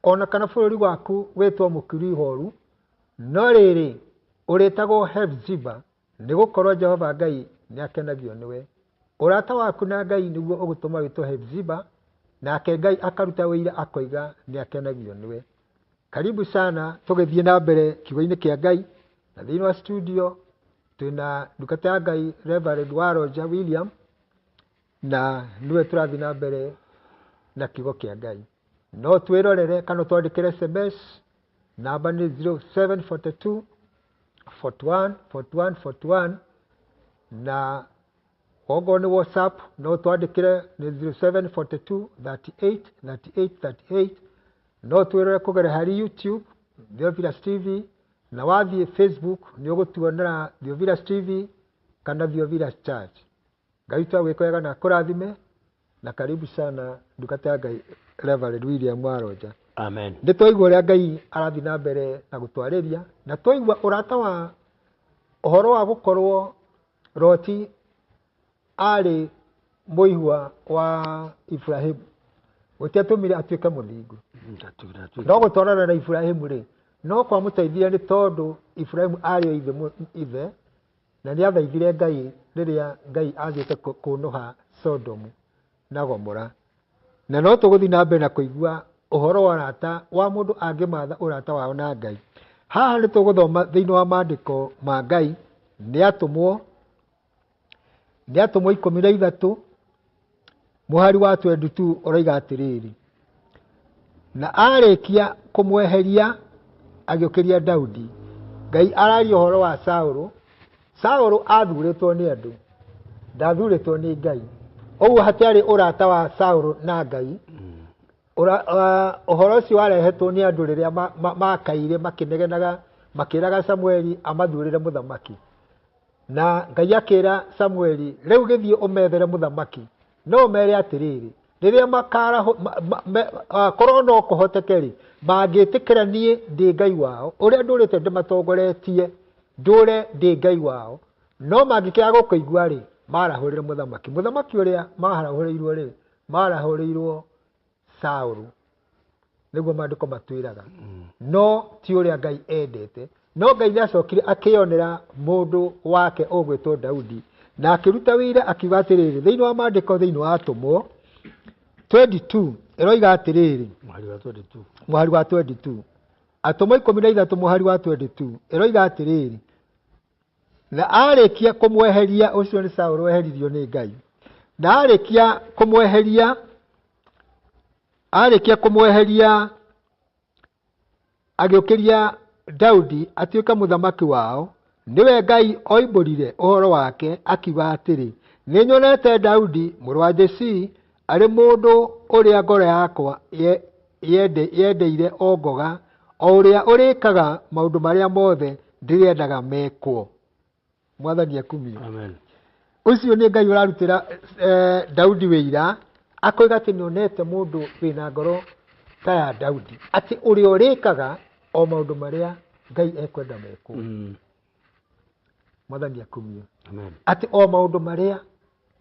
ona kana bũrũri waku wĩtwo mũkiru ihoru, no rĩrĩ ũrĩtagwo Hefziba, nĩgũkorwo Jehova Ngai nĩakenagio nĩwe. Ũrata waku na Ngai nĩguo ũgũtũma wĩtwo Hefziba, nake Ngai akaruta wĩira akoiga nĩakenagio nĩwe. Karibu sana tũgĩthiĩ na mbere kiugo-inĩ kĩa Ngai, na thĩinĩ wa studio twĩna ndungata ya Ngai Reverend Waroja William, na nĩwe tũrathiĩ na mbere na kiugo kĩa Ngai. No twĩrorere kana twandĩkĩre SMS, namba nĩ zero seven forty two forty one forty one forty one, na okorwo nĩ WhatsApp no twandĩkĩre nĩ zero seven forty two thirty eight thirty eight thirty eight. No twĩrore kũgerera harĩ YouTube Theophilus TV, na wathiĩ Facebook nĩ ũgũtuonera Theophilus TV kana Theophilus Church. Ngai witũ agwĩke wega na akũrathime, na karibu sana ndungata ya Ngai Reverend William Waroja. Amen. Nĩ twaigua ũrĩa Ngai arathiĩ na mbere na gũtwarĩria, na twaigua ũrata wa ũhoro wa gũkorwo Loti arĩ mũihwa wa Ibrahimu, gũtiatũmire atuĩke mũthingu. No gũtwarana na Ibrahimu rĩ, no kwamũteithia nĩ tondũ Ibrahimu arĩ o ithe, na nĩ athaithire Ngai rĩrĩa Ngai athiĩte kũnũha Sodomu na Gomora. Na no tũgũthiĩ na mbere na kũigua ũhoro wa ũrata wa mũndũ angĩmatha ũrata wao na Ngai. Haha nĩ tũgũthoma thĩinĩ wa maandĩko ma Ngai, nĩ atũmwo ikũmi na ithatũ, mũhari wa 22 ũroiga atĩrĩrĩ, na arĩkia kũmweheria agĩũkĩria Daudi. Ngai araria ũhoro wa Saũlũ. Saũlũ athurĩtwo nĩ andũ, ndathurĩtwo nĩ Ngai. Ũguo hatiarĩ ũrata wa Saũlũ na Ngai. Ũhoro ũcio warehetwo nĩ andũ rĩrĩa makaire makĩnegenaga, makĩraga Samueli amathurĩre mũthamaki. Na Ngai akĩra Samueli, rĩu gĩthiĩ ũmethere mũthamaki. No ũmere atĩrĩrĩ, rĩrĩa korwo no kũhoteke rĩ, mangĩtĩkĩra niĩ ndĩ Ngai wao, ũrĩa ndũrĩte ndĩmatongoretie, ndũre ndĩ Ngai wao. No mangĩkĩaga gũkũigua rĩ, marahũrĩre mũthamaki. Mũthamaki ũrĩa marahũrĩirwo rĩ, marahũrĩirwo Saũlũ, nĩguo maandĩko matwĩraga. No ti ũrĩa Ngai endete. No Ngai nĩacokire akĩonera mũndũ wake ũgwĩtwo Daudi, na akĩruta wĩira akiuga atĩrĩrĩ, thĩinĩ wa maandĩko, thĩinĩ wa Atũmwo 22 ĩroiga atĩrĩrĩ, Mũhari wa 22. Mũhari wa 22. Atũmwo ikũmi na ithatũ mũhari wa 22 ĩroiga atĩrĩrĩ, Na arĩkia kũmweheria, ũcio nĩ Saũlũ weheririo nĩ Ngai, na arĩkia kũmweheria, arĩkia kũmweheria agĩũkĩria Daudi atuĩke mũthamaki wao. Nĩwe Ngai oimbũrire ũhoro wake akiuga atĩrĩ, nĩnyonete Daudi mũrũ wa Jesii arĩ mũndũ ũrĩa ngoro yakwa yendeire o ngoga, o ũrĩa ũrĩkaga maũndũ marĩa mothe ndĩrĩendaga mekwo. Mwathani akumio. Amen. Ũcio nĩ Ngai ũrarutĩra Daudi wĩira, akoiga atĩ nĩonete mũndũ wĩna ngoro ta ya Daudi, atĩ ũrĩa ũrĩkaga o maũndũ marĩa Ngai ekwenda mekwo. Mwathani akumio. Amen. Atĩ o maũndũ marĩa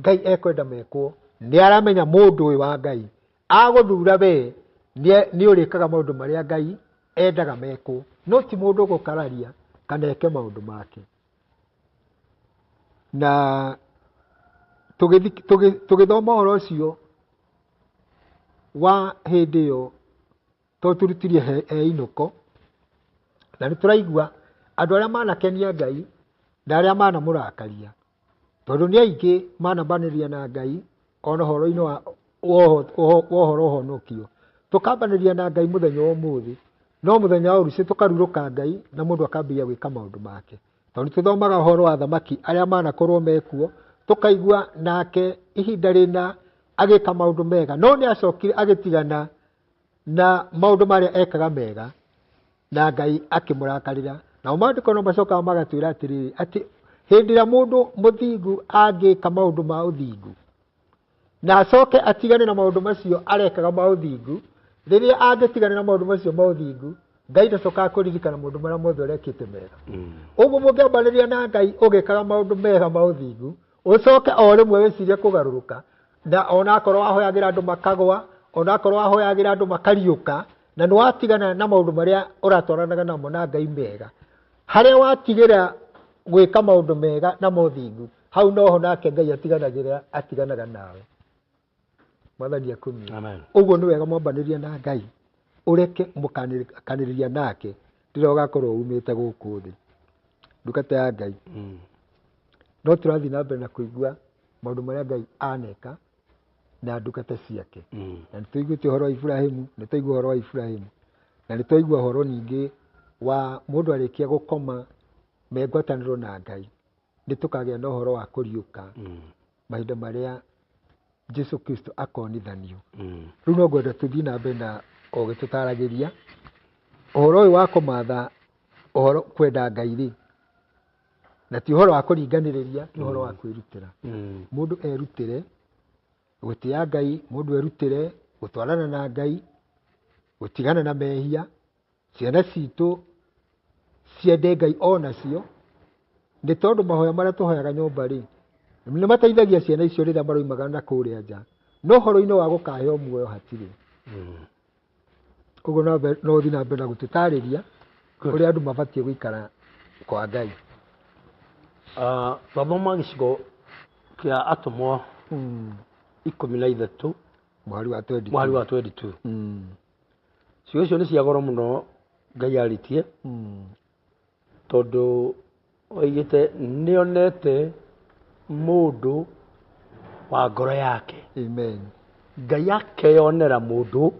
Ngai ekwenda mekwo, nĩ aramenya mũndũ ũyũ wa Ngai agũthura we nĩ ũrĩkaga maũndũ marĩa Ngai endaga mekwo, no ti mũndũ ũgũkararia kana eke maũndũ make. Na tũgĩthoma ũhoro ũcio wa hĩndĩ ĩyo, tondũ tũrutirie he inũko, na nĩ tũraigua andũ arĩa manakenia Ngai na arĩa manamũrakaria, tondũ nĩ aingĩ manambanĩria na Ngai ona ũhoro-inĩ wa ũhoro ũhonokio. Tũkambanĩria na Ngai mũthenya wa ũmũthĩ, no mũthenya wa rũciũ tũkarurũka Ngai na mũndũ akambĩrĩria gwĩka maũndũ make. Tondũ tũthomaga ũhoro wa athamaki arĩa manakorwo mekuo, tũkaigua nake ihinda rĩna agĩka maũndũ mega, no nĩ acokire agĩtigana na maũndũ marĩa ekaga mega, na Ngai akĩmũrakarĩra. Nao maandĩko no macokaga magatwĩra atĩrĩrĩ, atĩ hĩndĩ ĩrĩa mũndũ mũthingu angĩka maũndũ ma ũthingu, na acoke atigane na maũndũ macio arekaga ma ũthingu, rĩrĩa angĩtigana na maũndũ macio ma ũthingu, Ngai ndacokaga kũririkana maũndũ marĩa mothe ũrekĩte mega. Ũguo mũngĩambanĩria na Ngai ũgĩkaga maũndũ mega ma ũthingu, ũcoke o rĩmwe wĩcirie kũgarũrũka, na onakorwo wahoyagĩra andũ makagwa, onakorwo wahoyagĩra andũ makariũka, na nĩ watigana na maũndũ marĩa ũratwaranaga namo na Ngai mega, harĩa watigĩra gwĩka maũndũ mega na mothingu, hau noho nake Ngai atiganaga nawe. Mwathani akumio. Amen. Ũguo nĩ wega mwambanĩria na Ngai, ũreke mũkanĩrĩria nake rĩrĩa ũgakorwo umĩte gũkũ thĩ. Ndungata ya Ngai. No tũrathiĩ na mbere na kũigua maũndũ marĩa Ngai aneka na ndungata ciake. Na nĩ tũiguĩte ũhoro wa Ibrahimu, nĩ twaigua ũhoro wa Ibrahimu, na nĩ twaigua ũhoro ningĩ wa mũndũ arĩkia gũkoma me ngwatanĩro na Ngai, nĩ tũkagĩa na ũhoro wa kũriũka mahinda marĩa Jesu Kristo akonithanio. Rĩu no ngwenda tũthiĩ na mbere na ũgĩtũtaragĩria ũhoro ũyũ wa kũmatha ũhoro kwenda Ngai rĩ, na ti ũhoro wa kũringanĩrĩria, nĩ ũhoro wa kwĩrutĩra. Mũndũ erutĩre gũtĩa Ngai, mũndũ erutĩre gũtwarana na Ngai, gũtigana na mehia, ciana citũ ciende Ngai onacio, nĩ tondũ mahoya marĩa tũhoyaga nyũmba rĩ, nĩ mateithagia ciana icio rĩrĩa maroimaga na kũrĩa nja, no ũhoro-inĩ wa gũkaheo muoyo hatirĩ. Ũguo no ũthiĩ na mbere na gũtũtarĩria ũrĩa andũ mabatiĩ gũikara kwa Ngai. Twathoma gĩcigo kĩa atũmwo 13, Mũhari wa 22. Mũhari wa 22. Ciugo icio nĩ cia goro mũno Ngai arĩtie, tondũ oigĩte nĩonete mũndũ wa ngoro yake. Amen. Ngai akeyonera mũndũ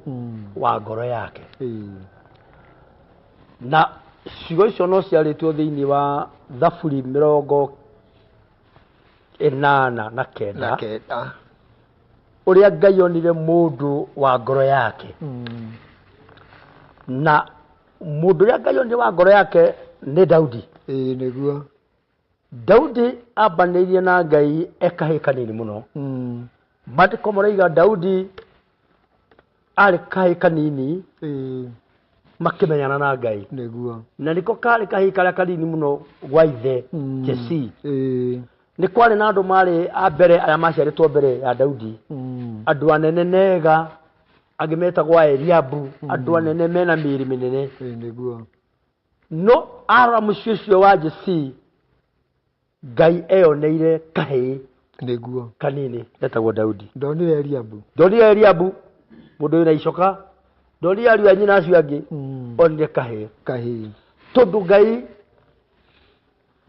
wa ngoro yake. Na ciugo icio no ciarĩtwo thĩinĩ wa Thaburi 89. Na kenda. Ũrĩa Ngai onire mũndũ wa ngoro yake. Na mũndũ ũrĩa Ngai onire wa ngoro yake nĩ Daudi. Ĩĩ, nĩguo. Daudi ambanĩirie na Ngai ekahĩĩ kanini mũno. Maandĩko maroiga Daudi arĩ kahĩĩ kanini makĩmenyana na Ngai. Nĩguo. Na nĩko karĩ kahĩĩ karĩa kanini mũno gwa ithe Jesii. Nĩ kwarĩ na andũ marĩ a mbere arĩa maciarĩtwo mbere ya Daudi. Andũ anene nega, angĩ metagwo Eliabu, andũ anene mena mĩĩrĩ mĩnene. Nĩguo. No arora mũciĩ ũcio wa Jesii, Ngai eyoneire kahĩĩ Nĩguo. kanini getagwo Daudi. Ndonire Eliabu. Ndonire Eliabu, mũndũ wĩna icoka. Ndonire ariũ a nyina acio angĩ, onire kahĩĩ. Kahĩĩ. Tondũ Ngai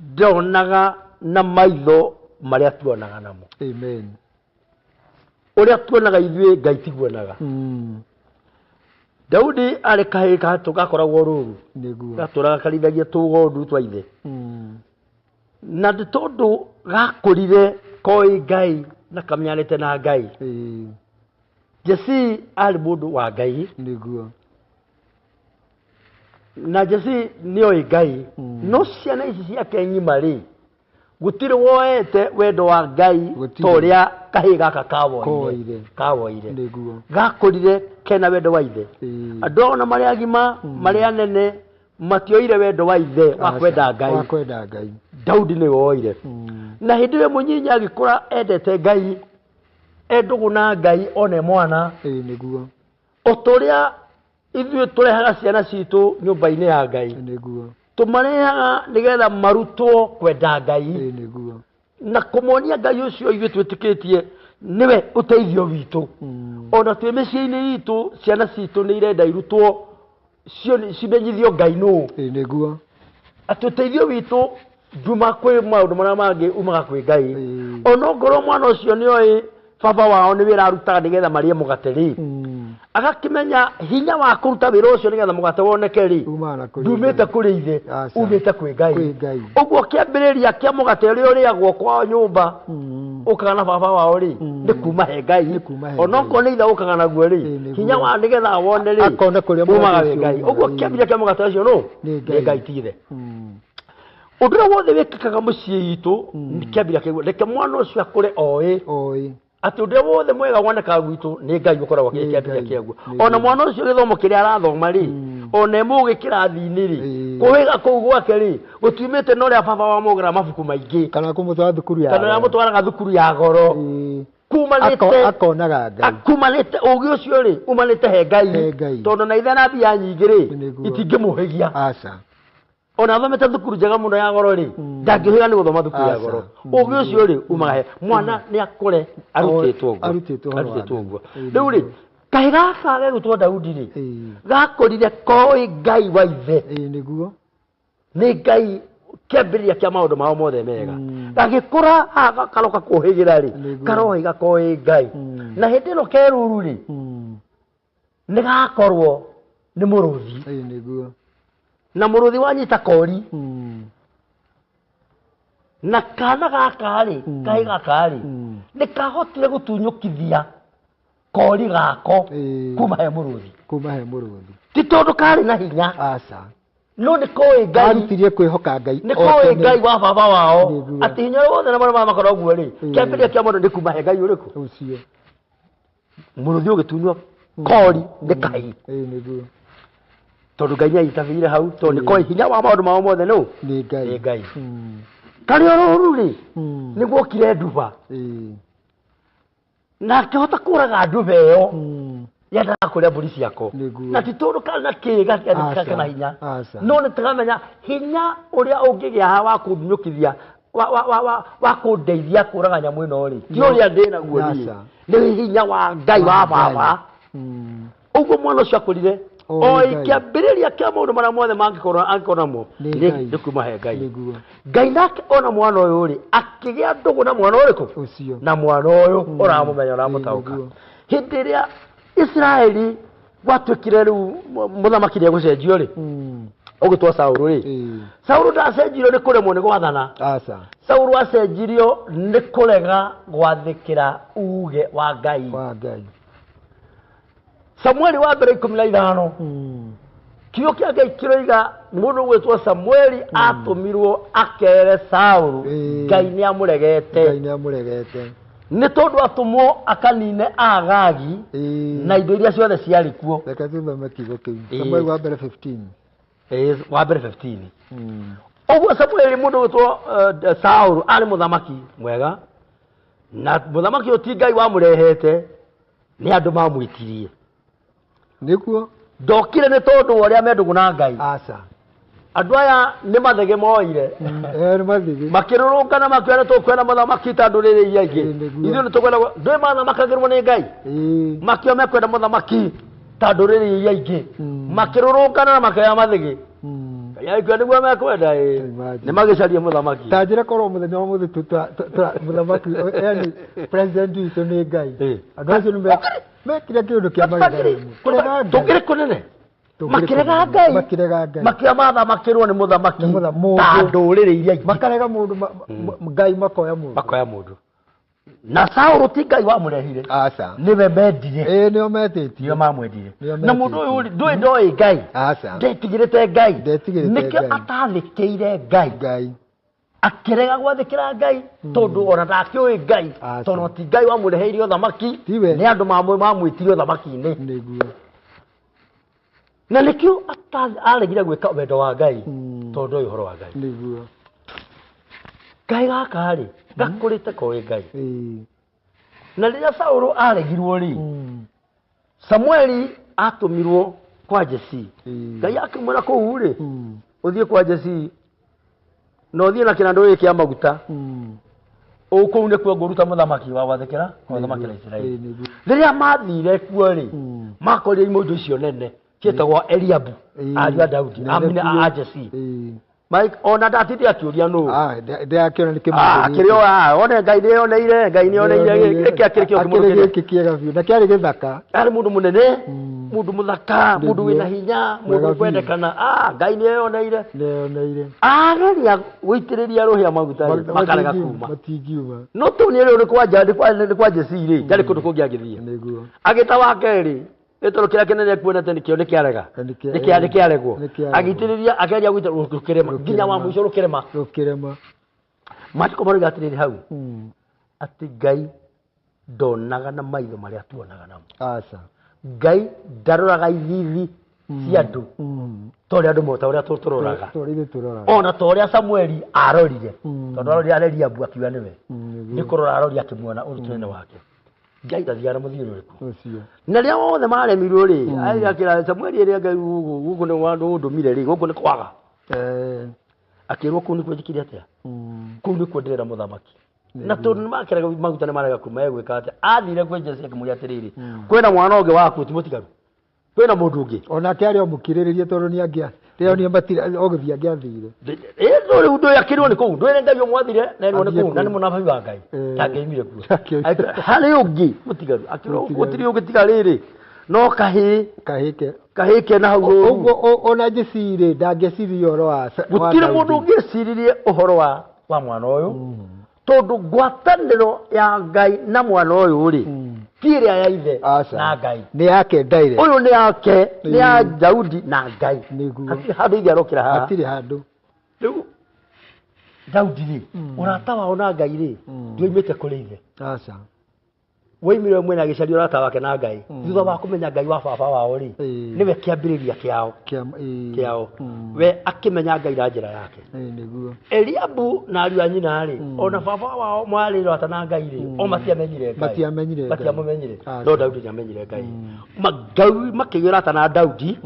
Ndonaga na maitho marĩa tuonaga namo. Amen. Ũrĩa tuonaga ithuĩ Ngai tiguonaga. Daudi arĩ kahĩĩ gatũ gakoragwo rũru. Nĩguo. Gatũraga karithagia tũgondu twa ithe. Na nĩ tondũ gakũrire koĩ Ngai na kamenyanĩte na Ngai. Jesse arĩ mũndũ wa Ngai. Nĩguo. Na Jesse nĩoĩ Ngai. No ciana ici ciake ng'ima rĩ, gũtirĩ woete wendo wa Ngai Gũtirĩ. ta ũrĩa kahĩĩ gaka kawoire. Koire. Kawoire. Nĩguo. Gakũrire kena wendo wa ithe. Andũ ao ona marĩ agima, marĩ anene, matioire wendo wa ithe wa Aca, kwenda Ngai. Wa kwenda Ngai. Daudi nĩwe woire. Na hĩndĩ ĩyo mũnyinyi agĩkũra endete Ngai, endũgũ na Ngai one mwana. Nĩguo. O ta ũrĩa ithuĩ tũrehaga ciana citũ nyũmba-inĩ ya Ngai. Nĩguo. Tũmarehaga nĩgetha marutwo kwenda Ngai. Nĩguo. Na kũmonia Ngai ũcio ithuĩ twĩtĩkĩtie nĩwe ũteithio witũ. Ona twĩ mĩciĩ-inĩ itũ, ciana citũ nĩ irenda irutwo, cimenyithio Ngai nũ. Nĩguo. Atĩ ũteithio witũ nduma kwĩ maũndũ marĩa mangĩ umaga kwĩ Ngai. Ona ongorwo mwana ũcio nĩoĩ baba wao nĩ wĩra arutaga nĩgetha marĩe mũgate rĩ, agakĩmenya hinya wa kũruta wĩra ũcio nĩgetha mũgate woneke rĩ, Umaga na kũrĩ ndumĩte Ngai. kũrĩ ithe, Aca. umĩte kwĩ Ngai. Kwĩ Ngai. Ũguo kĩambĩrĩria kĩa mũgate ũrĩa ũrĩagwo kwao nyũmba ũkaga na baba wao rĩ, nĩ kuma he Ngai. Nĩ kuma he Ona Ngai. okorwo nĩ ithe ũkaga naguo rĩ, Nĩguo. hinya wa nĩgetha wone rĩ, Akona kũrĩa mũgate umaga ũcio kwĩ Ngai. umaga. Ũguo kĩambĩrĩria kĩa mũgate ũcio nũ? Nĩ Nĩ Ngai. Ngai ti ithe. Ũndũ ũrĩa wothe wĩkĩkaga mũciĩ itũ, nĩ kĩambĩrĩria kĩguo. Reke mwana ũcio akũre oĩ. Oĩ. Atĩ ũndũ ũrĩa wothe mwega wonekaga gwitũ nĩ Ngai ũkoragwo akĩ Nĩ kĩambĩrĩria Ngai. kĩaguo. Nĩ Ona Ngai. mwana ũcio gĩthomo kĩrĩa arathoma rĩ, ona e mũgĩ kĩrathi-inĩ rĩ, kũhĩga kũu gwake rĩ, gũtiumĩte na ũrĩa baba wamũgũra mabuku maingĩ. Kana kũmũtwara thukuru ya Kana ũrĩa goro. amũtwaraga thukuru ya goro. Kumanĩte Akonaga Ngai. Akumanĩte ũgĩ ũcio rĩ, umanĩte he Ngai. He Ngai. Tondũ na ithe na mbia nyingĩ rĩ, Nĩguo. itingĩmũhĩgia. Aca. Ona athomete thukuru njega mũno ya goro rĩ, ndangĩhĩga nĩ gũthoma thukuru ya Aca. goro. Ũgĩ ũcio rĩ, umaga he mwana nĩ akũre arutĩtwo ũguo. Arutĩtwo ũhoro wa Arutĩtwo Ngai. ũguo. Rĩu rĩ, kahĩ gaka gegwĩtwo Daudi rĩ, gakũrire koĩ Ngai wa ithe. Nĩguo. Nĩ Ngai kĩambĩrĩria kĩa maũndũ mao mothe mega. Gagĩkũra haha karoka kũhĩgĩra rĩ, karohĩga koĩ Ngai. Na hĩndĩ ĩno keruru rĩ, nĩ gakorwo nĩ mũrũthi. Nĩguo. Na mũrũthi wanyita kori. Na kana gaka rĩ, kahĩ gaka rĩ, nĩ kahotire gũtunyũkithia kori gako kuma he mũrũthi. Kuma he mũrũthi. Ti tondũ karĩ na hinya. Aca. No nĩ koĩ Ngai. Karutirie kwĩhoka Ngai. Nĩ o koĩ tene. Ngai wa baba wao. Nĩguo. Atĩ hinya ũrĩa wothe na marĩa makoragwo ũguo rĩ, kĩambĩrĩria kĩa mũndũ nĩ kuma he Ngai ũrĩkũ? Ũcio. Mũrũthi ũgĩtunywo kori nĩ kahĩ. Nĩguo. Tondũ Ngai nĩanyitabĩire hau, tondũ nĩ koĩ hinya wa maũndũ mao mothe nũ? Nĩ Ngai. Nĩ Ngai. Karĩ o rũru rĩ, nĩ guokire nduba. Na akĩhota kũraga nduba ĩyo. Yendaga kũrĩa mbũri ciako. Nĩguo. Na ti tondũ karĩ na kĩĩga Aca. kana hinya. Aca. No nĩ tũramenya hinya ũrĩa ũngĩgĩa haha wa kũndunyũkithia, wa kũndeithia kũraga nyamũ ĩno rĩ, ti ũrĩa ndĩ naguo niĩ. Aca. Nĩ hinya wa Ngai wa Wa Ngai. baba. Ũguo mwana ũcio akũrire Oĩ oĩ Ngai. kĩambĩrĩria kĩa maũndũ marĩa mothe mangĩkorwo angĩkorwo namo Nĩ Ngai. nĩ kuma he Ngai. Nĩguo. Ngai nake ona mwana ũyũ rĩ, akĩgĩa ndũgũ na mwana ũrĩkũ? Ũcio. Na mwana ũyũ ũramũmenya, ũramũtaũka. Nĩguo. Hĩndĩ ĩrĩa Isiraeli gwatuĩkire rĩu mũthamaki nĩegũcenjio rĩ, ũgĩtwo Saũlũ rĩ, Saũlũ ndacenjirio nĩ kũremwo nĩ gwathana. Aca. Saũlũ acenjirio nĩ kũrega gwathĩkĩra uge wa Ngai. Wa Ngai. Samueli wa mbere 15. Kiugo kĩa Ngai kĩroiga mũndũ ũgwĩtwo Samueli atũmirwo akere Saũlũ Ngai nĩamũregete. Ngai nĩamũregete. Nĩ tondũ atũmwo akanine Agagi na indo iria ciothe ciarĩ kuo. Reke tũthome kiugo kĩu. Samueli wa mbere 15. Wa mbere 15. Ũguo Samueli mũndũ ũgwĩtwo Saũlũ arĩ mũthamaki mwega, na mũthamaki ũyũ ti Ngai wamũrehete, nĩ andũ mamwĩtirie. Nĩguo. Ndokire nĩ tondũ wa ũrĩa mendũgũ na Ngai. Aca. Andũ aya nĩ mathege moire. Nĩ mathege. Makĩrũrũngana makiuga nĩ tũkwenda mũthamaki ta ndũrĩrĩ iria ingĩ. Ithuĩ nĩ tũkwenda ndũĩ mathamakagĩrwo nĩ Ngai. Makiuga mekwenda mũthamaki ta ndũrĩrĩ iria ingĩ. Makĩrũrũngana na makĩoya mathege. Ngai agĩkua nĩguo mekwenda ĩ Imagine. nĩ magĩcarie mũthamaki Ta njĩra korwo mũthenya wa mũthĩ mũthamaki yani president witũ nĩ Ngai. Ĩ. Andũ acio nĩ mekire kĩũndũ kĩa magegania. Kũrega Ngai. Tũkĩrĩ kũnene. Tũkĩrĩ Makĩrega kũnene. Ngai. Makĩrega Ngai. Makĩoya mathamakĩrwo nĩ mũthamaki Nĩ mũtha- ta mũndũ. ndũrĩrĩ iria ingĩ. Makarega mũndũ Ngai makoya mũndũ. Makoya mũndũ. Na Saũlũ ti Ngai wamũrehire. Aca. Nĩwe mendire. Ĩĩ nĩo metĩtie. Nĩo mamwendire. Nĩo Na mũndũ metĩtie. ũyũ rĩ, ndũĩ ndoĩ Ngai. Aca. Ndetigĩrĩte Ngai. Ndetigĩrĩte Nĩkĩo Ngai. atathĩkĩire Ngai. Ngai. Akĩrega gwathĩkĩra Ngai tondũ ona ndakĩũĩ Ngai. Aca. Tondũ ti Ngai wamũreheire ũthamaki. Tiwe. Nĩ andũ mamwĩtire ũthamaki-inĩ. Nĩguo. Na nĩkĩo aregire gwĩka wendo wa Ngai tondũ ndoĩ ũhoro wa Ngai. Nĩguo. Ngai gaka rĩ gakũrĩte koĩ Ngai. Ĩĩ. Na rĩrĩa Saũlũ aregirwo rĩ, Samueli atũmirwo kwa Jesii. Ĩĩ. Ngai akĩmwĩra kũu rĩ, ũthiĩ kwa Jesii na ũthiĩ na kĩnandũ gĩkĩ kĩa maguta. Ũũ kũu nĩkuo ngũruta mũthamaki wa gwathĩkĩra gũthamakĩra Isiraeli. Ĩĩ nĩguo. Rĩrĩa mathire kuo rĩ, makorire imũndũ icio nene ciĩtagwo Eliabu, Ĩĩ. ariũ a Daudi, Nene amine biũ. a Jesii. Ĩĩ. Mike ona ndatinde akĩũria nũ. Ah, ndĩrakĩona nĩ kĩmũndũ gĩkĩ. Akĩrĩ o one Ngai nĩyoneire, Ngai nĩyoneire gĩkĩ akĩrĩ kĩo Akĩrĩ kĩmũndũ gĩkĩ kĩega biũ na kĩarĩ gĩthaka. Arĩ mũndũ mũnene, mũndũ mũthaka, mũndũ Nĩguo. wĩna hinya, mũndũ Mwega biũ. ũkwendekana. Ngai nĩeyoneire. Nĩyoneire. Ageria gũitĩrĩria rũhĩa maguta rĩ, makarega kuma. Matingiuma. No tũu nĩ rĩu nĩ kwa nja, nĩ kwa Jesii rĩ, ndarĩ kũndũ kũngĩ angĩthiĩ. Nĩguo. Agĩta wa kerĩ, nĩ tondũ kĩrĩa kĩnene ekuonete nĩkĩo nĩkĩarega. Nĩkĩaregwo. Nĩkĩaregwo. Agĩitĩrĩria, akĩgeria gũita rũkĩrema, nginya wa mũico rũkĩrema. Rũkĩrema. Maandĩko maroiga atĩrĩrĩ hau, atĩ Ngai ndonaga na maitho marĩa tuonaga namo. Aca. Ngai ndaroraga ithithi cia andũ ta ũrĩa andũ ta ũrĩa tũroraga. Ta ũrĩa ithuĩ tũroraga. Ona ta ũrĩa Samueli arorire. Tondũ arorire arĩ Eliabu akiuga nĩwe. Nĩguo. Nĩ kũrora arorire akĩmuona ũrutani wake. Ngai ndathiaga na mũthiĩre ũrĩkũ. Ũcio. Na rĩrĩa othe maremirwo rĩ, akĩra Samueli ĩrĩa Ngai gũkũ nĩ ũndũmire rĩ, gũkũ nĩ kwaga. Akĩrwo kũu nĩkuo njĩkire atĩa? Kũu nĩkuo ndĩrera mũthamaki. Na tondũ nĩmakĩrega maguta nĩmarega kuma egwĩka atĩa? Athire kwĩ Jesii akĩmũria atĩrĩrĩ, kwĩna mwana ũngĩ waku ti mũtigaru? Kwĩna mũndũ ũngĩ? Onake arĩ o mũkirĩrĩrie tondũ nĩangĩa rĩrĩa onire matira ogũthiĩ angĩathire. Ĩ no rĩu ndũĩ akĩrwo nĩ kũu, ndũĩ nĩ Ngai ũmwathire na erwo nĩ Athiĩ kũu na nĩ kũu. mũnabii wa Ngai. Ndangĩoimire kuo. Ndangĩoimire. Harĩ ũngĩ mũtigaru, akĩrwo Mũtigaru. gũtirĩ ũngĩ tiga rĩrĩ, no kahĩĩ. Kahĩĩ Kahĩĩ kena hau rũru. Ũguo ona Jesii rĩ ndangĩeciria ũhoro wa wa Gũtirĩ Daudi. mũndũ ũngĩeciririe ũhoro wa mwana ũyũ, tondũ ngwatanĩro ya Ngai na mwana ũyũ rĩ, ti ĩrĩa ya ithe Aca. na Ngai. Nĩ yake direct. Ũyũ nĩ yake, nĩ ya Daudi na Ngai. Nĩguo. Hatirĩ handũ ithe arokĩra haha. Hatirĩ handũ. Rĩu Daudi rĩ, ũrata wao na Ngai rĩ, ndwoimĩte kũrĩ ithe. Aca. Woimire mwena agĩcaria ũrata wake na Ngai. Thutha wa kũmenya Ngai wa baba wao rĩ, nĩwe kĩambĩrĩria kĩao. Kĩao. We akĩmenya Ngai na njĩra yake. Ĩĩ nĩguo. Eliabu na ariũ a nyina rĩ, ona baba wao mwarĩ ũrata na Ngai rĩ, o matiamenyire Ngai. Matiamenyire Ngai. Matiamũmenyire. Aca. No Daudi nĩamenyire Ngai. Ngai makĩgĩa ũrata na Daudi,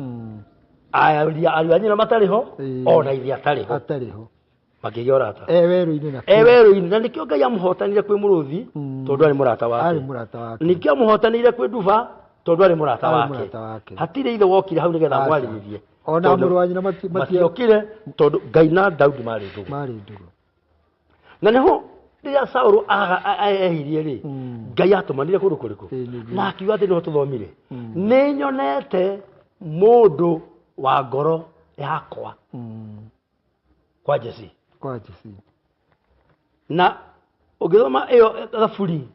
ariũ a nyina matarĩ ho, ona ithe atarĩ ho. Atarĩ ho. Makĩgĩa ũrata. E werũ-inĩ na E werũ-inĩ, na nĩkĩo Ngai amũhotanire kwĩ mũrũthi, tondũ arĩ mũrata wake. Arĩ mũrata wake. Nĩkĩo amũhotanĩire kwĩ nduba, tondũ arĩ mũrata Arĩ wake. mũrata wake. Hatirĩ ithe wokire hau nĩgetha Aca. amwarĩrĩrie. Ona Tondũ mũrũ wa nyina matiokire tondũ Ngai na Daudi marĩ ndũgũ. Marĩ ndũgũ. Na nĩho rĩrĩa Saũlũ ehirie rĩ, Ngai atũmanire kũndũ kũrĩkũ? Na akiuga atĩ nĩho tũthomire. Nĩnyonete mũndũ wa ngoro yakwa kwa Jesii. Kwa Jesii. Na ũngĩthoma ĩyo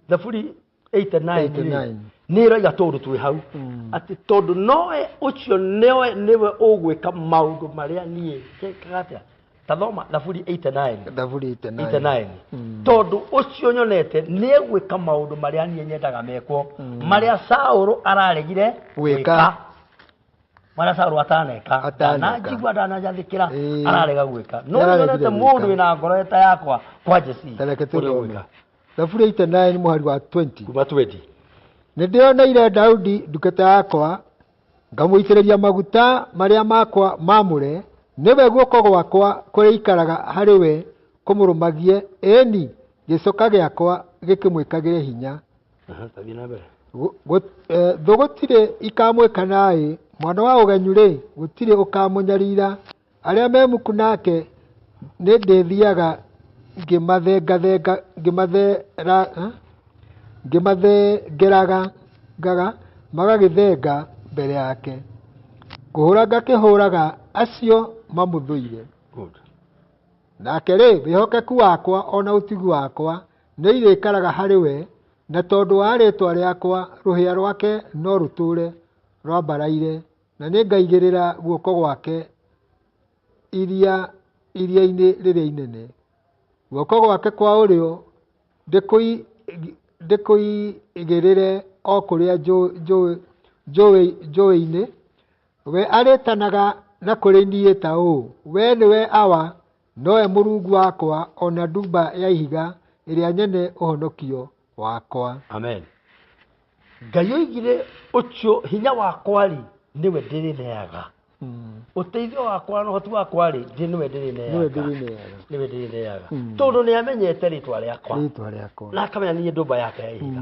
Thaburi 89 rĩ, 89. nĩ ĩroiga tondũ twĩ hau atĩ tondũ nowe ũcio nĩwe nĩwe ũgwĩka maũndũ marĩa niĩ njĩkaga atĩa? Ta thoma Thaburi 89. Thaburi 89. 89. Tondũ ũcio nyonete nĩegwĩka maũndũ marĩa niĩ nyendaga mekwo, marĩa Saũlũ araregire Gwĩka. gwĩka. Marĩa Saũlũ ataneka. Ataneka. Ndananjigua, ndananjathĩkĩra, ararega gwĩka. No Nĩararegire nyonete gwĩka. mũndũ wĩna ngoro ta yakwa kwa Jesii. Ta reke ũrĩa tũthome. ũgwĩka. Thaburi 89 mũhari wa 20. Kuma 20. Nĩndĩoneire Daudi ndungata yakwa, ngamũitĩrĩria maguta marĩa makwa maamũre, nĩwe guoko gwakwa kũrĩikaraga harĩ we kũmũrũmagie, ĩni gĩcoka gĩakwa gĩkĩmwĩkagĩre hinya. Aha, tathiĩ na mbere. Thũ gũtirĩ ikamwĩka naĩ, mwana wa ũgenyũ-rĩ, gũtirĩ ũkamũnyarira. Arĩa me muku nake nĩ ndĩthiaga ngĩmathengathenga ngĩmathera eh? ngĩmathengeraga ngaga magagĩthenga mbere yake. Kũhũra ngakĩhũraga acio mamũthũire. Good. Nake rĩ, wĩhokeku wakwa o na ũtugi wakwa nĩ irĩikaraga harĩ we, na tondũ wa rĩĩtwa rĩakwa rũhĩa rwake no rũtũũre rwambaraire, na nĩngaigĩrĩra guoko gwake iria iria-inĩ rĩrĩa inene. Guoko gwake kwa ũrĩo ndĩkũigĩrĩre o kũrĩa njũĩ-inĩ. We arĩtanaga na kũrĩ niĩ ta ũũ, Wee nĩwe Awa, nowe Mũrungu wakwa, o na ndũmba ya ihiga ĩrĩa nyene ũhonokio wakwa. Amen. Ngai oigire ũcio hinya wakwa rĩ nĩwe ndĩrĩneaga. Ũteithio wakwa na ũhoti wakwa rĩ ndĩ nĩwe Nĩwe ndĩrĩneaga. ndĩrĩneaga. Nĩwe ndĩrĩneaga. Tondũ nĩ amenyete rĩtwa rĩakwa. Rĩtwa rĩakwa. Na akamenya niĩ ndũmba yake ya ihiga.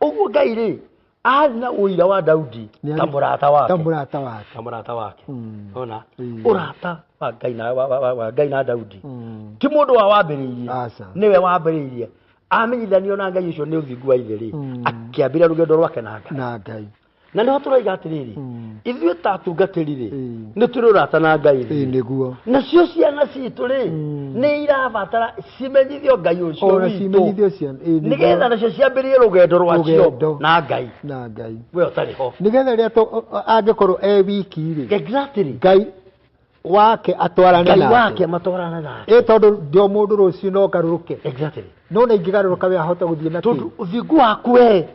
Ũguo Ngai rĩ arĩ na ũira wa Daudi Nĩ ta arĩ- mũrata wake. Ta mũrata wake. Ta mũrata wake. Ona Mm. ũrata wa Ngai na wa, wa, wa Ngai na Daudi. Ti mũndũ wa wambĩrĩirie. Aca. Nĩwe wambĩrĩirie. Amenyithanio na Ngai ũcio nĩ ũthingu wa ithe rĩ. Akĩambĩrĩria rũgendo rwake na Ngai. Na Ngai. Na nĩho tũroiga atĩrĩrĩ, ithuĩ ta atungatĩri rĩ, Mm. nĩ tũrĩ ũrata na Ngai Ĩĩ rĩ. nĩguo. Nacio ciana citũ rĩ, nĩ irabatara cimenyithio Ngai ũcio Ona witũ. cimenyithio ciana. Ĩĩ nĩguo. Nĩgetha nacio ciambĩrĩrie rũgendo rwacio Rũgendo. na Ngai. Na Ngai. We ũtarĩ ho. Nĩgetha rĩrĩa angĩkorwo e wiki rĩ, Exactly. Ngai wake atwarane Ngai nake. wake matwarane nake. Ĩ tondũ ndio mũndũ rũciũ no ngarũrũke. Exactly. No na ingĩgarũrũka we ahota gũthiĩ na Tondũ kĩ? ũthingu waku we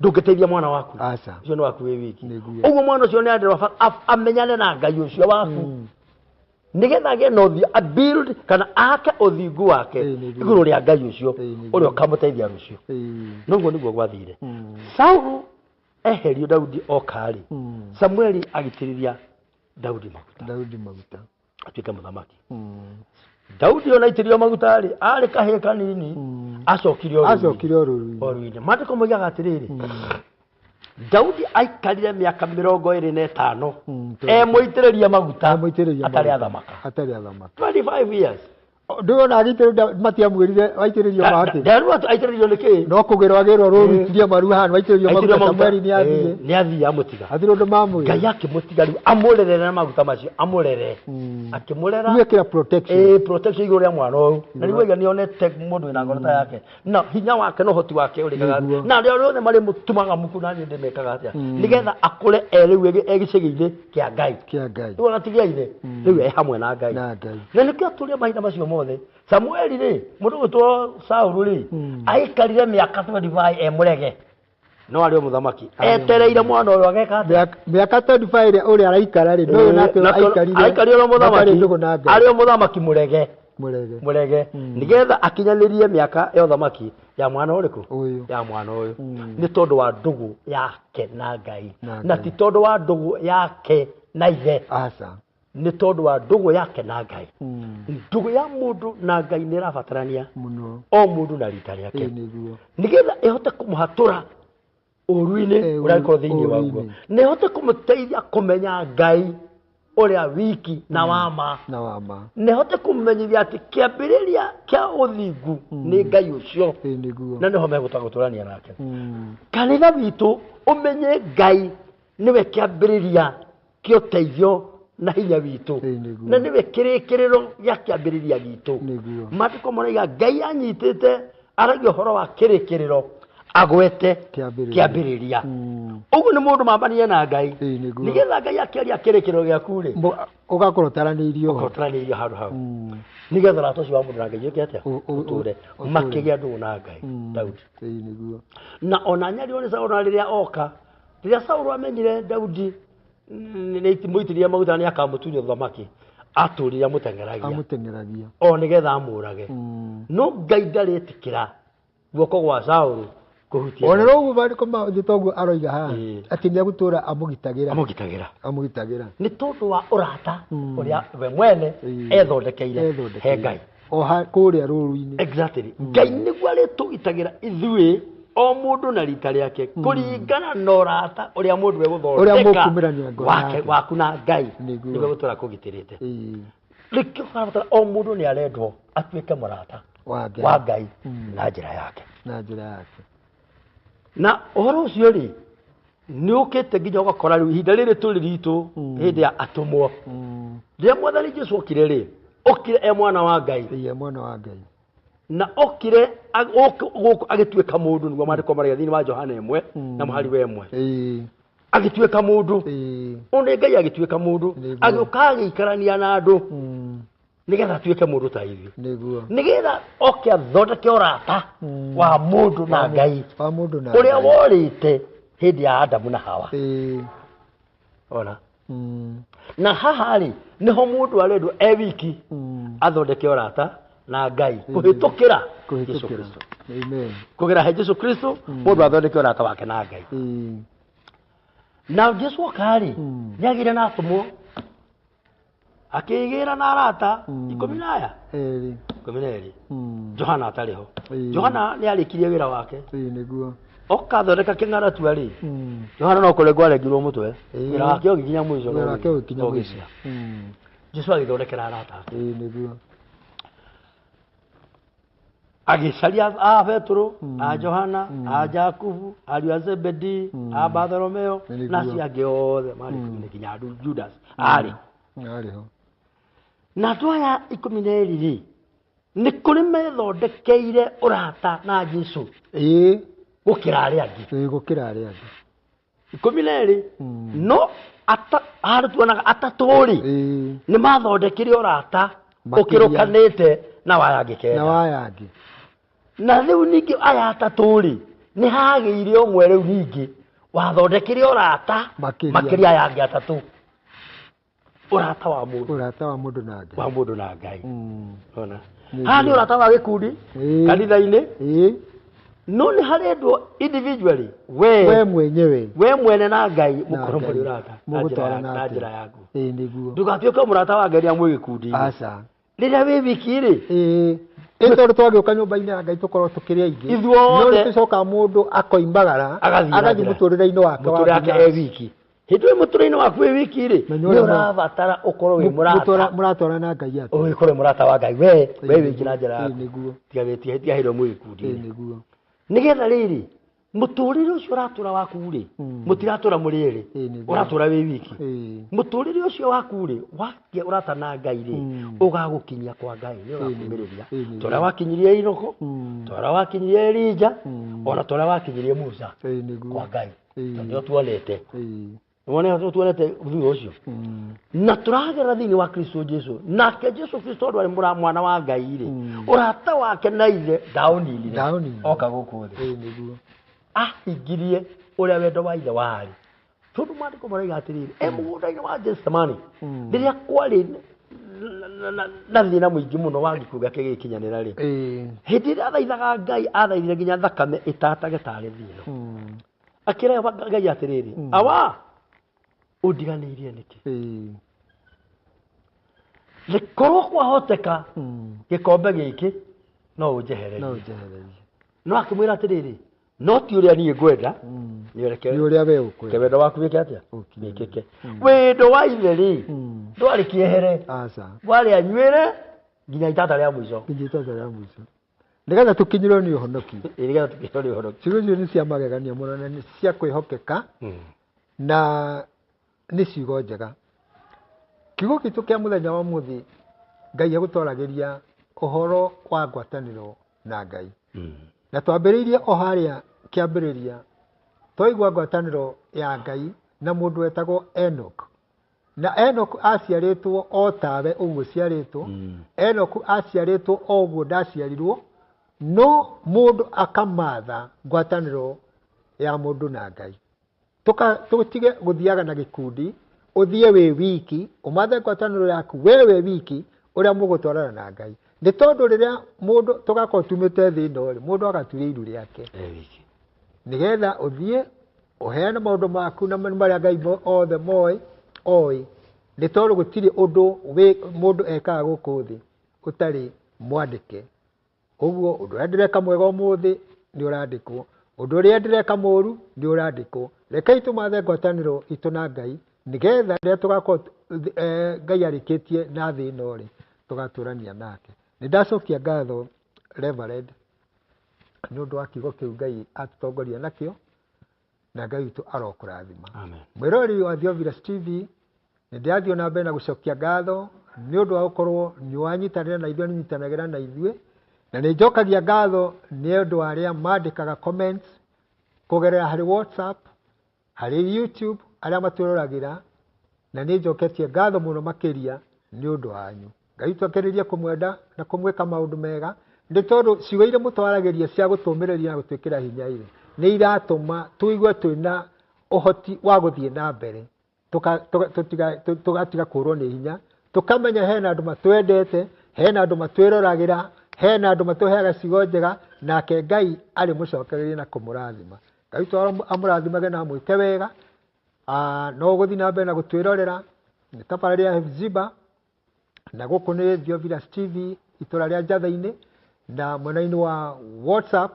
ndũngĩteithia mwana waku. Aca. Ũcio nĩ waku wĩ wiki. Nĩguo. Ũguo mwana ũcio nĩ arendwo amenyane na Ngai ũcio waku. Nĩgetha agĩe na ũthiũ, a build kana ake ũthingu wake Ĩĩ, nĩguo. igũrũ rĩa Ngai ũcio Ĩĩ, nĩguo. ũrĩa ũkamũteithia rũciũ. Ĩĩ. Noguo nĩguo gwathire. Saulu eherio Daudi oka rĩ, Samueli agĩitĩrĩria Daudi maguta Daudi maguta. atuĩke mũthamaki. Daudi ona aitĩrĩrio maguta rĩ, arĩ kahĩĩ kanini, acokire o rũũru-inĩ. Acokire o rũũru-inĩ. O rũũru-inĩ. Maandĩko moigaga atĩrĩrĩ, Daudi aikarire mĩaka 25 e mũitĩrĩrie maguta Amũitĩrĩrie atarĩ maguta. athamaka. Atarĩ athamaka. 25 years. Ndũrona agĩitĩrĩrio matiamwĩrire waitĩrĩrio make. Nderwo atĩ aitĩrĩrio nĩ kĩĩ? No kũgĩrwo agĩrwo rũũru tiria maru hana waitĩrĩrio Aitĩrĩrio maguta maguta. Samueli nĩ athiĩ. Nĩ athiĩ amũtiga. Hatirĩ ũndũ mamwĩra. Ngai akĩmũtiga rĩu amũrere na maguta macio amũrere. Akĩmũrera. Rĩu ĩkĩra protection. Ĩĩ protection igũrũ rĩa mwana ũyũ. Na rĩu oiga nĩonete mũndũ wĩna ngoro ta yake. Na hinya wake na ũhoti wake ũrĩkaga. Nĩguo. Na arĩa othe marĩmũtumaga muku na niĩ ndĩmekaga atĩa. Nĩgetha akũre e rĩu e gĩcegi-inĩ kĩa Ngai. Kĩa Ngai. Rĩu agatigia ithe. Rĩu e hamwe na Ngai. Na Ngai. Na nĩkĩo atũria mahinda macio mothe. Samueli rĩ, mũndũ ũgwĩtwo Saulu rĩ, aikarire mĩaka 25 e mũrege. No arĩ o mũthamaki. Etereire mwana ũyũ ageka atĩa? Mĩaka 25 ĩrĩa ũrĩa araikara rĩ, no nake aikarire. Aikarire o mũthamaki. Matarĩ ndũgũ na Ngai. Arĩ o mũthamaki mũrege. Mũrege. Mũrege. Nĩgetha akinyanĩrie mĩaka ya ũthamaki ya mwana ũrĩkũ? Ũyũ. Ya mwana ũyũ. Nĩ tondũ wa ndũgũ yake na Ngai. Na Na Ngai. ti tondũ wa ndũgũ yake na ithe. Aca. Nĩ tondũ wa ndũgũ yake na Ngai. Ndũgũ ya mũndũ na Ngai nĩ ĩrabatarania Mũno. o mũndũ na rita rĩake. Ĩĩ nĩguo. Nĩgetha ĩhote kũmũhatũra ũũru-inĩ Eh, ũrĩa ũkorwo thĩinĩ waguo. ũũru-inĩ. Na ĩhote kũmũteithia kũmenya Ngai ũrĩa wiki na wa ma. Na wa ma. Na ĩhote kũmũmenyithia atĩ kĩambĩrĩria kĩa ũthingu nĩ Ngai ũcio. Ĩĩ nĩguo. Na nĩho megũta gũtũrania nake. Kanitha witũ ũmenye Ngai nĩwe kĩambĩrĩria kĩa ũteithio na hinya witũ. Ĩĩ nĩguo. Na nĩwe kĩrĩkĩrĩro gĩa kĩambĩrĩria gitũ. Nĩguo. Maandĩko maroiga Ngai anyitĩte aragia ũhoro wa kĩrĩkĩrĩro agwete Kĩambĩrĩria. kĩambĩrĩria. Ũguo nĩ mũndũ mambanire na Ngai. Ĩĩ nĩguo. Nĩgetha Ngai akĩaria kĩrĩkĩrĩro gĩaku rĩ, Ũgakorwo ũtaranĩirio ho. ũtaranĩirio handũ hau. Nĩgetha ũrata ũcio wa mũndũ na Ngai ũke atĩa? Ũtũre. Ũtũre. Makĩgĩa ndũgũ na Ngai. Daudi. Ĩĩ nĩguo. Na ona nyarirwo nĩ Saũlũ na rĩrĩa oka, rĩrĩa Saũlũ amenyire Daudi nĩ mũitĩrĩrie maguta nĩ akamũtunya ũthamaki, atũrire amũteng'eragia. Amũteng'eragia. O nĩgetha amũrage. No Ngai ndarĩtĩkĩra guoko gwa Saũlũ kũhutia. Ona no ũguo maandĩko mathiĩte ũguo aroiga haha Ĩĩ. atĩ nĩ egũtũra amũgitagĩra. Amũgitagĩra. Amũgitagĩra. Nĩ tondũ wa ũrata ũrĩa we mwene Ĩĩ. ethondekeire Ethondekeire. he Ngai. O kũrĩa rũũru-inĩ. Exactly. Ngai nĩguo arĩtũgitagĩra ithuĩ o mũndũ na rita rĩake kũringana na ũrata ũrĩa mũndũ Ũrĩa egũthondeka mũkumĩrania ngoro wake yake. waku na Ngai Nĩguo. nĩguo gũtũra kũgitĩrĩte. Ĩĩ. Nĩkĩo kũrabatara o mũndũ nĩ arendwo atuĩke mũrata Wa Ngai. wa Ngai na njĩra yake. Na njĩra yake. Na ũhoro ũcio rĩ nĩ ũkĩte nginya ũgakora rĩu ihinda rĩrĩ tũrĩ ritũ hĩndĩ ya atũmwo. Rĩrĩa Mwathani Jesu okire rĩ, okire e mwana wa Ngai. Ĩĩ, mwana wa Ngai. Na okire gũkũ agĩtuĩka mũndũ, nĩguo maandĩko marĩa thĩinĩ wa Johana 1 na mũhari wa 1. Agĩtuĩka mũndũ. Ũyũ nĩ Ngai agĩtuĩka mũndũ. Agĩũka agĩikarania na andũ. Nĩgetha atuĩke mũndũ ta ithuĩ. Nĩguo. Nĩgetha oke athondeke ũrata wa mũndũ na Ngai. Wa mũndũ na Ũrĩa Ngai. worĩte hĩndĩ ya Adamu na Hawa. Ona. Na haha rĩ nĩho mũndũ arendwo e wiki athondeke ũrata na Ngai kũhĩtũkĩra Jesu Kũhĩtũkĩra. Kristo. Amen. Kũgera he Jesu Kristo mũndũ athondeke ũrata wake na Ngai. Na Jesu oka rĩ nĩagĩire na atũmwo, akĩgĩra na arata 12. 12. Johana atarĩ ho. Johana nĩarĩkirie wĩra wake. Nĩguo. Oka athondeka kĩng'aratua rĩ, Johana no kũrengwo arengirwo mũtwe. Wĩra wake ũgĩkinya mũico. Wĩra wake ũgĩkinya mũico. Jesu agĩthondekera arata ake. Nĩguo. Agĩcaria a Petero, a Johana, a Jakubu, ariũ a Zebedi, a Bartholomeo, na acio angĩ othe marĩ 10 nginya Judas arĩ. Arĩ ho. Na andũ aya 12 rĩ, nĩ kũrĩ methondekeire ũrata na Jesu. Gũkĩra arĩa angĩ. Gũkĩra arĩa angĩ. 12. No harĩ tuonaga atatũ rĩ, nĩ mathondekire ũrata ũkĩrũkanĩte na waya angĩ kenda. Na waya angĩ. Na rĩu ningĩ aya atatũ rĩ, nĩ hagĩire ũmwe rĩu ningĩ wathondekire ũrata makĩria aya angĩ atatũ. Ũrata wa mũndũ. Ũrata wa mũndũ na Ngai. Wa mũndũ na Ngai. Ona. Haha nĩ ũrata wa gĩkundi kanitha-inĩ. No nĩ harendwo individually we mwenyewe. We mwene na Ngai mũkorwo mũrĩ ũrata na njĩra yaku. Nĩguo. Ndũgatuĩke mũrata wa Ngai rĩrĩa mwĩ gĩkundi-inĩ. Aca. Rĩrĩa wĩ wiki rĩ. Ĩ tondũ twagĩũka nyũmba-inĩ ya Ngai tũkorwo tũkĩrĩ aingĩ. Ithuothe. No nĩtũcokaga mũndũ akoimagara agathiĩ mũtũrĩre-inĩ wake wa Mũtũrĩre wake e wiki. Hĩndĩ ĩyo mũtũrĩre-inĩ waku wĩ wiki rĩ, nĩ ũrabatara ũkorwo wĩ mũrata. Mũratwarana na Ngai atĩa? Ũkorwo wĩ mũrata wa Ngai we wiki na njĩra yaku. Nĩguo. Tiga hĩndĩ ĩyo mwĩ gĩkundi-inĩ. Nĩguo. Nĩgetha rĩrĩ mũtũrĩre ũcio ũratũra waku rĩ, mũtiratũra mũrĩ erĩ, ũratũra wĩ wiki. Mũtũrĩre ũcio waku rĩ, wakia ũrata na Ngai rĩ, ũgagũkinyia kwa Ngai, nĩ ũgakumĩrĩria. Ta ũrĩa wakinyirie Enoko, ta ũrĩa wakinyirie Elija, ona ta ũrĩa wakinyirie Musa kwa Ngai. Tondũ nĩo tuonete. Nĩwona tuonete thutha ũcio. Na tũragerera thĩinĩ wa Kristo Jesu. Nake Jesu Kristo tondũ arĩ mwana wa Ngai rĩ, ũrata wake na ithe ndaũninire. Oka gũkũ thĩ. Nĩguo. Ahingirie ũrĩa wendo wa ithe warĩ. Tondũ maandĩko marauga atĩrĩrĩ, e mũgũnda-inĩ wa Gethsemane, rĩrĩa kwarĩ na thĩna mũingĩ mũno wa gĩkuũ gĩake gĩgĩkinyanĩra rĩ, hĩndĩ ĩrĩa athaithaga Ngai, athaithire nginya thakame ĩtatage tarĩ thĩ ĩno. Akĩra Ngai atĩrĩrĩ, awa, ũndiganĩirie nĩkĩ? Rĩkorwo kwahoteka gĩkombe gĩkĩ no ũnjehererie. No akĩmwĩra atĩrĩrĩ, no ti ũrĩa niĩ ngwenda, nĩ ũrĩa we ũkwenda. Wendo waku wĩke atĩa? Wĩkĩke. Wendo wa ithe rĩ, ndwarĩ kĩehere. Aca. Warĩ anyuĩre nginya itata rĩa mũico. Nginya itata rĩa mũico. Nĩgetha tũkinyĩrwo nĩ ũhonoki. Nĩgetha tũkinyĩrwo nĩ ũhonoki. Ciugo icio nĩ cia magegania mũno na nĩ cia kwĩhokeka na nĩ ciugo njega. Kiugo gitũ kĩa mũthenya wa ũmũthĩ, Ngai agũtwaragĩria ũhoro wa ngwatanĩro na Ngai. Na twambĩrĩirie o harĩa kĩambĩrĩria, twaigua ngwatanĩro ya Ngai na mũndũ wetagwo Enoch. Na Enoch aciarĩtwo o tawe ũguo ũciarĩtwo, Enoch aciarĩtwo o ũguo ndaciarirwo, no mũndũ akamatha ngwatanĩro ya mũndũ na Ngai. Tũtige gũthiaga na gĩkundi, ũthiĩ wĩ wiki, ũmathe ngwatanĩro yaku we wĩ wiki, ũrĩa mũgũtwarana na Ngai. Nĩ tondũ rĩrĩa mũndũ tũgakorwo tumĩte thĩ ĩno rĩ, mũndũ agaturia iru rĩake. Nĩgetha ũthiĩ ũheane maũndũ maku na marĩa Ngai othe moĩ, oĩ. Nĩ tondũ gũtirĩ ũndũ mũndũ ekaga gũkũ thĩ ũtarĩ mwandĩke. Koguo ũndũ ũrĩa ndĩreka mwega ũmũthĩ nĩ ũrandĩkwo, ũndũ ũrĩa ndĩreka mũũru nĩ ũrandĩkwo. Rekei tũmathe ngwatanĩro itũ na Ngai, nĩgetha rĩrĩa tũgakorwo Ngai arĩkĩtie na thĩ ĩno rĩ, Tũgatũrania nake. Nĩ ndacokia ngatho Reverend nĩ ũndũ wa kiugo kĩu Ngai atũtongoria nakĩo, na Ngai witũ arokũrathima. Amen. Mwĩroreri wa Theophilus TV, nĩ ndĩrathiĩ na mbere na gũcokia ngatho nĩ ũndũ wa gũkorwo nĩ wanyitanĩra na ithuĩ, nĩ nyitanagĩra na ithuĩ, na nĩ njokagia ngatho nĩ ũndũ wa arĩa mandĩkaga comments kũgerera harĩ WhatsApp, harĩ YouTube, arĩa matwĩroragĩra, na nĩ njoketie ngatho mũno makĩria nĩ ũndũ wanyu. Ngai witũ akĩrĩrie kũmwenda na kũmwĩka maũndũ mega, nĩ tondũ ciugo iria mũtwaragĩria cia gũtũmĩrĩria na gũtwĩkĩra hinya irĩ nĩ iratũma tũigue twĩna ũhoti wa gũthiĩ na mbere, tũgatiga kũrwo nĩ hinya, tũkamenya hena andũ matwendete, hena andũ matwĩroragĩra, hena andũ matũheaga ciugo njega, nake Ngai arĩ mũcokererie na kũmũrathima. Ngai witũ amũrathimage na amwĩke wega. No ũgũthiĩ na mbere na gũtwĩrorera nĩ tabarĩra ya Hephzibah, na gũkũ nĩ Theophilus TV itũra rĩa Njatha-inĩ, na mwena-inĩ wa WhatsApp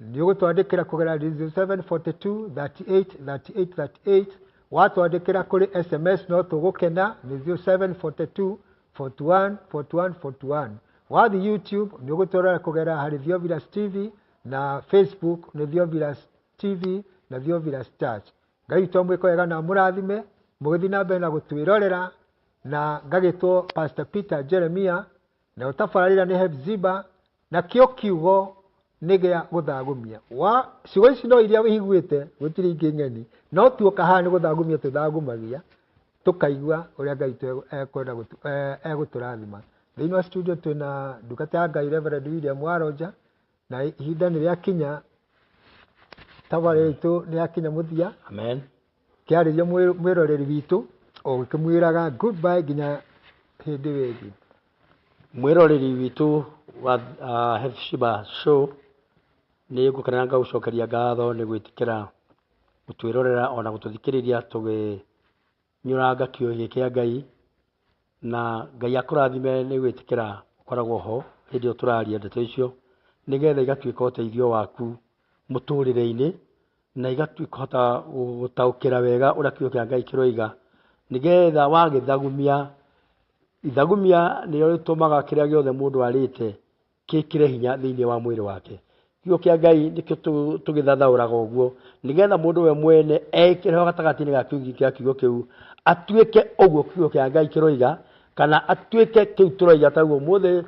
nĩ ũgũtwandĩkĩra kũgerera 0742 38 38 38. Watwandĩkĩra kũrĩ SMS no tũgũkena, nĩ 0742 41 41 41. Wathiĩ YouTube nĩ ũgũtwĩrorera kũgerera harĩ Theophilus TV, na Facebook nĩ Theophilus TV na Theophilus Church. Ngai witũ amwĩke wega na amũrathime mũgĩthiĩ na mbere na gũtwĩrorera, na ngagĩtwo Pastor Peter Jeremiah, na ũtabarĩra nĩ Hephzibah, na kĩo kiugo nĩ gĩa gũthagumia. Wa ciugo ici no iria wĩiguĩte, gũtirĩ ingĩ ng'eni, no tuoka haha nĩ gũthagumia tũthagumagia, tũkaigua ũrĩa Ngai witũ ekwenda egũtũrathima. Thĩinĩ wa studio twĩna ndungata ya Ngai Reverend William Waronja, na ihinda nĩ rĩakinya, tabarĩra itũ nĩ yakinya mũthia. Amen. Kĩarĩria mwĩroreri witũ o gĩkĩmwĩraga goodbye nginya hĩndĩ ĩyo ĩngĩ. Mwĩroreri witũ wa Hephzibah Show, nĩ ngũkena ngagũcokeria ngatho nĩ gwĩtĩkĩra gũtwĩrorera ona gũtũthikĩrĩria tũgĩnyũranga kiugo gĩkĩ kĩa Ngai, na Ngai akũrathime nĩ gwĩtĩkĩra gũkoragwo ho hĩndĩ ĩyo tũraria ndeto icio, nĩgetha igatuĩka ũteithio waku mũtũrĩre-inĩ, na igatuĩka gũtaũkĩra wega ũrĩa kiugo kĩa Ngai kĩroiga, nĩgetha wagĩthagumia. Ithagumia nĩrĩo rĩtũmaga kĩrĩa gĩothe mũndũ arĩte kĩkĩre hinya thĩinĩ wa mwĩrĩ wake. Kiugo kĩa Ngai nĩkĩo tũgĩthathaũraga ũguo, nĩgetha mũndũ we mwene ekĩre ho gatagatĩ-inĩ ga kiugo kĩa kiugo kĩu, atuĩke ũguo kiugo kĩa Ngai kĩroiga, kana atuĩke kĩu tũroiga. Taguo ũmũthĩ,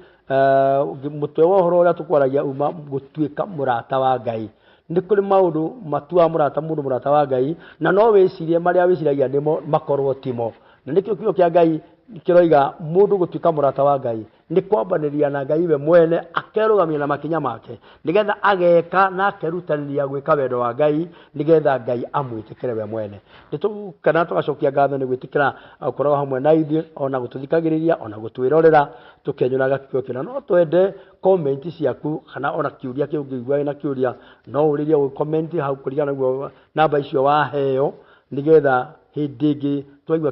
mũtwe wa ũhoro ũrĩa tũkwaragia uma gũtuĩka mũrata wa Ngai. Nĩ kũrĩ maũndũ matuaga mũrata mũndũ mũrata wa Ngai, na no wĩcirie marĩa wĩciragia nĩmo makorwo timo. Na nĩkĩo kiugo kĩa Ngai kĩroiga mũndũ gũtuĩka mũrata wa Ngai nĩ kwambanĩria na Ngai we mwene, akerũgamia na makinya make, nĩgetha ageka na akerutanĩria gwĩka wendo wa Ngai, nĩgetha Ngai amwĩtĩkĩre we mwene. Nĩ tũgũkena tũgacokia ngatho nĩ gwĩtĩkĩra gũkorwo hamwe na ithuĩ, ona gũtũthikagĩrĩria, ona gũtwĩrorera tũkĩenyũraga kiugo kĩna. No twende comment ciaku, kana ona kĩũria kĩu ũngĩigua wĩna kĩũria no ũrĩrie ũ comment hau kũringana naguo namba icio waheo, nĩgetha hĩndĩ ĩngĩ twaigua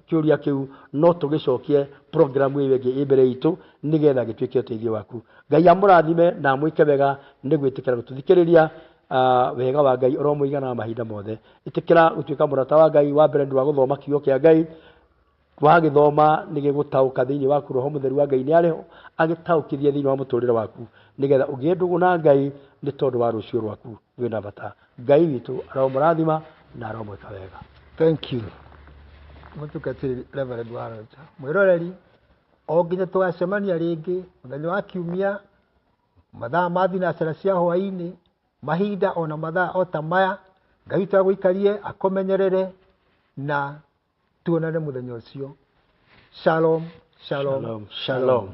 kĩũria kĩu no tũgĩcokie program ĩyo ĩngĩ ĩ mbere itũ, nĩgetha gĩtuĩke ũteithio waku. Ngai amũrathime na amwĩke wega nĩ gwĩtĩkĩra gũtũthikĩrĩria. Wega wa Ngai ũromũigana mahinda mothe. Ĩtĩkĩra gũtuĩka mũrata wa Ngai. Wa mbere nĩ wa gũthoma kiugo kĩa Ngai, wagĩthoma nĩ gĩgũtaũka thĩinĩ waku. Roho Mũtheru wa Ngai nĩ arĩho agĩtaũkithie thĩinĩ wa mũtũrĩre waku, nĩgetha ũgĩe ndũgũ na Ngai, nĩ tondũ wa rũciũ rwaku rwĩna bata. Ngai witũ aromũrathima na aromwĩka wega. Thank you, mũtungatĩri Reverend Waronja. Mwĩroreri, o nginya tũgacemania rĩngĩ mũthenya wa kiumia mathaa ma thinacara cia hwaĩ-inĩ, mahinda ona mathaa o ta maya. Ngai witũ agũikarie, akũmenyerere, na tuonane mũthenya ũcio. Shalom, shalom, shalom, shalom. Shalom.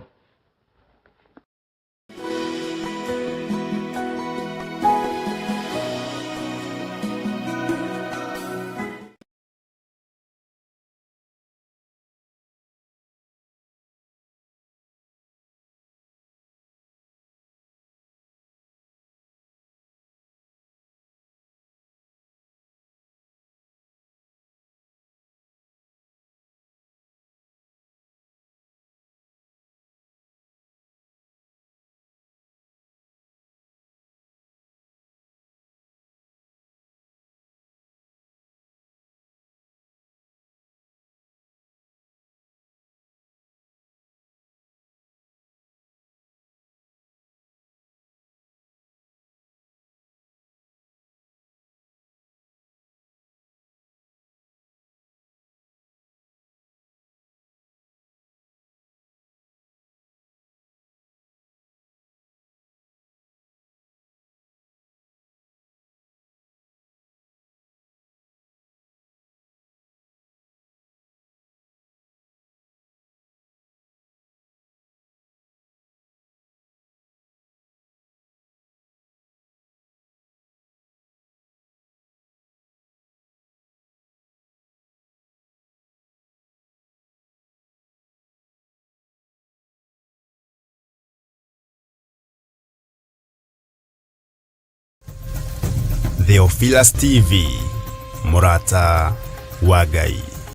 Theophilus TV, mũrata wa Ngai.